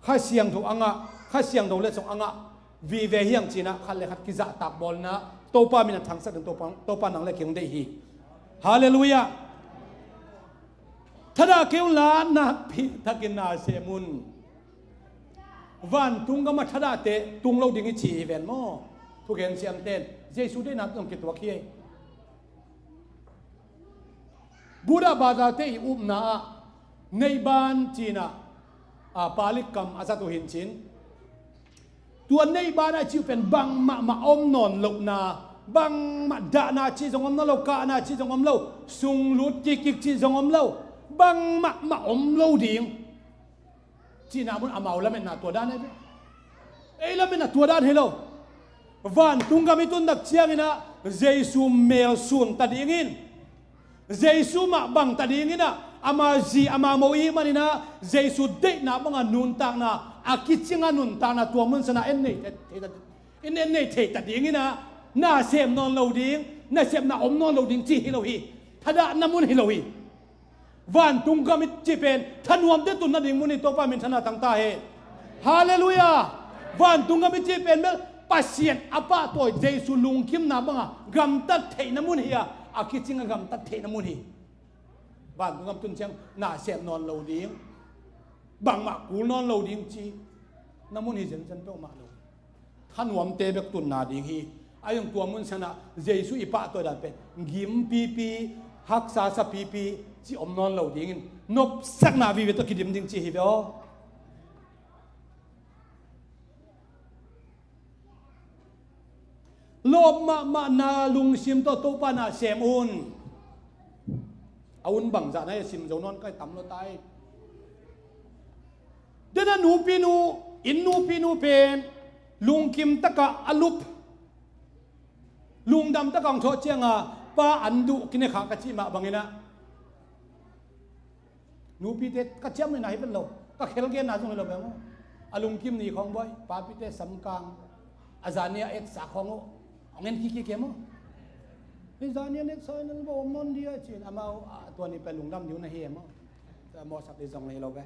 Kha Siangtho a ngah, Kha Siangtho letsong a ngah vive hi hang ci-in ah khat le khat kizahtak bawlna, Topa min a thangsak ding, Topa, Topa nang le kei hong deih hi. Halleluiah. Thadah kei unla nakpi takin na sem un. Vantung gamah thadahte tung lo ding hi ci hi ven maw? Thugen siamten Jesu deihna tawh kituak hi. Buddha bazate i upna ah Neiban ci-in ah, a, Pali kam a zat uh hi in cin. Tua Neiban a cih uh pen bangmah mah a om nawn lohna, Bangmah dahna cih zong om lo, kahna cih zong om lo, sunglut kikkik cih zong om lo, bangmah mah om lo ding. Cihna mun amau lametna tua dan hi ve. Ei lametna tua dan hi lo. Vantung gam i tun tak ciangin ah Jesu mel sun ta dingin, Jesu mah bang ta dingin ah, ama zi ama mo i hih manin ah Jesu deihna banga nuntakna, a kicinga nuntakna tua mun sanah en nei thei, thei ta, en, en nei thei ta dingin ah, nasem nawn lo ding, nasepna om nawn lo ding cih hi lo hi. Thadahna mun hi lo hi. Vantung gam i cih pen thanuamte tun nading mun hi. Topa minthanna tang ta hen. Halleluiah. Vantung gam i cih pen bel Pasian a pahtawi Jesu lungkimna banga gamtat theihna mun hi a, a kicinga gamtat theihna mun hi. Vantung gam tun ciang nasem nawn lo ding, bangmah kul nawn lo ding cihna mun hi zenzen peuhmah lo. Thanuamte bek tunna ding hi. A zong tua mun sanah Jesu i pahtawi dan pen gim pipi, haksa sa pipi cih om nawn lo dingin, nopsakna vive tawh kidim ding cih hi ve aw. Lawp mahmahna lungsim tawh Topa na sem un. A un bangzah na hi a sim zo nawn kai tam lo tai. Dena nupinu, inn nupinu pen lungkim takah a lup, lungdam takah hong thawh cianga pa an duh kine kha ka cih mah bangin ah, nupite ka ciamnuihna hi vet lo, ka khelgenna zong hi lo ve maw. A lungkim ni khawng buai, papite samkang, a zani a etsa khawng uh hong en kikik e maw. Hih zani a etsa in an va om nawn dia ci-in amau a tua ni pen lungdam ding uh na hi e maw. Mawhsak ding zong na hi lo ve.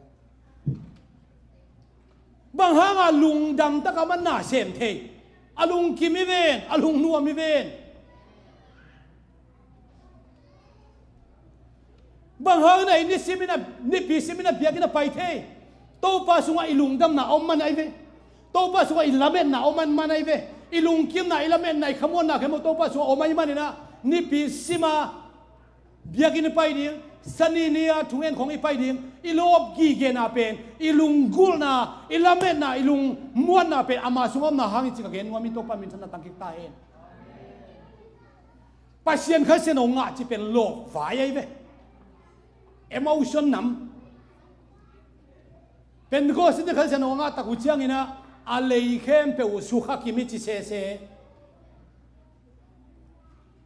Bang hanga lungdam takah man na sem thei? A lungkim hi ven, a lungnuam hi ven. Bang hangin a i nisim in a, nipi sim in a biakinn a pai thei? Topa sungah i lungdamna om man ahi ve. Topa sungah i lametna om man, man ahi ve. I lungkimna, i lametna, i khamuanna khempeuh Topa sungah om ahi manin ah, nipi sima biakinn i pai ding, Sani ni-a thungen khawng i pai ding, i lawp gigena pen, i lunggulhna, i lametna, i lungmuanna pen ama sungah omna hang hi ci ka gen nuam hi. Topa minthanna tangkik ta hen. Pasian Kha Siangtho ngah cih pen lawp vai ahi ve. Emotion nam. Pentecost in Kha Siangtho ngah tak uh ciangin ah, a lei khempeuh uh sukha kim hi ci sese.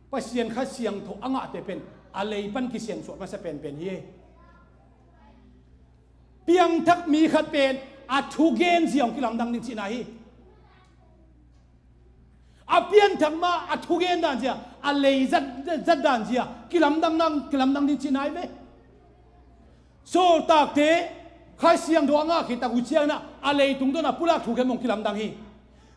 Pasian Kha Siangtho a ngahte pen a lei pan kisiansuah masa penpen hi. Piangthak mi khat pen a thugen zia hong kilamdang ding cihna hi. A pianthak mah a thugen dan zia, a lei zat, zat dan zia kilamdang, kilamdang ding cihna hi ve. Sawltakte Kha Siangtho a ngah khit tak uh ciangin ah, a leitung dawnah pulak thu khempeuh hong kilamdang hi.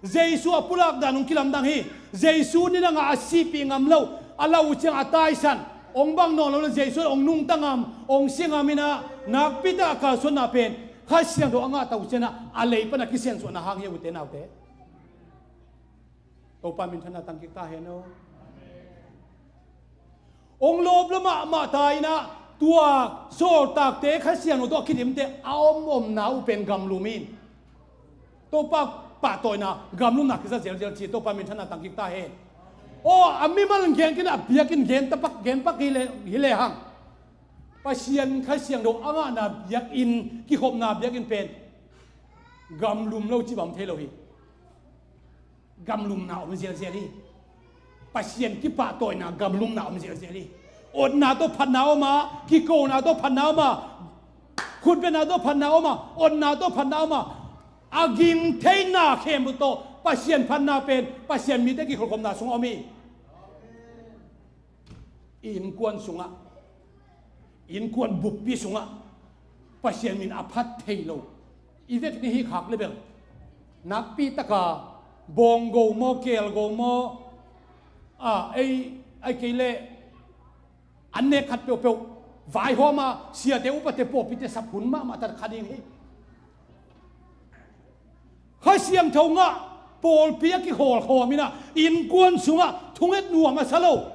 Jesu a pulak dan hong kilamdang hi. Jesu ni dangah a sihpih ngam lo, a lau uh ciang a taisan, hong bang nawn lo le Jesu hong nungta ngam, hong si ngam in ah, nakpi tak a kalsuanna pen Kha Siangtho a ngah tak uh ciangin ah, a lei pan a kisiansuahna hang hi, ute naute. Topa minthanna tangkik ta hen aw. Hong lawp lua mahmah ta in ah, tua sawltakte Kha Siangtho tawh a kidimte a om omna uh pen gamlum in. Topa pahtawina gamlumna kizat zelzel ci. Topa minthanna tangkik ta hen. Aw, a mimal in gen kei in ah, a biakinn gen tapak, gen pak hi le, hi le hang, Pasian Kha Siangtho a ngahna biakinn, kikhopna biakinn pen gamlum lo cih bang om thei lo hi. Gamlumna om zelzel hi. Pasian kipahtawina gamlumna om zelzel hi. Otna tawh phatna om a, kikona tawh phatna om a, khutbetna tawh phatna om a, otna tawh phatna om a, a ging theina khempeuh tawh Pasian phatna pen Pasian mite kikholhkhopna sungah om hi. I innkuan sungah, innkuan buppi sungah Pasian min a phat thei lo i vek ni hi khak le bel, nakpi taka bawnggo maw, kelgo maw, a, ei, ei kei leh an nek khat peuhpeuh vaihawm a, siate upate pawlpite sap hun mahmah tat kha ding hi. Kha Siangtho ngah pawlpi a kikhawlkhawm in ah, innkuan sungah thunget nuam a sa lo.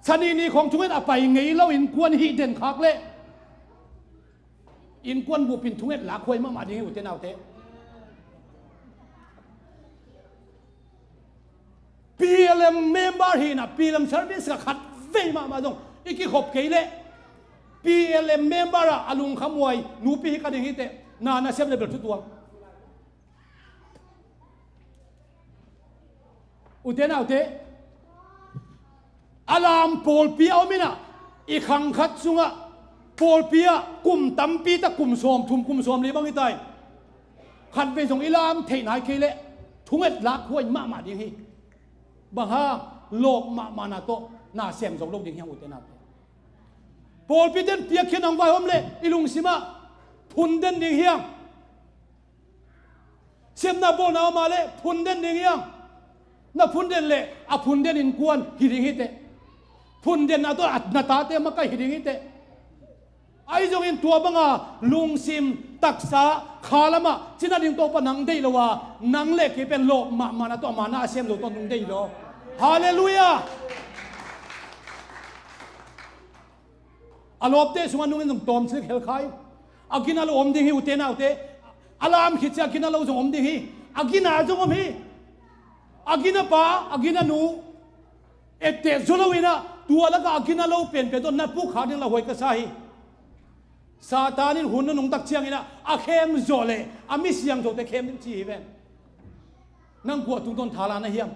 Sani ni khawng thunget a pai ngei lo innkuan hih den khak leh, innkuan bup in thunget lakhuai mahmah ding hi, ute naute. P L M member hi-in ah P L M service ka khat vei mahmah zong i kikhop kei leh P L M member ah a lungkhamhuai nupi hi ka ding hi teh, na nasem le bel thutuang. Ute naute, a lam pawlpi a om in ah, i khang khat sungah pawlpi ah kum tampi tak, kum sawm thum, kum sawm li bang hi ta in, khat vei zong i lam theih nai kei leh thunget lakhuai mahmah ding hi. Bang hang? Lawp mahmahna tawh na sem zo lo ding hi hang, ute naute. Pawlpi ten piakkhiatna hong vaihawm leh i lungsim ah phun den ding hi hang. Sepna bawlna om a leh phun den ding hi hang. Na phun den leh a phun den innkuan hi ding hi teh. Phun denna tawh a na tate makaih hi ding hi teh. Ahi zongin tua banga lungsim taksa kha lamah cina ding Topa nang deih lo a, nang le kei pen lawp mahmahna tawh a mana a sem lo tawh nung deih lo. Halleluiah. A lawpte sungah nungin zong tawmcik hel kha in. A gina lo om ding hi, ute naute. A lam khit ciang a gina lo zong om ding hi. A gina zong om hi. A gina pa, a gina nu etteh zaw lo in ah, tua lakah a gina lo penpen tawh na pukkhak ding lauhuai ka sa hi. Satan in hun a nungtak ciangin ah a khem zawh leh a mi siangthote khem ding ci hi ven. Nang kua tungtawn thala na hiam?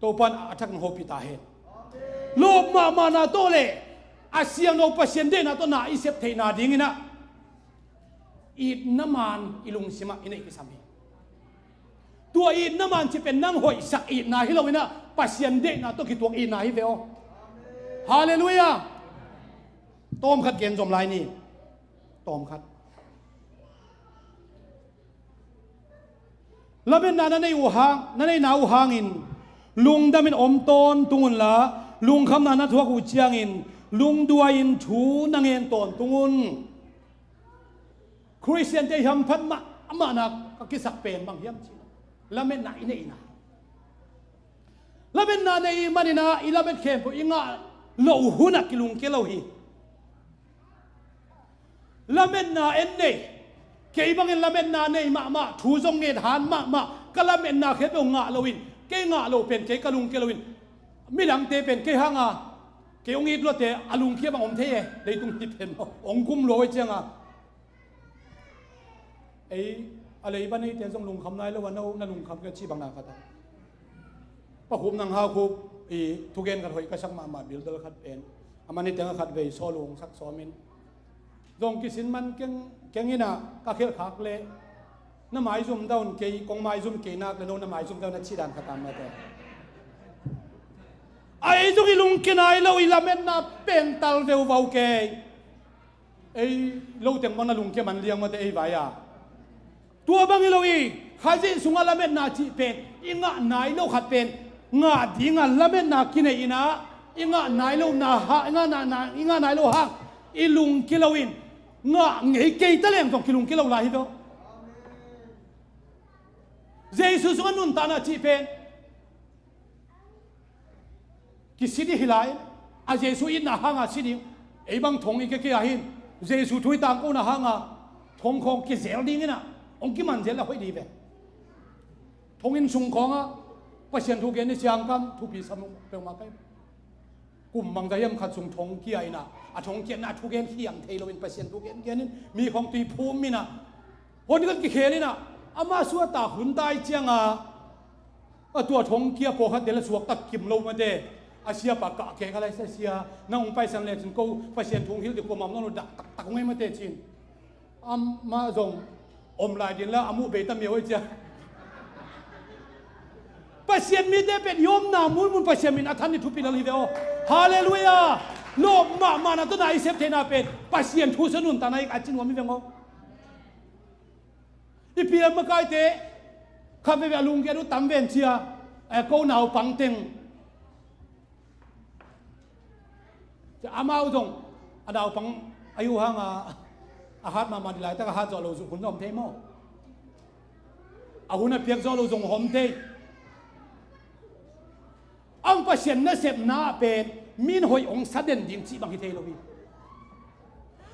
Topa in a thak nang hopih ta hen. Lawp mahmahna tawh le a siangtho Pasian deihna tawh na i sep theihna dingin ah itna man i lungsimah i neih kisam hi. Tua itna man cih pen nang hoihsak itna hi lo in ah Pasian deihna tawh kituak itna hi ve aw. Halleluiah. Tawmkhat gen zom lai ni. Tawmkhat. Lametna na nei uh hang, na neihna uh hangin lungdamin om tawntung unla, lungkhamna na thuak uh ciangin lungduai-in thu na ngen tawntung un. Khristiante i hamphat mahmahna ka kisak pen bang hiam cih leh lametna i neihna. Lametna nei manin ah i lamet khempeuh i ngah loh hunah kilungkia lo hi. Lametna en nei, kei bangin lametna nei mahmah, thu zong nget han mahmah, ka lametna khempeuh ngah loin, kei ngah loh pen kei ka lungkia loin, midangte pen kei hanga kei hong it luate a lungkia bang om thei e. Leitung hi pen hong gum lua uh cianga ei a leiba neite zong lungkham nai lo a, no na lungkham kei cih bang na khat a. Pa Khup Nang Hau Khup i thugen khat hoih ka sak mahmah, bilder khat pen. A man hi teng a khat vei sawl uh hong sak sawmin zong kisin man keng, keng in ah ka khelh khak leh na maizum dawn kei, kong maizum kei nak leh no na maizum dawn a cih dan khat a mate. A ei zong i lungkia nai lo, i lametna pen tal veuvau kei. Ei lo teng bang na lungkia man liang mate ei vai a. Tua bang hi lo hi. Khazih sungah lametna cih pen i ngah nai lo khat pen ngah dinga lametna kinei in ah, i ngah nai lo na ha, i ngah na, na, i ngah nai lo hang i lungkia loin ngah ngei kei ta leng zong kilungkia lo lai hi ve aw. Jesu sungah nuntakna cih pen kisi dih hi lai. A Jesu itna hanga si ding. Ei bang thong i kia kia hin Jesu thu i tangkona hanga thong khawng kizel ding in ah hong kiman zel a hoih dih ve. Thong inn sung khawngah Pasian thu gen i siangkam thupi sam uh peuhmah kai. Kum bangzah hiam khat sung thong kia in ah, a thong kiatna a thugen khiang thei loin Pasian thugen gen in mi khawng tui phum in ah hon kan kikhel in ah, ama suahtak hun tai cianga a tua thong kia pawlkhat del a suaktak kim lo mate. A siapa kah kek a lai sa, sia nang hong paisan lecin ko Pasian thu hong hilh dih kuamah om nawn lo, dah taktak hong ei mate cin. Amah zong om lai din la a muh bei ta mia hoih cia. Pasian mite pen i omna munmun Pasian min a than i thupi lal hi ve aw. Halleluiah. Lawp mahmahna tawh na i sep theihna pen Pasian thu sua nuntakna hi a ci nuam hi veng aw. I pial makaite khat veve a lungkiat uh tam ven cia. Ko naupang teng Cia amau zong a naupang a yu hanga a hat mahmah dih laitak a hat zawh lo zuk hun zong om thei maw? A hun a piak zawh lo zong om thei. Ang Pasian nasepna ah pen min hoih hong sa den ding cih bang hi thei lo hi.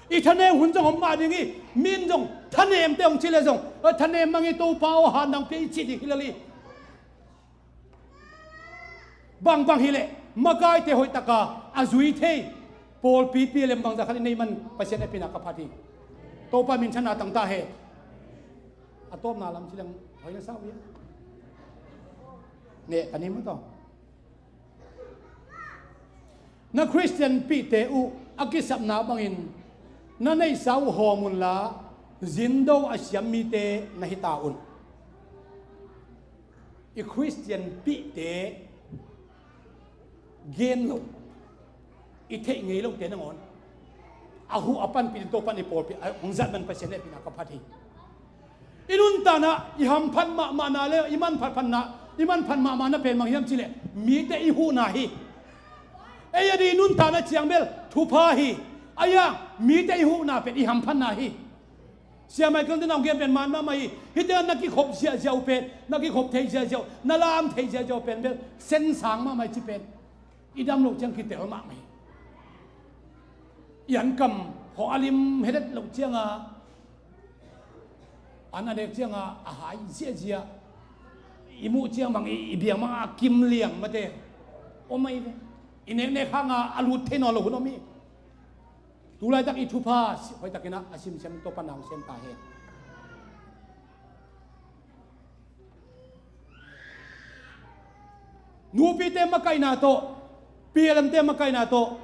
I thanem hun zong om mah ding hi. Min zong thanemte hong cih le zong, "Thanem mang i Topa aw, hat nang pia i," cih ding hi lel hi. Bangbang hileh makaite hoihtaka a zui thei pawlpi pi lem bangzah khat i neih man Pasian hehpihna ka phat hi. Topa minthanna tangta he. A tawpna lam ci leng hoih na sa uh hia? Neh ka nim uh tawh. Na Khristian pihte uh a kisapna bangin na neihsa uh hawm unla, zindo a siam mite na hi ta un. I Khristian pihte gen lo, i theih ngei lote nangawn a huh a panpih ding Topa'n i pawlpi a hong zat man Pasian hehpihna ka phat hi. I nuntakna i hamphat mahmahna le i manphat phatna, i manphat mahmahna pen bang hiam cihleh mite i huhna hi. Ei a di i nuntakna ciang bel thupha hi. A iang mite i huhna pen i hamphatna hi. Sia Michael te na hong gen pen man mahmah hi. Hite na kikhop ziahziah uh pen, na kikhop theih ziahziah uh, na lam theih ziahziah uh pen bel sensang mahmah hi ci pen i dam loh ciang kitel mahmah hi. I ankam khawh a lim hedet loh cianga an a nek cianga a hai ziahziah i muh ciang bang i, i biang banga kim liang mate om ahi ve. I neknek hanga a lut thei nawn lo hun om hi. Tulaitak i thupha hoihtakin a simsiam Topa na hong sem ta hen. Nupite makaihna tawh, P L M te makaihna tawh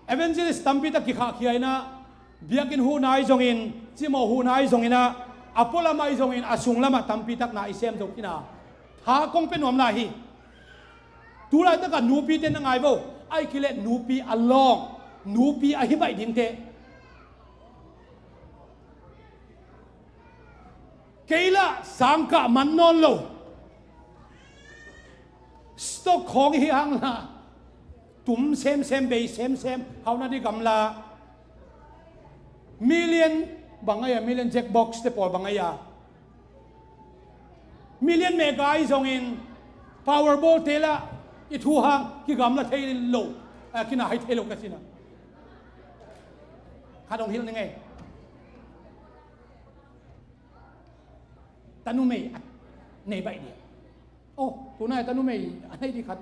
evangelist tampi tak kikhahkhia inah, biakinn huhna ahi zongin, cimawh huhna ahi zonginah, a pualam ahi zongin a sunglamah tampi tak na i sem zo kina tha kong pia nuam lai hi. Tulaitakah nupite na ngai vo, ahi kileh nupi a lawng, nupi a hi baih dingte. Kei lah sangkah man nawn lo. Stock khawng hi hang la, tum semsem, bei semsem, hauhna di gamla. Million bang ahi a, million jack box te pawl bang ahi a. Million mega ahi zongin Powerball te lah i thu hang kigamla thei lo, a, kina hai thei lo ka cina. Khat hong hilh ni ngei. Tanumei a nei baih dia. Oh, tunai tanumei a nei di khat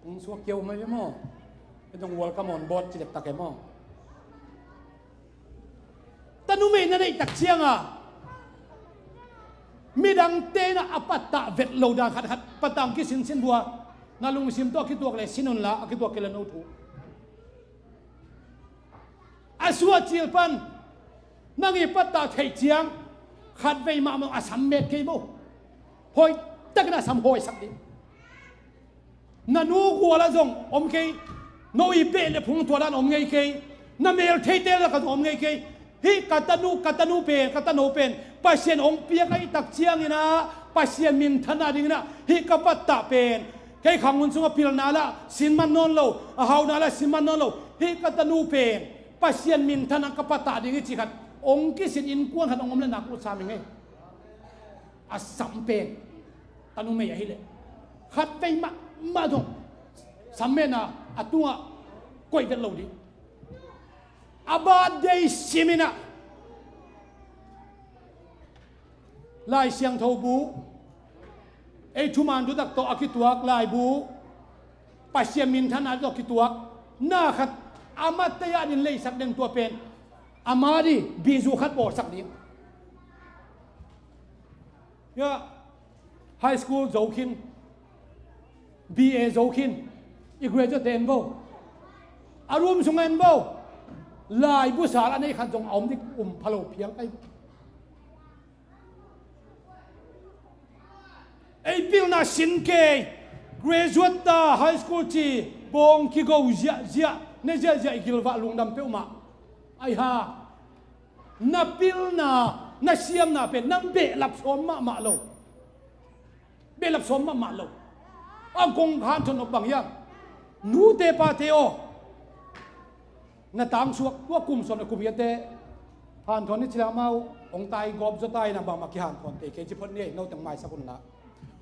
hong suak kiau mai ve maw? Hei zong welcome on board ci dektak e maw? Tanumei na neih tak cianga midangte na a pattah vet lo dan khatkhat pattang kisinsin bua. Na lungsim tawh a kituak le sin unla, a kituak kei le no thu. A suah cil pan nang i pattah theih ciang khatvei mahmah a sam met kei bo. Hoihtakin a sam hawisak ding. Na nu guala zong om kei. No i beh le phung tua dan om ngei kei. Na mel theite lakah zong om ngei kei. Hih ka tanu, ka tanu pen, ka tano pen Pasian hong piak ahih tak cianginah Pasian minthanna dinginah hih ka pattah pen kei khang hun sungah pilna lah sin man nawn lo, a hauhna lah sin man nawn lo. Hih ka tanu pen Pasian minthanna ka pattah ding hi ci khat hong kisin innkuan khat hong om le nak ut sam hi ngei. A sam pen tanumei ahileh khatvei mahmah zong sam metna a tungah koih vet lo ding. A birthday siminah Lai Siangtho bu, ei thuman thutak tawh a kituak laibu, Pasian minthanna tawh a kituak na khat a matteya din leisak den tua pen a ma di bizu khat bawlsak ding. Ya, high school zo khin, B A zo khin, i graduate en bo, a room sungah en bo, laibu sal a nei khat zong a om dik um phalo phial kai. Ei pilna sin kei, graduate ta, high school ci, bawng kigo ziahziah, ne ziahziah i gilvah lungdam peuhmah. Ai ha, na pilna, na siamna pen nang behlap sawm mahmah lo. Behlap sawm mahmah lo. A kong hanthawn nop bang hiam? Nute pate aw, na tangsuak tua kum sawm na kum hiate hanthawn ni cila mau hong tai gawp zaw tai na bangmah kihanthawn te kei ci phot ni ei, no teng maisak unla.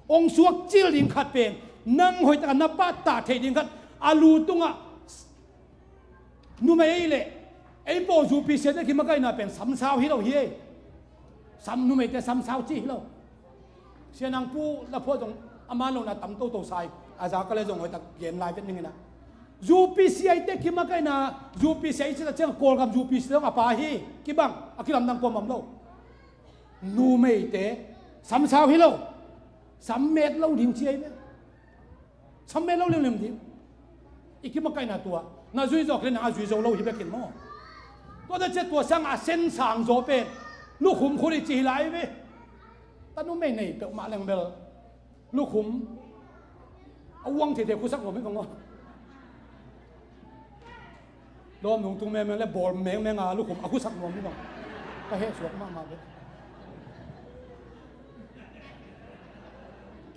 Hong suak cil ding khat pen nang hoihtaka na pattah theih ding khat a lu tungah numei ei leh ei pawh zupi siate kimakaihna pen samsau hi lo hi ei. Sam numeite samsau ci hi lo. Sia nang pu la phuah zong a man lona tam toto sai. A za ka le zong hoih tak gen lai vet ning ina. U P C a i te kimakaihna, U P C a i cih tak ciang Kawlgam U P C zong a pa hi, kibang, a kilamdang kua mah om lo. Numeite, sam sau hi lo, sam met lo ding ci a i ve. Sam met lo limlim ding. I kimakaihna tua, na zui zawk le na a zui zo lo hi bekin maw. Tua ta ciah tua sang a sen sang zaw pen, lukhum khut i ci hi lai ve. Ta numei nei peuhmah leng bel. Lukhum. A uang theithei khusak nuam hi kong aw. Lawm nungtung mengmeng le bawl mengmeng a lukhum a khusak nuam hi kong. Ka heh suak mahmah bek.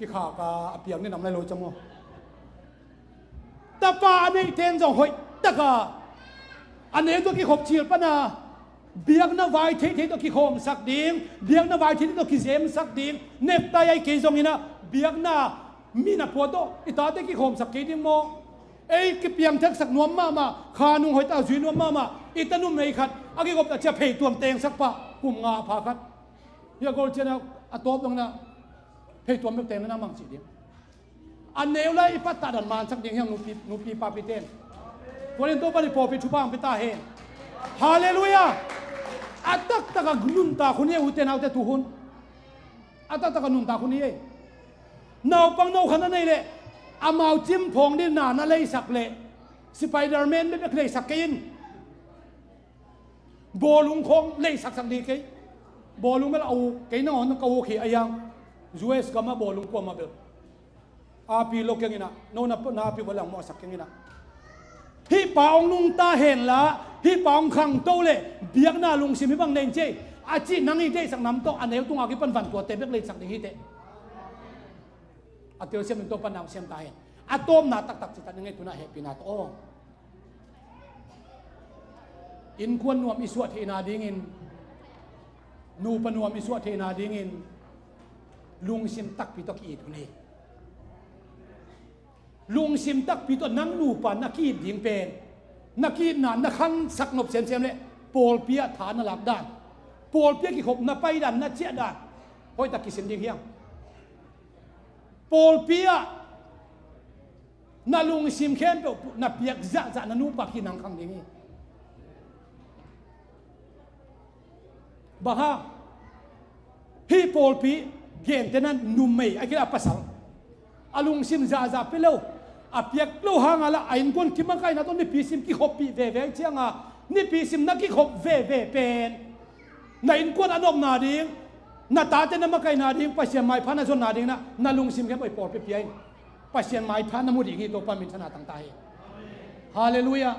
Kikhak a a piang ni nam lai lo cang aw. Tapa a neihte in zong hoih taka a neu tawh kikhop cil pana biakna vai theithei tawh kikhawmsak ding, biakna vai theithei tawh kizemsak ding, nektai ai kei zongin ah biakna mi na pua tawh i tate kikhawmsak kei ding maw? Ei kipiangthaksak nuam mahmah, kha nung hoih taka zui nuam mahmah, i tanu mei khat a kikhop ta ciah pheituam tengsak pah kum nga pha khat. Hia gol cian a tawp dongin ah pheituam bek teng na mang cih ding. A neu lai i pattah dan mansak ding hiang nupi, nupi papi ten. Tua in Topa ni pawlpi thupha hong pia ta hen. Halleluiah. A taktak a nuntak hun hi ei ute naute tu hun. A taktak a nuntak hun hi ei. Naupang no khat na nei leh amau cimphawng ding na na leisak leh Spiderman bekbek leisak kei in. Bawlung khawng leisaksak ding kei. Bawlung bel a uk kei nangawn ka uk hi a hiang. U S gam ah bawlung kuamah bel api lo keng in ah, no na, na api va lang mawhsak keng in ah. Hih pa hong nungta henla, hih pa hong khangto leh biakna lungsim hih bang nei in ci ei. A cih nang i deihsak nam tawh a neu tunga kipan van tuate bek leisak ding hi teh. A telsiam in Topa nang siam ta hen. A tawpna taktak cih tak ning ei tuna hehpihna tawh aw. Innkuan nuam i suah theihna dingin, nupa nuam i suah theihna dingin lungsim takpi tawh ki-it hun hi. Lungsim takpi tawh nang nupa na ki-it ding pen, na ki-itna na khansak nop semsem leh pawlpi ah tha na lak dan, pawlpi ah kikhop na pai dan, na ciah dan hoih tak kisin ding hiang. Pawlpi ah na lungsim khempeuh na piak zahzah na nupa kiang nang khang ding hi. Bang hang? Hih pawlpi gentehna numei a kilah pasal a lungsim zahzah pia lo, a piak lo hanga lah a innkuan kimakaihna tawh nipi sim kikhoppih veve cianga, nipi sim na kikhop veve pen na innkuan a nopna ding, na tate na makaihna ding, Pasian maipha na zonna ding na, na lungsim khempeuh i pawlpi pia in. Pasian maipha na mu ding hi. Topa min thang tangta hi. Halleluiah.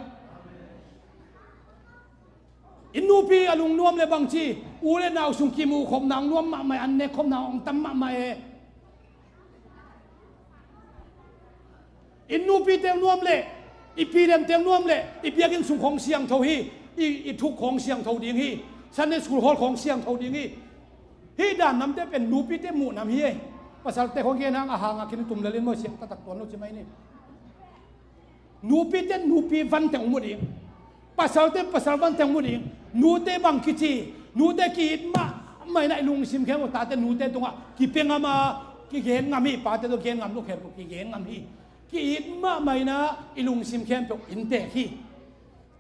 I nupi a lungnuam le bangci, u le nau sung kimuhkhopna hong nuam mahmah e, an nekkhopna hong tam mahmah e. I nupi teng nuam leh, i pi lem teng nuam leh, i biakinn sung khawng siangtho hi, i, i thuk khawng siangtho ding hi, Sunday school hall khawng siangtho ding hi. Hih dan namte pen nupite muh nam hi ei. Pasalte khawng gen hang a hanga khin tum lel in maw, siang taktak tuan lo ci mai ni. Nupite nupi vanteng mu ding. Pasalte pasal vanteng mu ding. Nute bang kici, nute ki-it mahmah in ah i lungsim khempeuh tate nute tungah kipia ngam a, kigen ngam hi. Pate tawh gen ngam lo khempeuh kigen ngam hi. Ki-it mahmah in ah i lungsim khempeuh inntek hi.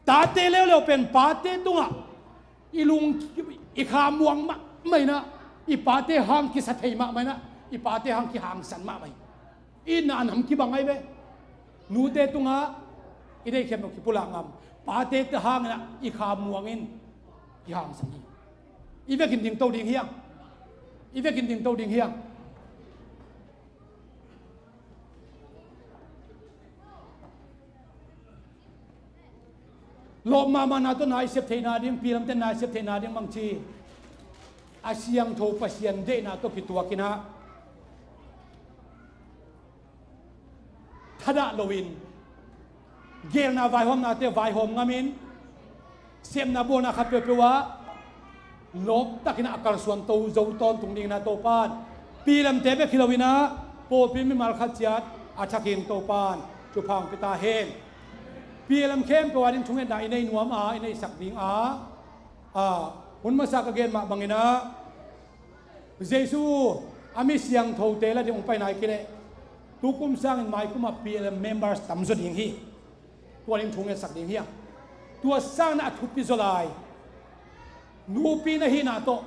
Tate leuleu pen pate tungah i lung, i kha muang mahmah in ah, i pate hang kisa thei mahmah in ah, i pate hang kihangsan mahmah hi. I itna a nam kibang ahi ve. Nute tungah i deih khempeuh kipulak ngam. Pate hangin ah i kha muangin kihangsan hi. I vekin dingto ding hiang. I vekin dingto ding hiang. Lawp mahmahna tawh na i sep theihna ding, pilamte na i sep theihna ding bangci, a siangtho Pasian deihna tawh kituak in ah, thadah loin, gelna vaihawmnate vaihawm ngamin, sepna bawlna khat peuhpeuh ah lawptakin a kalsuan to zo tawntung dingin ah Topan, pilamte bek hi loin ah pawlpi mimal khat ciat a thakin Topan thupha hong pia ta hen. Pilam khempeuh a ding thungetna i nei nuam a, i neihsak ding a, a, hun masa ka gen mah bangin ah Jesu a mi siangthote la ding hong pai nai kei leh, Tukum sangin maikum ah P L M members tamzaw ding hi. Tua ding thu ngetsak ding hi a. Tua sangin a thupi zaw lai, nupi na hihna tawh,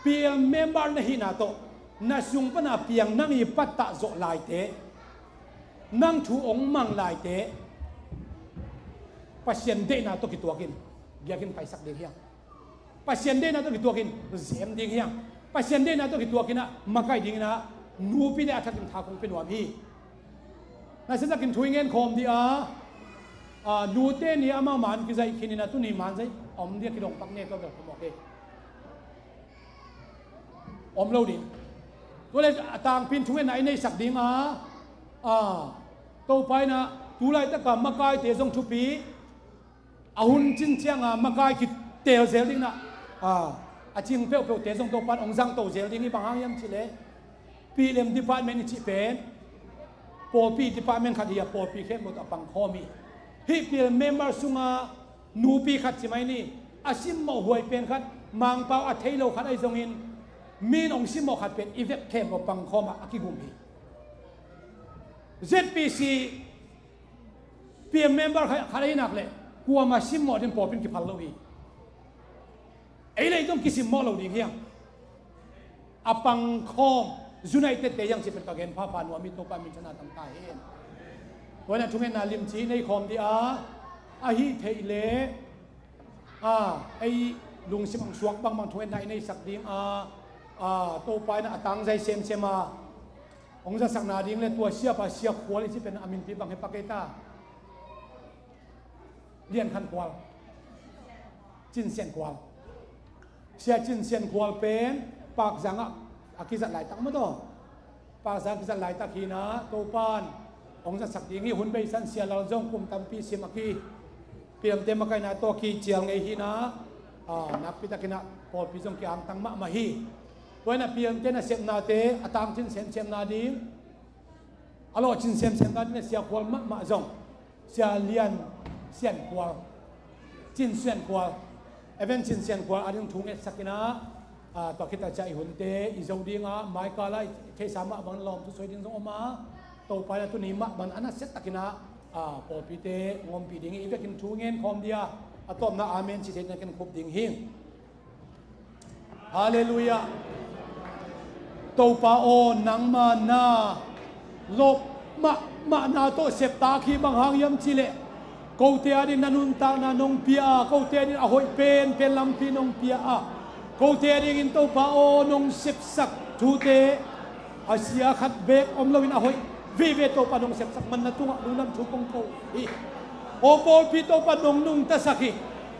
P L M member na hihna tawh, na sung pana piang nang i pattah zawh laite, nang thu hong mang laite, Pasian deihna tawh kituakin giakin paisak ding hi a. Pasian deihna tawh kituakin zem ding hi a. Pasian deihna tawh kituakin ah makai dingin ah nupite a thakin tha kong pia nuam hi. Nasia takin thu i ngen khawm dih a, a, nute ni ama man kizaih khin in a, tuni man zaih om dih a, kidong pak ne tua bel khawm awk hi. Om lo ding. Tua le a tangpin thungetna i neisak ding a, a, Topa in ah tu laitaka makaite zong thupi, a hun cin cianga makai kitel zel ding in ah, a, a cing peuhpeuhte zong Topa in hong zangto zel ding hi. Bang hang hiam cih leh P L M department i cih pen pawlpi department khat hi a, pawlpi khempeuh tawh a pangkhawm hi. Hih P L M member sunga nupi khat ci mai ni, a simmawh huai pen khat, Mangpau a thei lo khat ahi zongin, mi in hong simmawh khat pen i vek khempeuh pangkhawm ah a kigum hi. Z P C P M member khat, khat ahi nak leh kuamah simmawh ding pawlpi in kiphal lo hi. Ei leh ei zong kisimmawh lo ding hi hang. A pangkhawm United te hi hang cih pen ka gen phapha nuam hi. Topa min thang a tam ta hen. Tua in ah thungetna limci nei khawm dih a, ahih theih leh, a, ei lungsim hong suak bangbang thungetna i neisak ding a, a, Topa in ah a tangzai semsem a hong zasak nading le tua siapa Sia Khual i cih pen a minpi bang hi pak ei ta? Lian Khan Khual, Cin Sian Khual. Sia Cin Sian Khual pen Pakzang ah a kizat laitak maw taw. Pakzang ah a kizat laitak hi in ah Topa in hong zatsak ding hi. Hun beisa in Sia Lal zong kum tampi sim a ki, P L M te makaihna tawh kicial ngei hi in ah, a, nakpi takin ah pawlpi zong kiangtang mahmah hi. Tua in ah P L M te nasepnate a tangcin semsem nading, a lawhcin semsem nading in ah Sia Khual mahmah zong, Sia Lian Sian Khual, Cin Sian Khual, Evan Cin Sian Khual a ding thu ngetsak in ah, a, tua khit a ciah i hunte i zo ding a, maikal ah i theihsa mah bangin lawmthu soi ding zong om a, Topa in ah tuni mah bangin a nasia takin ah, a, pawlpite hong ompih ding hi. I vekin thu ngen khawm dih a, a tawpna amen ci thei nakin khup ding hi. Halleluiah. Topa aw, nangma na lawp mahmahna tawh septak hi. Bang hang hiam cih leh kote a ding na nuntakna nong pia a, kote a ding a hoih penpen lampi nong pia a, kote a dingin Topa aw nong sepsak thute a sia khat beek om loin a hoih vive Topa nong sepsak man na tungah lungdam thu kong ko hi. Aw pawlpi Topa nong nungtasak hi,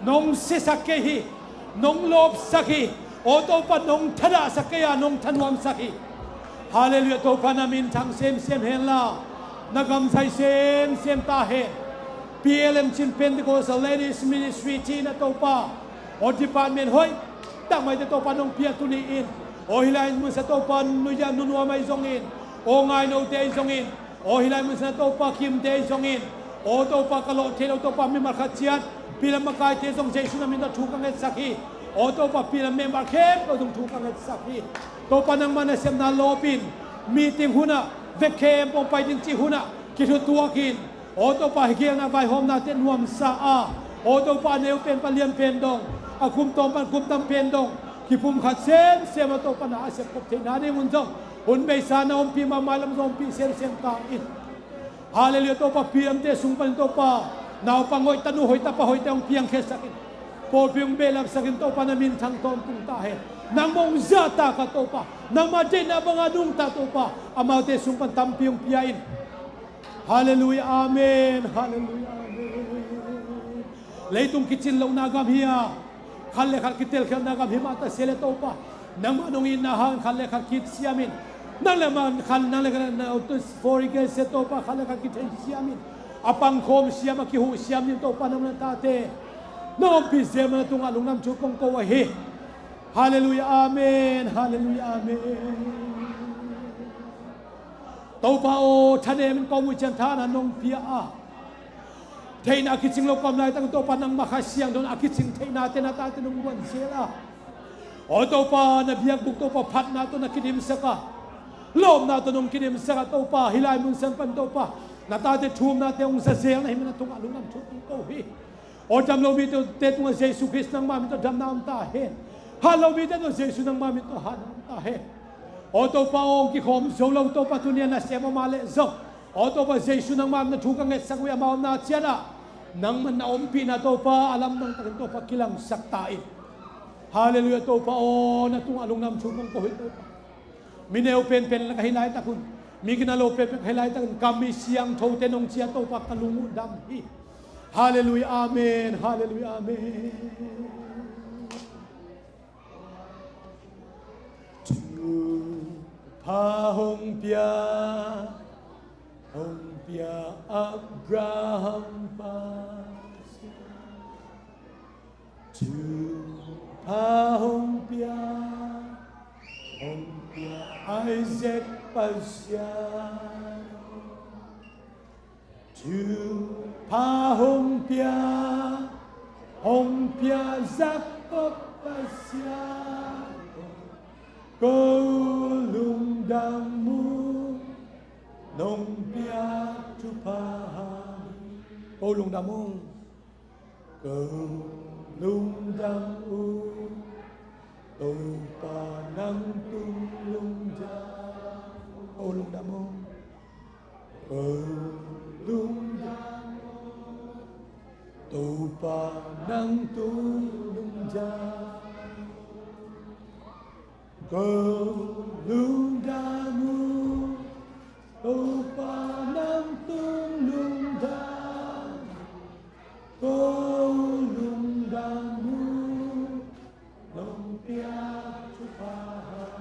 nong siasak kei hi, nong lawpsak hi. Aw Topa nong thadahsak kei a nong thanuamsak hi. Halleluiah. Topa na min thang semsem hen la, na gam zai semsem ta hen. P L M Chin Pentecostal Ladies Ministry ci-in ah Topa, aw department hoih tak maite Topa nong pia tuni in, aw hih lai mun sa Topa nuya nunuam ahi zongin, aw ngainote ahi zongin, aw hih lai mun sa Topa kimte ahi zongin, aw Topa ka lawh thei lo Topa mimal khat ciat P L M makaite zong Jesu na min tawh thu ka ngetsak hi. Aw Topa P L M member khempeuh zong thu ka ngetsak hi. Topa nangma nasepna lawpin meeting hunah vek khempeuh pai ding cih hunah kithutuakin, aw Topa hi gelna vaihawmnate nuamsa a, aw Topa a neu pen pan lian pen dong, a kum tawm pan kum tam pen dong kipumkhat semsem a Topa na a sepkhop theihna dingun zong hun beisa na ompih mahmah lam zong ompih semsem ta in. Halleluiah. Topa P L M te sung panin Topa naupang hoih tanu hoih tapa hoihte hong piangkhiatsak in, pawlpi hong behlapsak in Topa na min thang tawntung ta hen. Nangmah hong zahtak a Topa, nangma deihna banga nungta Topa amaute sung pan tampi hong pia in. Halleluiah, amen. Halleluiah, amen. Leitung kicin lohna gam hi a, khat le khat kitelkhialhna gam hi mah ta se le Topa, nangmah nong itna hangin khat le khat kisiam in. Nang le man khat, nang le khat na forgive se Topa, khat le khat kitheisiam in. A pangkhawm siam, a kihuh siam in Topa nang na tate nong ompih zel man na tungah lungdam thu kong ko ahi. Halleluiah, amen. Halleluiah, amen. Topa aw, thanemin kong uh cian thana nong pia a, theihna a kicing lo ka om laitakin Topa nangmah Kha Siangtho in a kicing theihna te na tate nong guan zel a, aw Topa na biakbuk Topa phatna tawh na kidimsak a, Lawpna tawh nong kidemsak a Topa, hih lai mun san pan Topa, na tate thumnate hong zazel na hih manin na tungah lungdam thu kong ko hi. Aw, dam lo mite tungah Jesu Khrist nangma min tawh damna om ta hen. Hat lo mite tungah Jesu nangma min tawh hatna om ta hen. Aw Topa aw, hong kikhawm zo lo Topa, tuni a nasem om a leh zong, aw Topa Jesu nangma min tawh thu ka ngetsak uh hi, amau omna ciat ah nangman na ompihna Topa a lamdang takin Topa kilangsak ta in. Halleluiah Topa aw, na tungah lungdam thu kong ko hi Topa. Mi neu penpen ka hih laitak un, mi gina lo penpen ka hih laitak un, ka mi siangthote nong ci a Topa ka lung uh dam hi. Halleluiah, amen. Halleluiah, amen. Thupha hong pia, hong pia Abraham Pasian. Thupha hong pia, hong pia Isaac Pasian. Thupha hong pia, hong pia Jakob Pasian. Ko lungdam uh, nong pia thupha hi. Ko lungdam uh. Ko lungdam uh, Topa nang tung lungdam. Ko lungdam uh. Ko lungdam uh, Topa nang tung lungdam. Ko lungdam uh, Topa nang tung lungdam. Ko lungdam uh, nong pia thupha hi.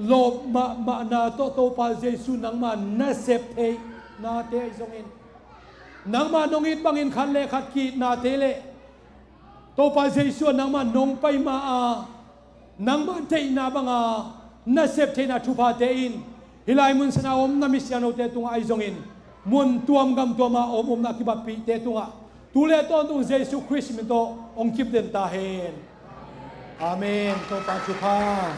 Lawp mahmahna tawh Topa Jesu nangma nasep theihnate ahi zongin, nangma nong it bangin khat le khat ki-itnate le Topa Jesu a nangma nong pai ma a, nangma deihna banga nasep theihna thuphate in hih lai mun sana om na mi siangthote tungah ahi zongin mun tuam gam tuama om omna kibappihte tungah tu le tawntung Jesu Khrist min tawh hong kipden ta hen. Amen. Topa thupha.